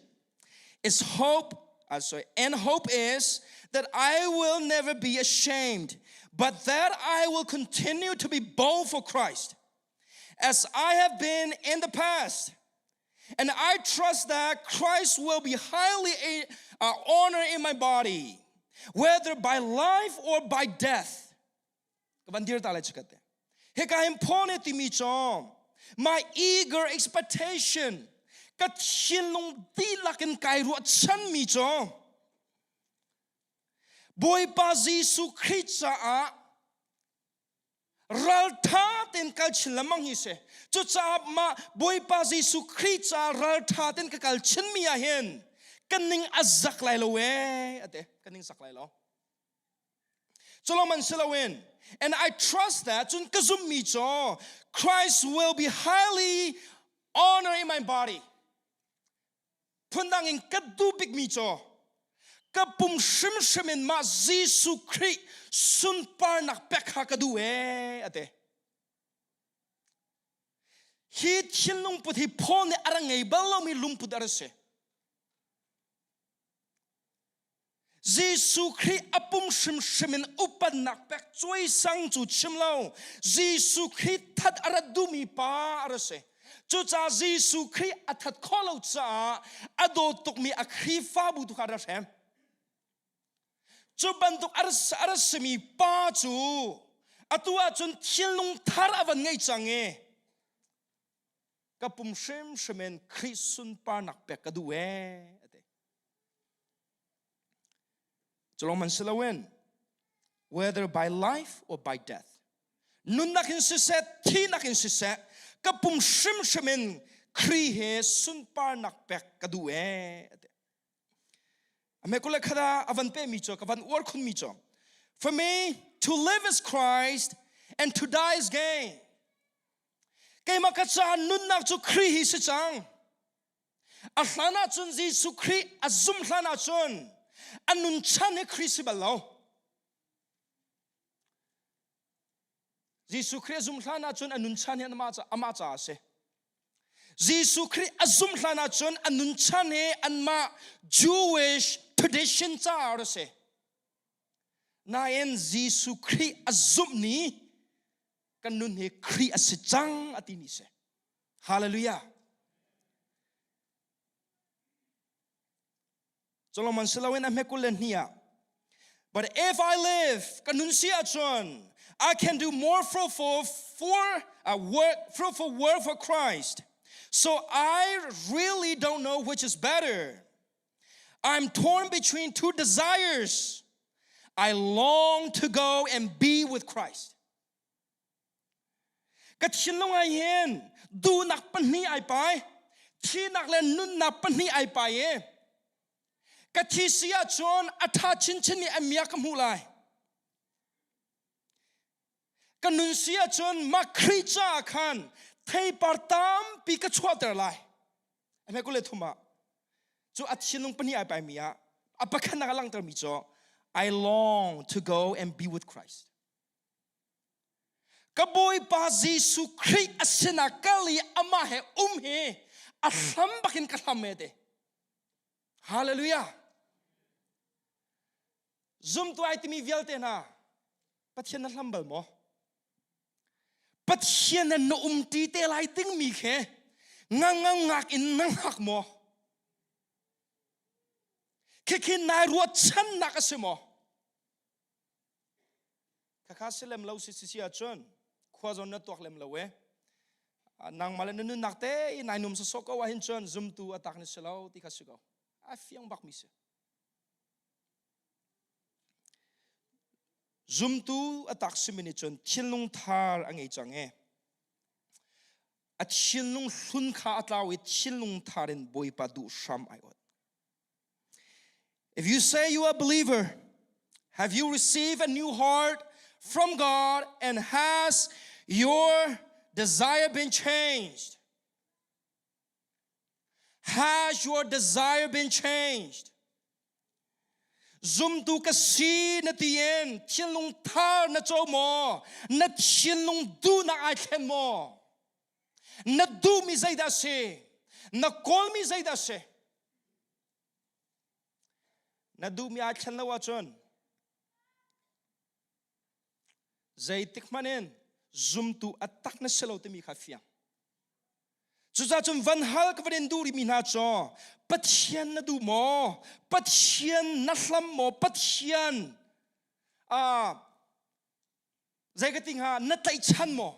is hope uh, sorry, and hope is that I will never be ashamed, but that I will continue to be bold for Christ as I have been in the past. And I trust that Christ will be highly uh, honored in my body, whether by life or by death. My eager expectation ka thinlung dihlak in kai ruahchanmi cu Bawipa Jesuh Khrih caah raltha tein kal chin lengmang hi si cucaah mah Bawipa Jesuh Khrih caah raltha tein ka kal chinmi ah hin ka ning a zak lai lo ee ate ka ning zak lai lo Solomon si loin and I trust that cun ka zummi cu Christ will be highly honored in my body Phundang in ka duh bikmi cu ka pum hrimhrim in mah Jesuh Khrih sunparnak pek kha ka duh ee a ti. Hi thinlung put hi Paul nih a rak ngei bal lomi lungput a rak si. Jesuh Khrih a pum hrimhrim in upatnak pek cuaisang cu chim lo Jesuh Khrih that a rat duhmi pa a rak si. Cucaah Jesuh Khrih a that khawh lo caah a dawt tukmi a Khrihfabu tu kha a rak hrem. Cu bantuk a rak simi pa cu atu ahcun thinlung thar a van ngei cang i ka pum hrimhrim in Khrih sunparnak pek ka duh ee a ti. Culawng man si loin whether by life or by death nunnak in siseh thihnak in siseh ka pum hrimhrim in Khrih he sunparnak pek ka duh ee ati. Ame kule khada avan pe mi cu ka van uar khun mi cu For me to live is Christ and to die is gain. Keimah ka caah nunnak cu Khrih hi si cang. A hlan ahcun Jesuh Khrih a zum hlan ahcun a nun chan hi Khrih si bal lo. Jesuh Khrih a zum hlan ahcun a nun chan hi amah amah caah a si. Jesuh Khrih a zum hlan ahcun a nun chan hi anmah Jewish tradition caah a si. Nain Jesuh Khrih a zumh ni kan nun hi Khrih a si cang a ti ni si. Hallelujah. Solomon siloin a hmekul le hnih ah But if I live, ka nun si ahcun, I can do more fruitful for uh, work, fruitful work for Christ. So I really don't know which is better. I'm torn between two desires. I long to go and be with Christ. Ka thinlung ah hin duhnak pahnih ai pai. Thihnak le nunnak pahnih ai pai i ka thi si ahcun a ṭha chinchinmi a miak ka hmuh lai. Ka nun si ahcun mah Khrih caah khan theipar tampi ka chuahter lai. A hme kul le thum ah cu a thinlung pahnih ai paimi ah a pakhatnak a langhtermi cu I long to go and be with Christ. Ka Bawipa Jesuh Khrih a sinah kal i amah he um hi a hlam bakin ka hlam e te. Hallelujah. Zumtu ai timi vialte hna Pathian na hlam bal maw? Pathian na na um ti te lai dingmi khe ngang ngang ngak in na hngak maw? Khikhi nai ruahchannak a si maw? Khakha si lem lo si si ahcun khua zawn na tuak lem lo e. Nangmah le na nunnak te i nai num sawsawh ko ahhin cun zumtu a tak ni si lo ti kha si ko. A fiang bak mi si. Zumtu a tak simi nih cun thinlung thar a ngei cang e. A thinlung hlun kha a tlau i thinlung thar in Bawipa duh hram ai ot. If you say you are a believer, have you received a new heart from God and has your desire been changed? Has your desire been changed? Zumtu ka si na ti in thinlung thar na co maw? Na thinlung duhnak ai thlen maw? Na duhmi zeidah si? Na kawlmi zeidah si? Na duhmi ai thlen lo ahcun zeitik hmanh in zumtu a tak na si lo timi kha fiang. Cucaah cun van hal ka van in duh rihmi hna cu Pathian na duh maw? Pathian na hlam maw? Pathian ah zei ka ti hnga na tlaihchan maw?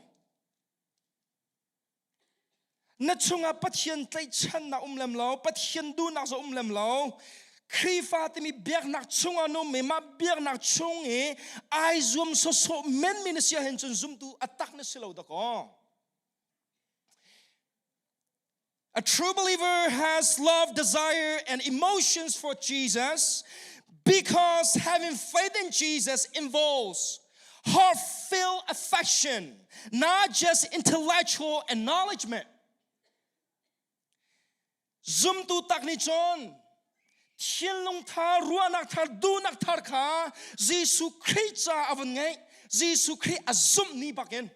Na chungah Pathian tlaihchannak um lem lo, Pathian duhnak zong um lem lo. Khrihfa timi biaknak chungah na um i mah biaknak chung i ai zuam sawsawh menmi na si ahhin cun zumtu a tak na si lo dakaw. A true believer has love, desire, and emotions for Jesus because having faith in Jesus involves heartfelt affection, not just intellectual acknowledgement. Zumtu tak nih cun thinlung thar, ruahnak thar, duhnak thar kha Jesuh Khrih ca a vun ngeih. Jesuh Khrih a zumh ni bakin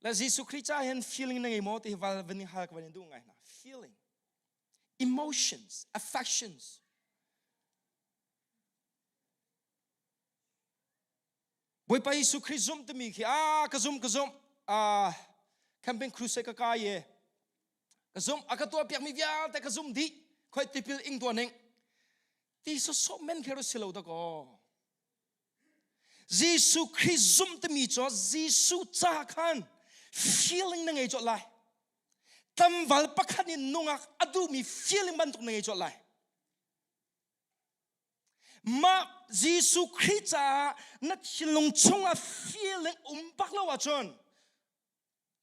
Le Jesuh Khrih ca hin feeling na ngei maw ti hi val van hal ka van in duh ngai hna. Feeling, emotions, affections. Bawipa Jesuh Khrih zumh timi khi ah ka zum ka zum ah camping crusade ka kai ye ka zum a ka tuah piak mi vialte ka zum dih khoi tipil ing tuah ning ti so so men khe ro si lo da ko Jesuh Khrih zumh timi cu Jesuh ca khan feeling na ngei colh lai. Tlangval pakhat nih nungak a duhmi feeling bantuk na ngei colh lai. Mah Jesuh Khrih caah na thinlung chungah feeling um bak lo ahcun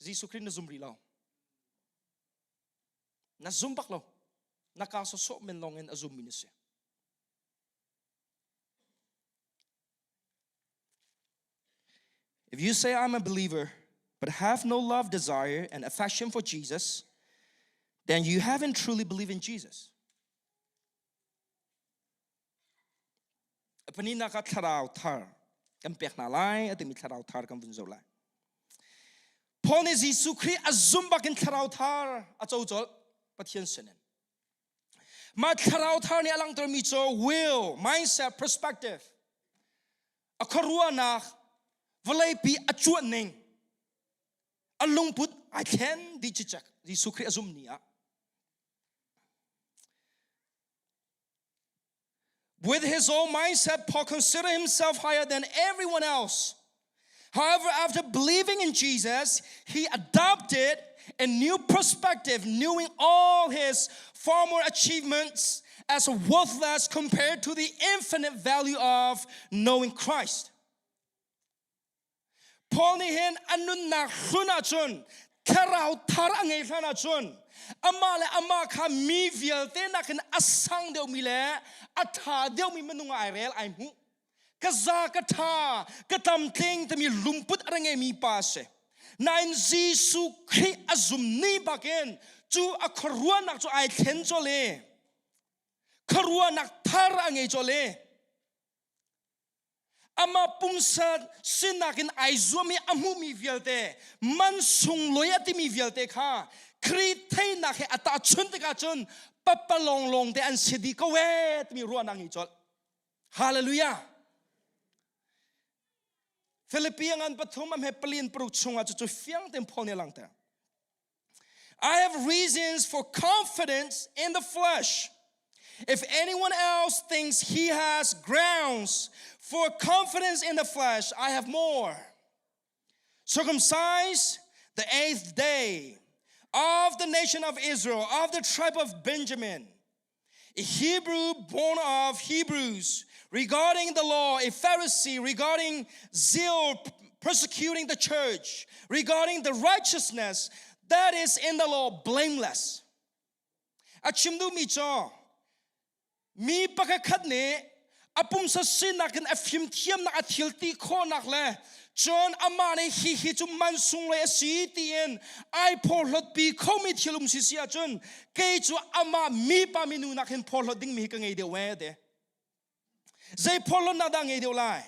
Jesuh Khrih na zum rih lo. Na zum bak lo. Na kaa sawsawh men lawng in a zummi na si. If you say I'm a believer but have no love, desire, and affection for Jesus, then you haven't truly believed in Jesus. Panina ka thlarau thar kan pek hna lai atimi thlarau thar kan vun zo lai. Paul nih Jesuh Khrih a zum bakin thlarau thar a co colh Pathian sinin. Mah thlarau thar nih a langhtermi cu will, mindset, perspective, a khuaruahnak, vawleipi a cuanh ning, a lungput ai thlen dih cicek Jesuh Khrih a zum ni ah. With his own mindset, Paul considered himself higher than everyone else. However, after believing in Jesus, he adopted a new perspective, knowing all his former achievements as worthless compared to the infinite value of knowing Christ. Paul nih hin a nunnak hlun ahcun thlarau thar a ngei hlan ahcun amah le amah kha mi vialte nakin a sang deuhmi le a ṭha deuhmi minung ah ai rel ai hmuh. Ka za ka ṭha ka tlamtling timi lungput a ra ngeimi pa a si. Nain Jesuh Khrih a zum ni bakin cu a khuaruahnak cu ai thlen colh i khuaruahnak thar a ngei colh i Amah pumsa sinak in ai zuam i a hmuhmi vialte, man sunglawi a timi vialte kha Khrih theihnak he a tahchunh tikah cun papalong lawng te an si dih ko ee timi ruahnak ngei colh. Hallelujah. Philippi ngan pathum a hme palin paruk chungah cucu fiang tein Paul nih a langhter. I have reasons for confidence in the flesh. If anyone else thinks he has grounds for confidence in the flesh, I have more. Circumcised the eighth day of the nation of Israel, of the tribe of Benjamin, a Hebrew born of Hebrews, regarding the law, a Pharisee, regarding zeal persecuting the church, regarding the righteousness that is in the law, blameless. A chim duhmi cu mi pakhat nih a pumsa sinak in a fimthiamnak a thil ti khawhnak le cun amah nih hi hi cu man sunglawi a si tiin ai phorhlawtpi khomi thil um si si ahcun kei cu amah mipa minu nak hin phorhlawt dingmi hi ka ngei deuh ee te zei phorhlawtnak dah ngei deuh lai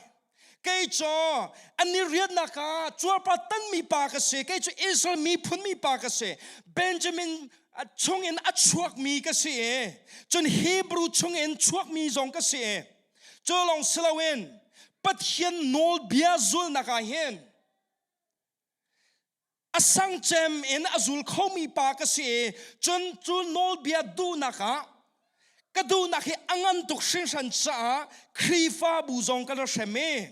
kei cu an i riannak ah cuarpa tanmi pa ka si kei cu Israel miphun mi pa ka si Benjamin chungin a chuakmi ka si i cun Hebrew chungin chuakmi zong ka si i cu lawng si loin Pathian nawlbia zulnak ah hin a sang cem in a zul khomi pa ka si i cun cu nawlbia duhnak ah ka duhnak hi a ngan tuk hringhran caah Khrihfabu zong ka ra hrem i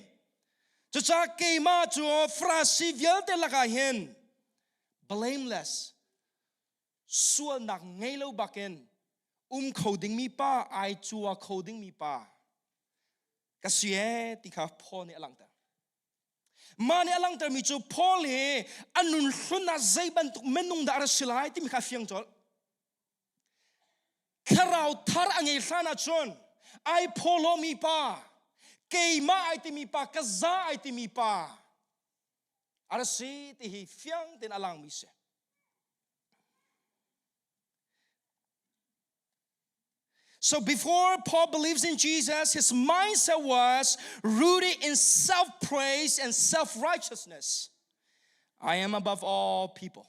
cucaah keimah cu Farasi vialte lakah hin blameless sualnak ngei lo bakin um kho dingmi pa ai cua kho dingmi pa ka si ee ti kha Paul nih a langhter. Mah nih a langhtermi cu Paul hi a nun hlun ah zei bantuk minung dah a si lai timi kha a fiang colh. Thlarau thar a ngei hlan ahcun ai phawlawmi pa, keimah ai timi pa, ka za ai timi pa a ra si ti hi fiang tein a langmi si. So before Paul believes in Jesus, his mindset was rooted in self-praise and self-righteousness. I am above all people.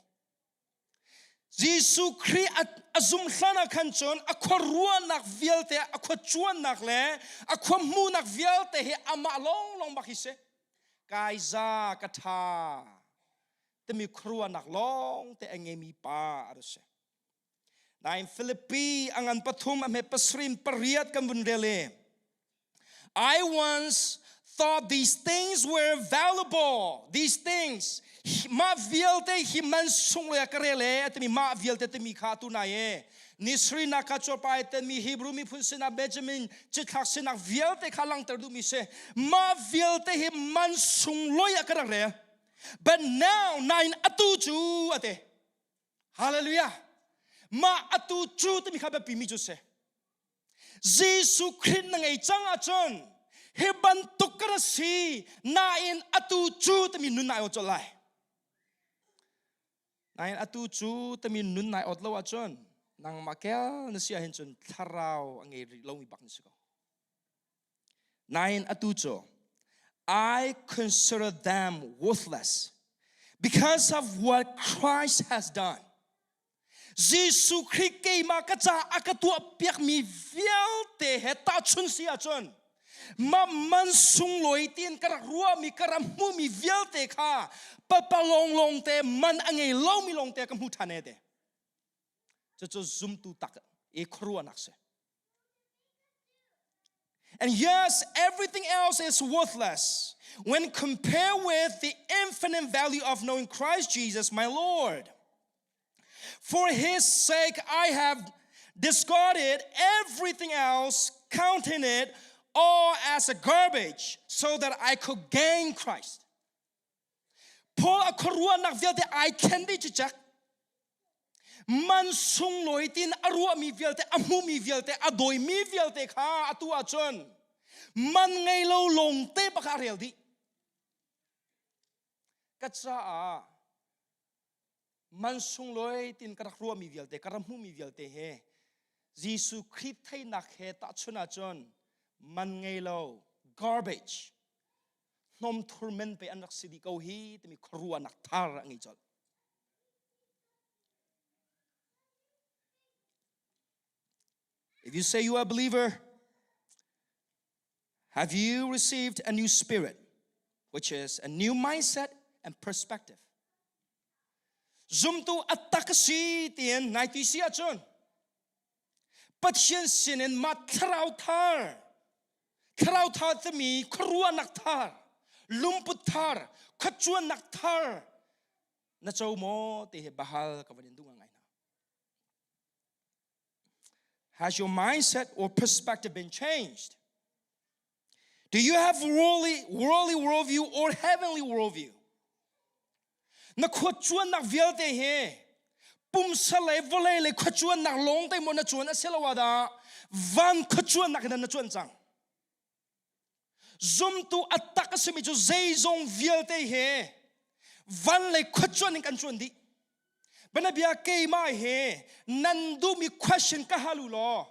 Jesuh Khrih a zum hlan ah khan cun a khua ruahnak vialte a khua cuannak le a khua hmuhnak vialte hi amah lawnglawng bak hi si. Kai za ka ṭha timi khuaruahnak lawng te a ngeimi pa a si. Nain Philippi a ngan pathum a hme pasrin pariat kan vun rel i I once thought these things were valuable. These things mah vialte hi man sung le ka rel e timi mah vialte timi kha tu nai e nisri na ka chawpai temi Hebrew miphun sinah Benjamin cithlak sinak vialte kha langter duhmi si mah vialte hi man sung loi a ka rak rel but now nain atu cu ate Hallelujah. Mah atu cu timi kha biapi mi cu si. Jesuh Khrih na ngei cang ahcun hi bantuk ka ra si nain atu cu timi nun nai ot lai. Nain atu cu timi nun nai ot lo ahcun nangmah kel na si ahhin cun thlarau a ngei rih lomi bak na si ko. Nain atu cu I consider them worthless because of what Christ has done. Jesuh Khrih keimah ka ca a ka tuah piakmi vialte he tahchun si ahcun mah man sunglawi tiin ka rak ruahmi ka rak hmuhmi vialte kha papa lawnglawng te man a ngei lomi lawngte ka hmu ṭhan e te. Cucu zumtu tak i khuaruahnak si. And yes, everything else is worthless when compared with the infinite value of knowing Christ Jesus, my Lord. For his sake, I have discarded everything else, counting it all as a garbage, so that I could gain Christ. Paul a khuaruahnak vialte ai thlen dih cicak. Man sunglawi tin a ruahmi vialte, a hmumi vialte, a dawimi vialte kha atu ahcun man ngei lo lawng te bak ah a rel dih. Ka caah man sunglawi tin ka rak ruahmi vialte, ka rak hmuhmi vialte he Jesuh Khrih theinak he tahchun ahcun man ngei lo garbage hnawm thur men pe an rak si dih ko hi timi khuaruahnak thar a ngei colh. If you say you are a believer, have you received a new spirit, which is a new mindset and perspective? Zumtu atak si tien nai ti si ahcun Pathian sinin mah thlarau thar thlarau thar timi khuaruahnak thar lungput thar khuacuannak thar na co maw ti hi bahal ka van in duh ngai hna Has your mindset or perspective been changed? Do you have worldly, worldly worldview or heavenly worldview? Na khuacuannak vialte hi pumsa le vawlei le khuacuannak lawng te maw na cuan a si lo ah dah van khuacuannak in na cuan cang. Zumtu a tak a simi cu zeizong vialte he van le khuacuan in kan cuan dih. Banabia keimah he nan duhmi question ka hal u law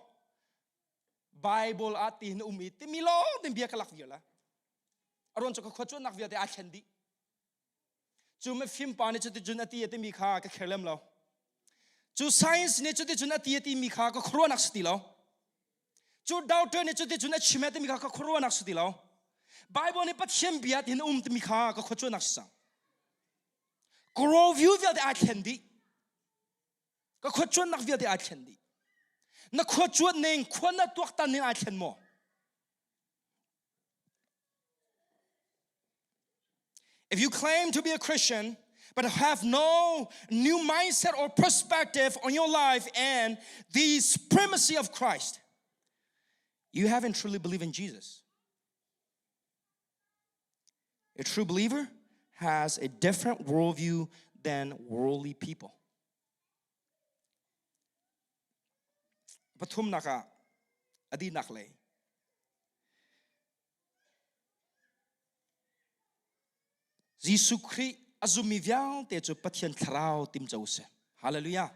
Bible ah ti na um i timi lawng tin bia ka lak vial la. A ruan cu ka khuacuannak vialte aa thlen dih. Cu mifim pa nih cuticun a ti a timi kha ka kher lem lo. Cu science nih cuticun a ti a timi kha ka khuaruahnak si ti lo. Cu doctor nih cuticun a chim a timi kha ka khuaruahnak si ti lo. Bible nih Pathian bia tin um timi kha ka khuacuannak si cang. Ka worldview vialte aa thlen dih. Ka khuacuannak vialte aa thlen dih. Na khuacuan ning, khua na tuaktan ning aa thlen maw? If you claim to be a Christian, but have no new mindset or perspective on your life and the supremacy of Christ, you haven't truly believed in Jesus. A true believer has a different worldview than worldly people. Pathumnak ah adinak lei. Jesuh Khrih a zummi vialte cu Pathian thlarau timco si. Hallelujah.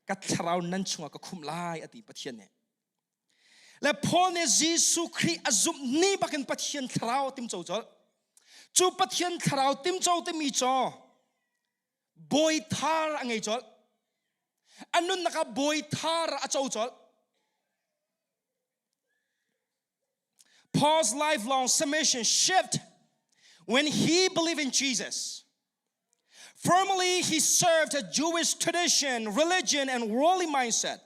Ka thlarau nan chungah ka khumh lai a ti Pathian nih. Le Paul nih Jesuh Khrih a zumh ni bakin Pathian thlarau timco colh. Cu Pathian thlarau timco timi cu bawi thar a ngei colh. A nunnak ah bawi thar a co colh. Paul's lifelong submission shift when he believed in Jesus. Formerly, he served a Jewish tradition, religion, and worldly mindset.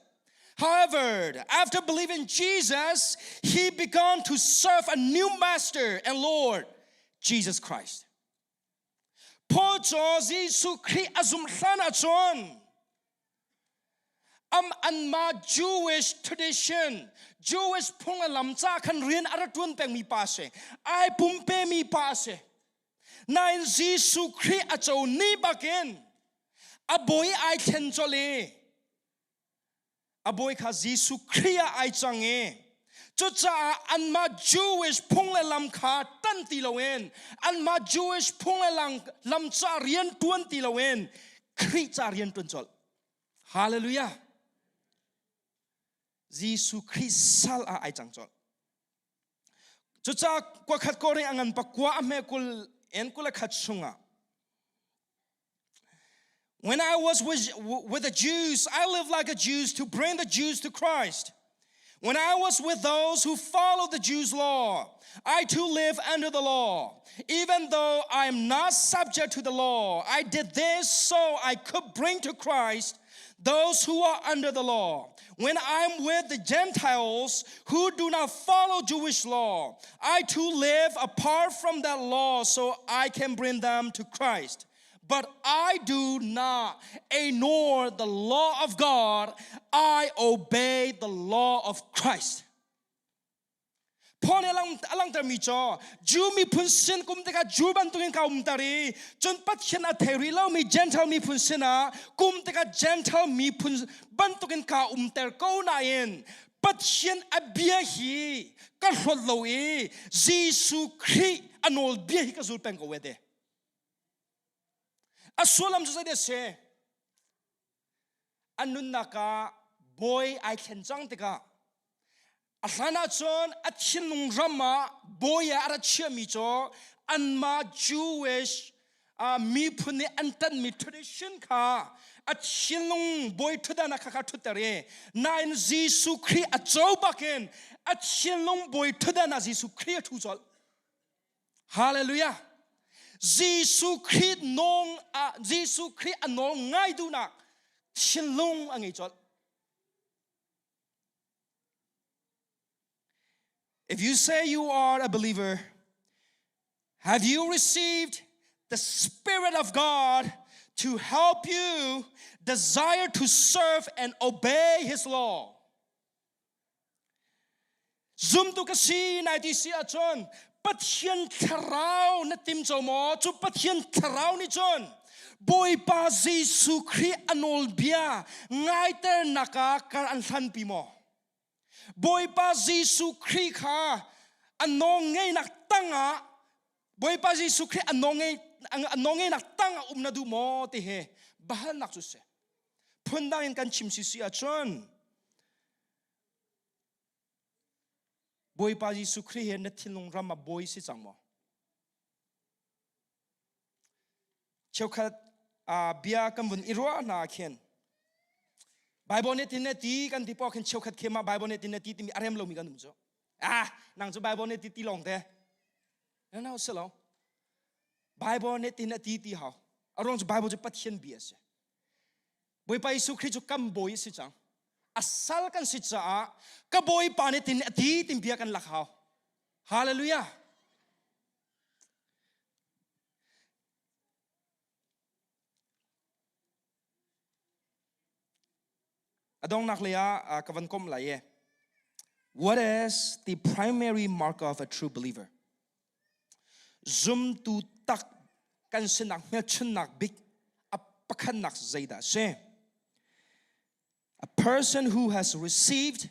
However, after believing Jesus, he began to serve a new master and Lord, Jesus Christ. Paul cu Jesuh Khrih a zumh hlan ahcun am anmah Jewish tradition, Jewish phung le lam ca khan rian a ra ṭuan pengmi pa a si. Ai pumpemi pa a si. Nain Jesuh Khrih a co ni bakin a bawi ai thlen colh i a bawi kha Jesuh Khrih ah ai cang i cucaah anmah Jewish phung le lam kha tan ti loin anmah Jewish phung le lam, lam ca rian tuan ti loin Khrih ca rian tuan colh. Hallelujah. Jesuh Khrih sal ah ai cang colh. Cucaah kuakhat koring a ngan pakua a hme kul en kul a khat chungah When I was with, with the Jews, I lived like a Jew to bring the Jews to Christ. When I was with those who follow the Jews' law, I too live under the law. Even though I am not subject to the law, I did this so I could bring to Christ. Those who are under the law. When I'm with the Gentiles who do not follow Jewish law, I too live apart from that law so I can bring them to Christ. But I do not ignore the law of God, I obey the law of Christ. Paul nih a langhtermi cu Jew miphun sin kum tikah Jew bantukin ka umter i cun Pathian a thei rih lomi Gentile miphun sinah kum tikah Gentile miphun bantukin ka umter ko nain Pathian a bia hi ka hlawt lo i Jesuh Khrih a nawlbia hi ka zul peng ko ve te. A sullam cu zeidah a si? An nunnak ah bawi ai thlen cang tikah a hlan ahcun a thinlung ram ah bawi ah a ra chiahmi cu anmah Jewish miphun nih an ṭanhmi tradition kha a thinlung bawi ṭhutdan ah kha kha ṭhutter i nain Jesuh Khrih a co bakin a thinlung bawi ṭhutdan ah Jesuh Khrih a ṭhu colh. Hallelujah. Jesuh Khrih nawng ah Jesuh Khrih a nawl ngai duhnak thinlung a ngei colh. If you say you are a believer, have you received the Spirit of God to help you desire to serve and obey His law? Zumtu ka si nai ti si ahcun Pathian thlarau na tim co maw? Cu Pathian thlarau nih cun Bawipa Jesuh Khrih a nawlbia ngaiternak ah kar an hlanpi maw? Bawipa Jesuh Khrih kha a nawlngeihnak tangah Bawipa Jesuh Khrih a nawlngeihnak tangah um na duh maw ti hi bahalnak cu si. Phundang in kan chim si si ahcun Bawipa Jesuh Khrih he na thinlung ram ah bawi si cang maw? Cheukhat bia kan vun i ruah hna khin Bible nih tin ti kan ti pawh khin cheukhat khem ah Bible nih tin ti timi a rem lomi kan um cu. Ah, nang cu Bible nih ti ti lawng te. Na no si lo. Bible nih tin ti ti hau. A ruang cu Bible cu Pathian bia a si. Bawipa Jesuh Khrih cu kan bawi a si cang. A sal kan si caah ka bawipa nih tin a ti tin bia kan lak hau. Hallelujah. A dongnak lei ah ka van komh lai e. What is the primary mark of a true believer? Zumtu tak kan sinak hmelchunnak bik a pakhatnak zeidah a si? A person who has received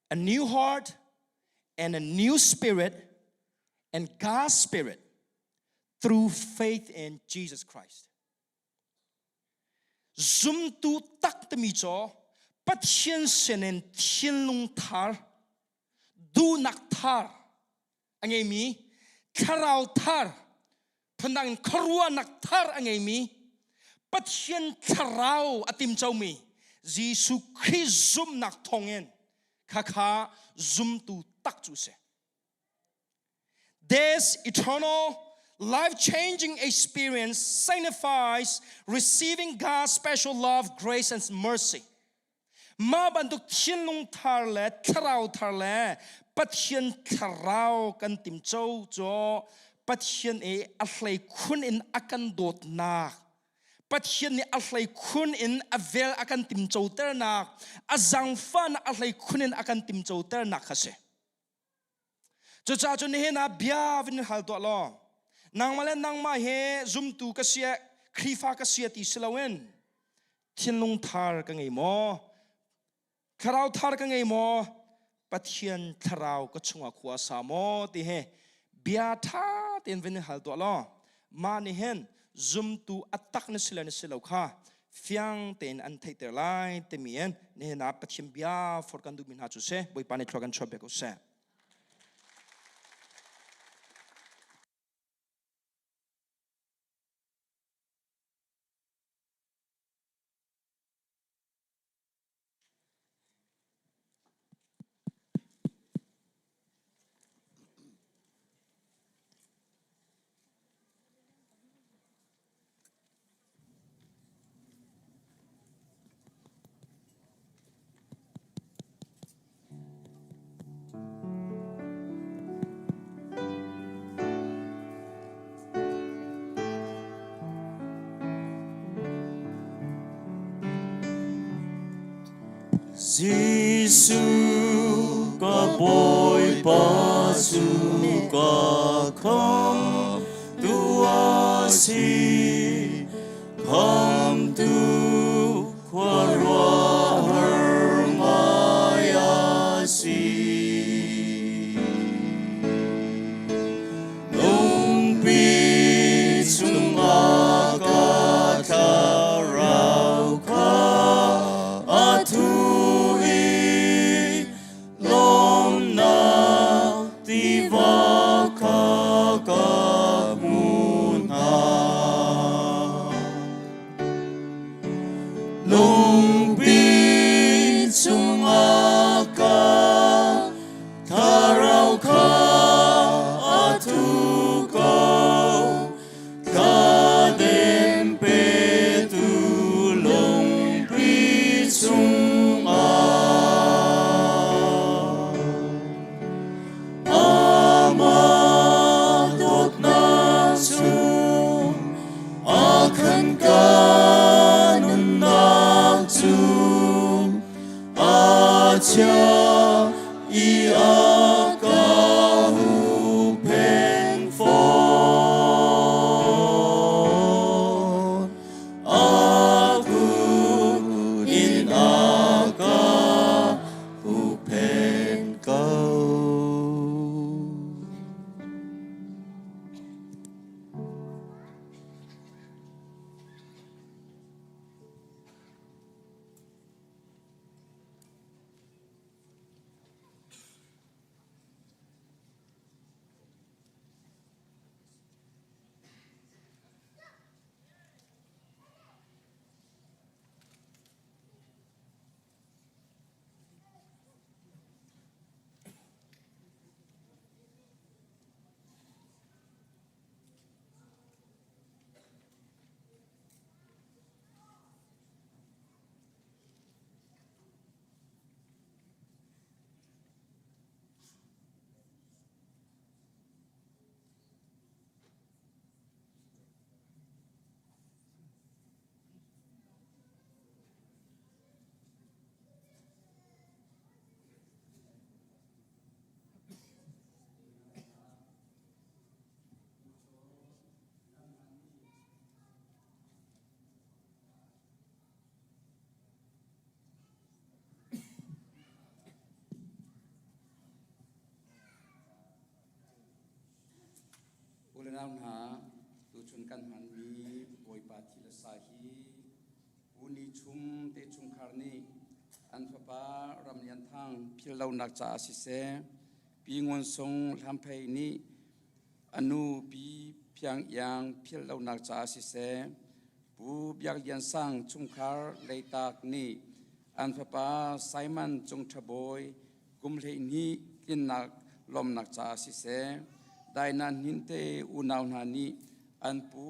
a new heart and a new spirit and God's spirit through faith in Jesus Christ. Zumtu tak timi cu Pathian sinin thinlung thar, duhnak thar a ngeimi, thlarau thar, phundang in khuaruahnak thar a ngeimi, Pathian thlarau a timcomi Jesuh Khrih zumhnak thawngin khakha zumtu tak cu si. This eternal life-changing experience signifies receiving God's special love, grace, and mercy. Mah bantuk thinlung thar le thlarau thar le Pathian thlarau kan timco cu Pathian i a hlei khun in a kan dawtnak Pathian nih a hlei khun in a vel a kan timcoternak a zangfahnak a hlei khun in a kan timcoternak kha si. Cucaah cun nihin ah bia vun in hal tuah law nangmah le nangmah he zumtu ka si Khrihfa ka si ti si loin thinlung thar ka ngei maw? Thlarau thar ka ngei maw? Pathian thlarau ka chungah khua sa maw ti he bia ṭha tein vun in hal tuah law mah nih hin zumtu a tak na si le na si lo kha fiang tein an theihter lai timi in nihin ah Pathian bia forh kan duhmi hna cu si Bawipa nih thlua kan chuah piak ko seh. Jesuh ka Bawipa cu ka khamtu a si, khamtu khuaruahhar ngai a si. Lungpi chungah ka thlarau kha a thu i lawmnak tiva kha ka hmu hna. Lungpi chungah ka Thlarau kha a thu ko, thladem petu lungpi chungah. Amah dawtnak cu a khan ka nunnak cu a chia i a ka huhphenh fawn. A kut in a ka huhphenh ko. U le nau hna, tuchun kan hmanmi Bawipa thi le sa hi Pu Ni Chum te chungkhar nih an fapa Ram Lian Thang philhlonak caah siseh, Pi Ngun Sung Hlamphei nih a nu Pi Phiang Iang philhlonak caah siseh, Pu Biak Lian Sang chungkhar Leitak nih an fapa Simon Cung Ṭha Bawi kum 12 tlinnak lawmnak caah siseh, Dainan Hnin te unau hna nih an pu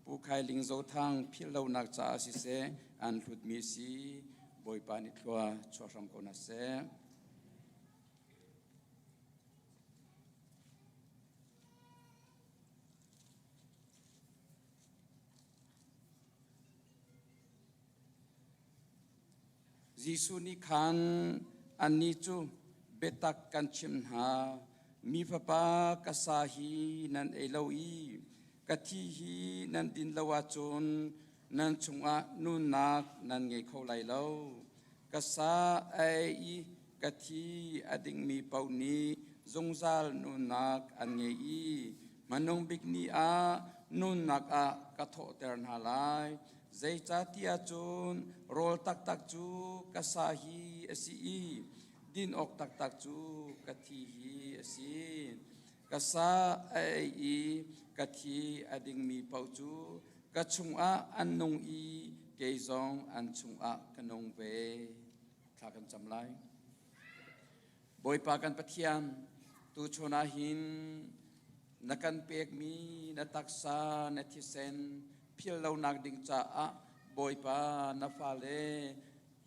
Pu Khai Ling Zothang philhlonak caah siseh an hlutmi si. Bawipa nih thlua chuah hram ko hna seh. Jesuh nih khan annih cu biatak kan chimh hna, mi fapa ka sa hi nan ei lo i ka thi hi nan din lo ahcun nan chungah nunnak nan ngei kho lai lo. Ka sa a ei i ka thi a dingmi paoh nih zungzal nunnak an ngei i hmanung bik ni ah nunnak ah ka thawhter hna lai. Zeicahtiah cun rawl taktak cu ka sa hi a si i din awk taktak cu ka thi hi a si. Ka sa a ei i ka thi a dingmi paoh cu ka chungah an nung i kei zong an chungah ka nung ve. Thla kan cam lai. Bawipa kan Pathian, tuchun ah hin na kan pekmi na taksa na thisen phil lonak ding caah Bawipa na fale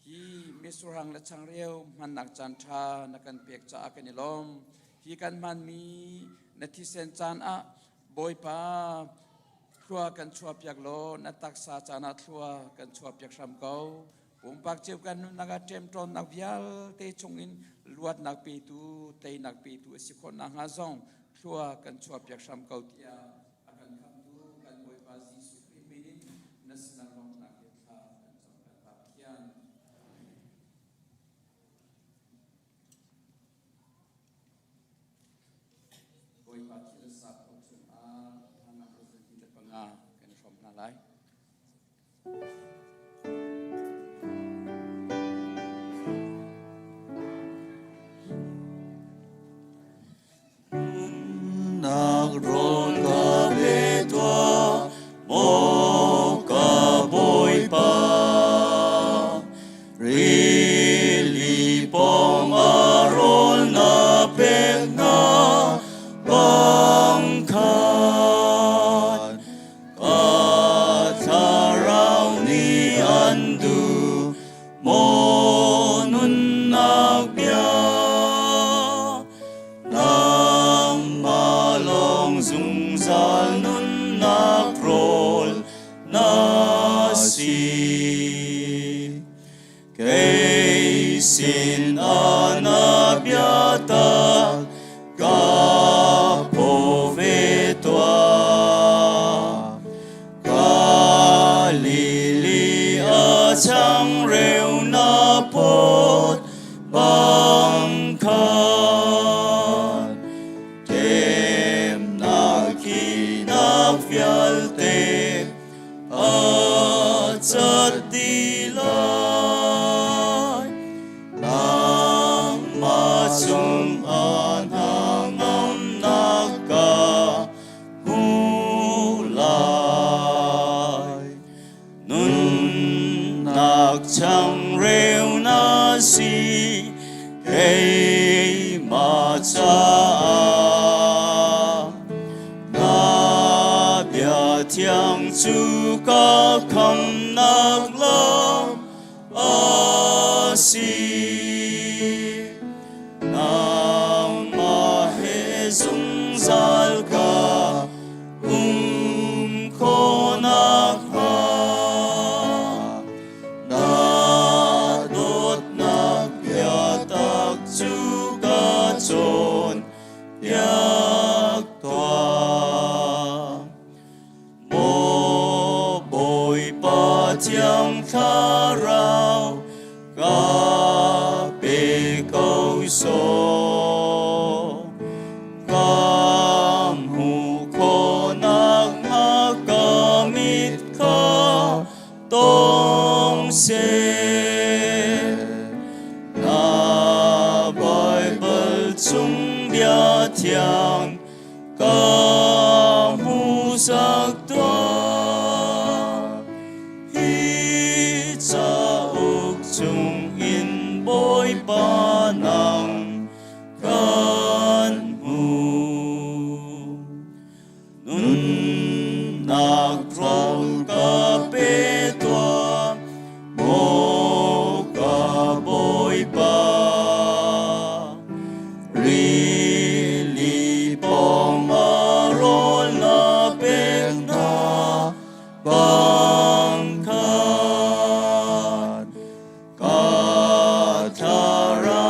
hi misurhang le changreu hmannak caan ṭha na kan pek caah kan i lawm. Hi kan hmanmi na thisen caan ah Bawipa thlua kan chuahpiak law na taksa caan ah thlua kan chuahpiak hram ko. Pumpak cio kan nunnak ah ṭemṭawnnak vialte chungin luatnak petu, teinak petu a si khawh nakhnga zong thlua kan chuahpiak hram ko tiah a kan khamhtu kan Bawipa Jesuh Khrih min in na sinah lawmhnak he thla kan cam kan Pa Pathian. Bawipa thil a sa khawh chungah hlanah 25 kan i hrawm hna lai. Nak rawl ka pe tuah, maw ka Bawipa. Rili pawng ah rawl na pek hna bang khan. Ka thlarau nih an duh maw nunnak bia nangmah lawng zungzal nunnak rawl na si kei sin ah na biatak ka phaw ve tuah. Galili a changreu na pot bang khan temnak khinak vialte a cat dih lai. Nangmah cungah hnangamnak ka hmu lai. Nunnak changreu na si keimah caah. Na bia thiang cu ka khamnak lam a si. Nangmah he zungzal ka um khawh nakhnga na dawtnak biatak cu ka cawn piak tuah. Maw Bawipa Thiang Thlarau, ka pe ko sawh. Ka hmuh khawhnak hnga ka mit kha tong seh. Na Baibal chung bia thiang ka hmuhsak tuah. Hi cauk chungin Bawipa nang kan hmuh. Nunnak rawl ka pe tuah, maw ka Bawipa. Rili pawng ah rawl na pek hna bang khan ka thlarau.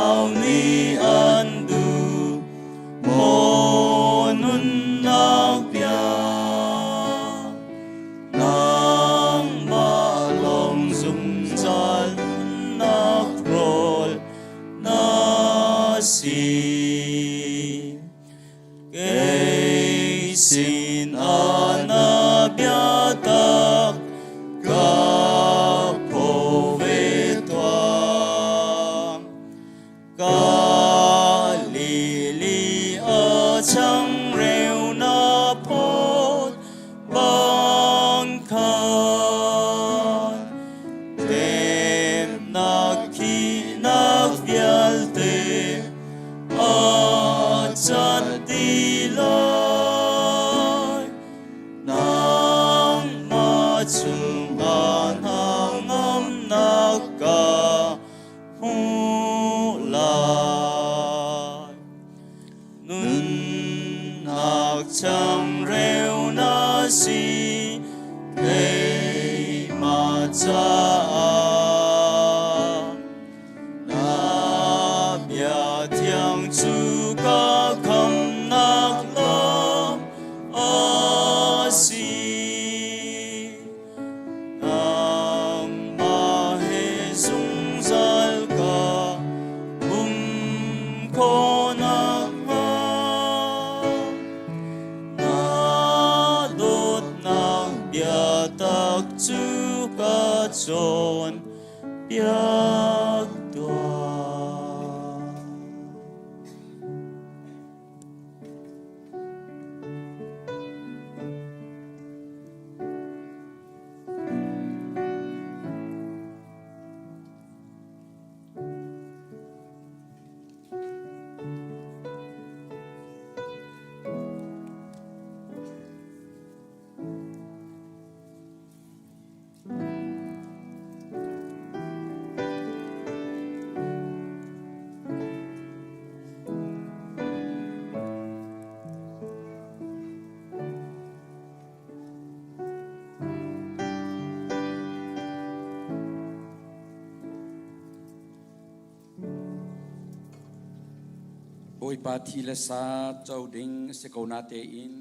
Bawipa thi le sa co ding si ko na tein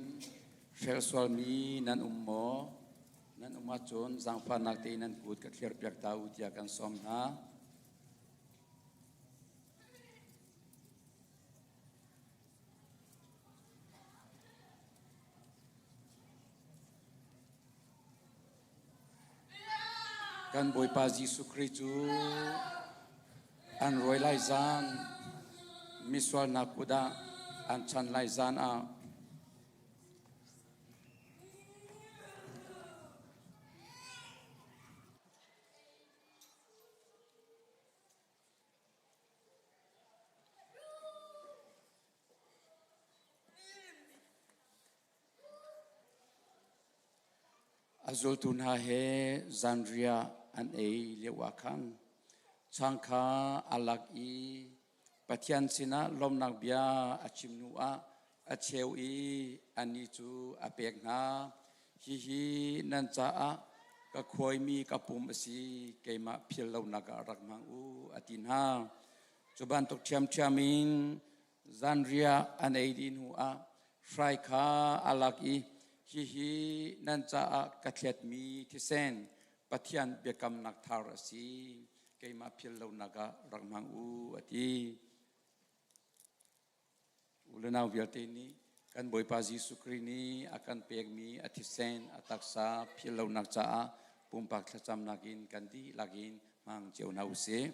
hrel sualmi nan um maw? Nan um ahcun zaangfahnak tein nan kut ka thlir piak ta u tiah kan sawm hna. Kan Bawipa Jesuh Khrih cu an rawi lai zan, misualnak kut ah an chan lai zan ah A zultu hna he zanriah an ei lioah khan chang kha a lak i Pathian sinah lawmhnak bia a chim hnuah a cheu i annih cu a pek hna. Hihi nan caah ka khuaimi ka pum a si, keimah philh lonak ah rak hmang u, a ti hna. Cu bantuk ṭhiamṭhiam in Zanriah an ei dih hnuah hrai kha a lak i hihi nan caah ka thletmi thisen Pathian biakamnak thar a si. Keimah philh lonak ah rak hmang u a ti. U le nau vialte nih kan Bawipa Jesuh Khrih nih a kan pekmi a thisen a taksa philh lonak caah pumpak thlacamnak in kan dihlak in hmang cio hna usih.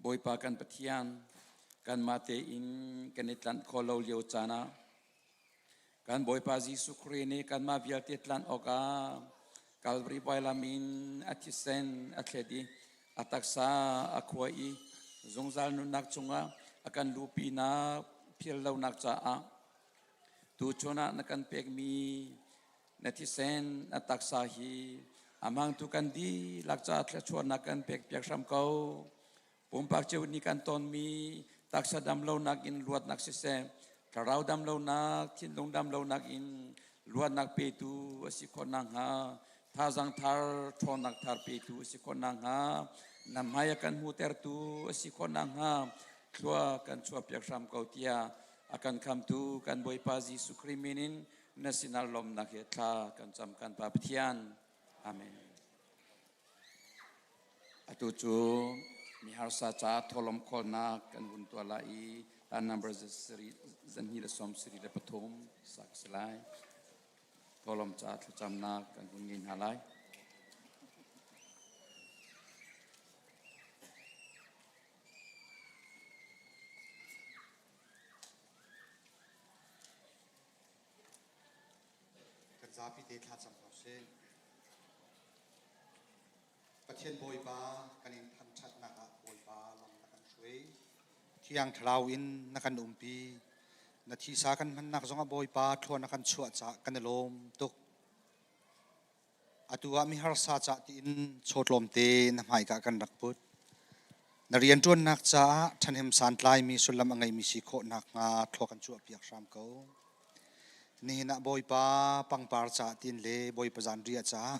Bawipa kan Pathian, kanmah tein kan i tlanh khawh lo lio caan ah kan Bawipa Jesuh Khrih nih kanmah vialte tlanh awkah Calvary vailam in a thisen a thlet i a taksa a khuai i zungzal nunnak chungah a kan luhpinak phil lonak caah tuchun ah na kan pekmi Na thisen na taksa hi a hmangtu kan dihlak caah thluachuahnak kan pekpiak hram ko. Pumpak cio nih kan tonmi taksa damlonak in luatnak siseh, thlarau damlonak, thinlung damlonak in luatnak petu a si khawh nakhnga, thazang thar, ṭhawnnak thar petu a si khawh nakhnga, na hmai a kan hmuhtertu a si khawh nakhnga, thlua kan chuahpiak hram ko tiah a kan khamtu kan Bawipa Jesuh Khrih min in na sinah lawmnak he thla kan cam kan Pa Pathian. Amen. Atu cu mi harsa ca tholom khawlnak kan vun tuah lai i hla number 273 sak si lai. Tholom ca thlacamnak kan vun ngei hna lai. Kan zapi te thla cam ko sih. Pathian Bawipa kan in thangṭhatnak ah Bawipa lam na kan hruai. Thiang Thlarau in na kan umpi. Na thisa kan hmannak zongah Bawipa thlua na kan chuah caah kan i lawm tuk. Atu ah miharsa cah tiin chaw tlawmte na hmaika kan rak put. Na rianṭuannak caah ṭhahnem santlaimi sullam a ngeimi si khawh nakhnga thlua kan chuahpiak hram ko. Nihin ah Bawipa pangpar cah tiin le Bawipa zanriah caah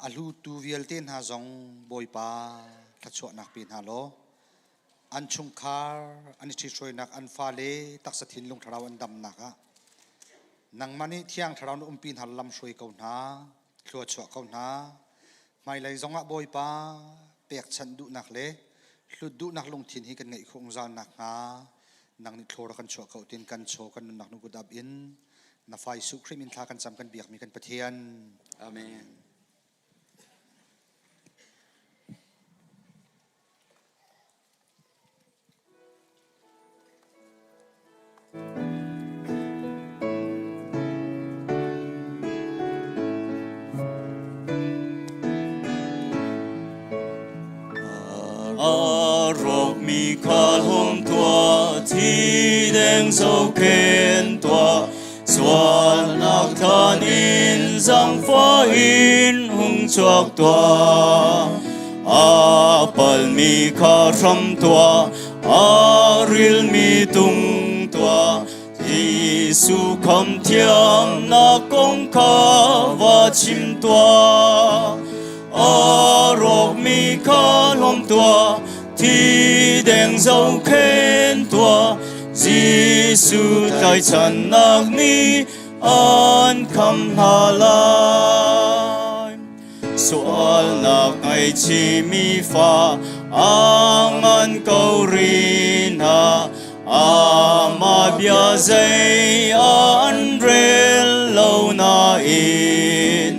a hlutu vialte hna zong Bawipa thluachuahnak pe hna law an chungkhar an i ṭhithruainak an fale taksa thinlung thlarau an damnak ah Nangmah nih Thiang Thlarau na umpi hna lam hruai ko hna, thlua chuah ko hna. Hmailei zongah Bawipa pekchanh duhnak le hlut duhnak lungthin hi kan ngeih khawh zungzal nakhnga nang nih thlawr kan chuah ko tin kan chaw kan nunnak nu kut ap in na fa Jesuh Khrih min thla kan cam kan biakmi kan Pathian. Amen. A rawkmi kha hlawm tuah, thi deng zohkhen tuah, sualnak thlan in. Zangfah in hung chuak tuah. A palmi kha hram tuah, a rilmi tung tuah. Jesuh kham thiamnak kong kha va chim tuah. A rawkmi kha hlawm tuah, thi deng zohkhen tuah. Jesuh tlaichannak nih an kham hna lai. Sualnak ngaichimi fa a ngan ko rih hna. Amah bia zei an rel lo nain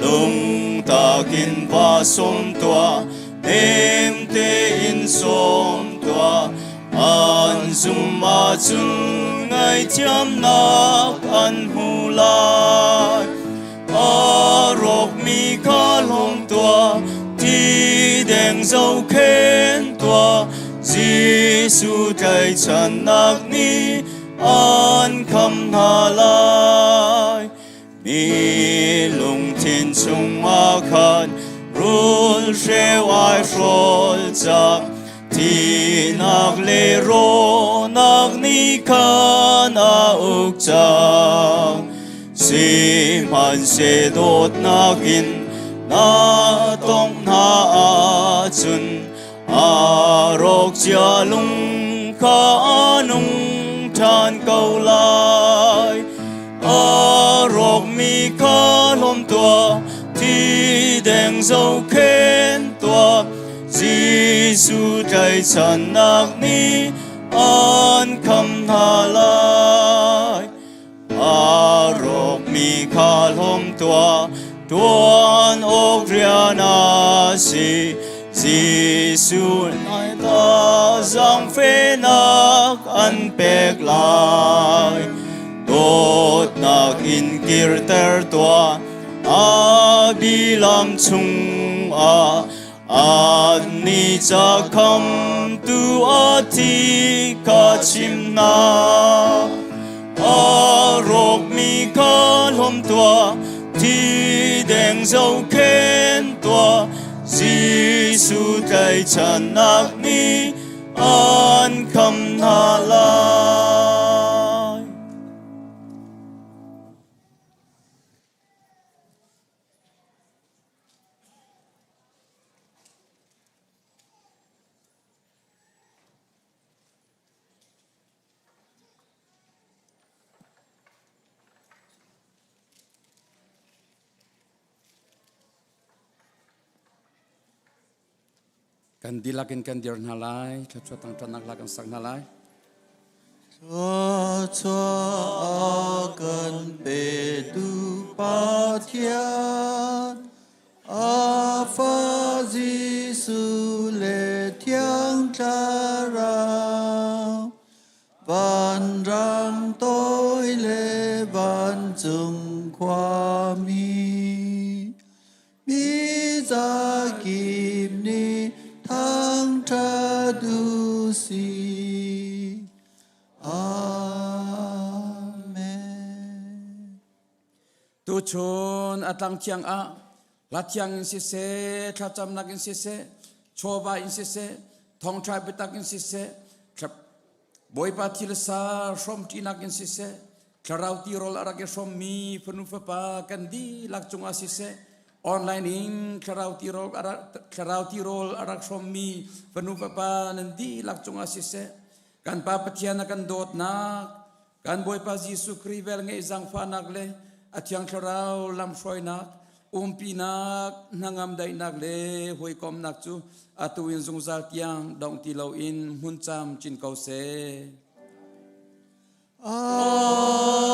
lungtak in va sawm tuah, nem tein sawm tuah. An zum ahcun ngaihthiamnak an hmu lai. A rawkmi kha hlawm tuah, thi deng zohkhen tuah. Jesuh tlaihchannak nih an kham hna lai. Mi lungthin chungah khan rul hreu ai hrawl cang. Thihnak le rawhnak nih khan a uk cang. Sihmanhseh dawtnak in na tongh hna ahcun a rawk cia lung kha a nung ṭhan ko lai. A rawkmi kha hlawm tuah, thi deng zohkhen tuah. Jesuh tlaihchannak nih an kham hna lai. A rawkmi kha hlawm tuah, ṭuan awk rian a si. Jesuh nai ta zaangfehnak an pek lai. Dawtnak in kirter tuah, a bilam chungah Annih ca khamtu a thi kha chim hna. A rawkmi kha hlawm tuah, thi deng zohkhen tuah. Jesuh tlaihchannak nih an kham hna lai. Kan dihlak in kan dir hna lai, thluachuah tangṭannak hla kan sak hna lai. Thluachuah kan petu Pathian, a fa Jesuh le Thiang Thlarau, vanrang toi le vancung khuami, Mi zakip nih thangṭhat u sih. Amen. Tuchun a tlang thiang ah hla thiang in siseh, thlacamnak in siseh, chawva in siseh, thawngṭha biatak in siseh, Bawipa thil sa hrawmṭinak in siseh, thlarau tirawl a rak i hrawmmi fanu fapa kan dihlak cungah siseh, online in thlarau tirawl a rak thlarau tirawl a rak hrawmmi fanu fapa nan dihlak cungah siseh, kan Pa Pathian a kan dawtnak, kan Bawipa Jesuh Khrih velngeih zaangfahnak le a Thiang Thlarau lamhruainak umpinak hnangam daihnak le hawikomnak cu atu in zungzal tiang dong ti loin hmun cam cin ko seh. Amen.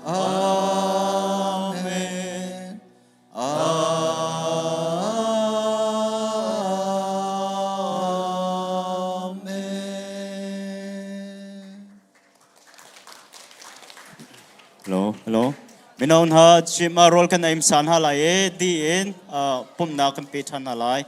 Amen. Amen. Hello, hello. Mino hna chim ah rawl kan ei san hna lai i di in pumhnak kan pe ṭhan hna lai.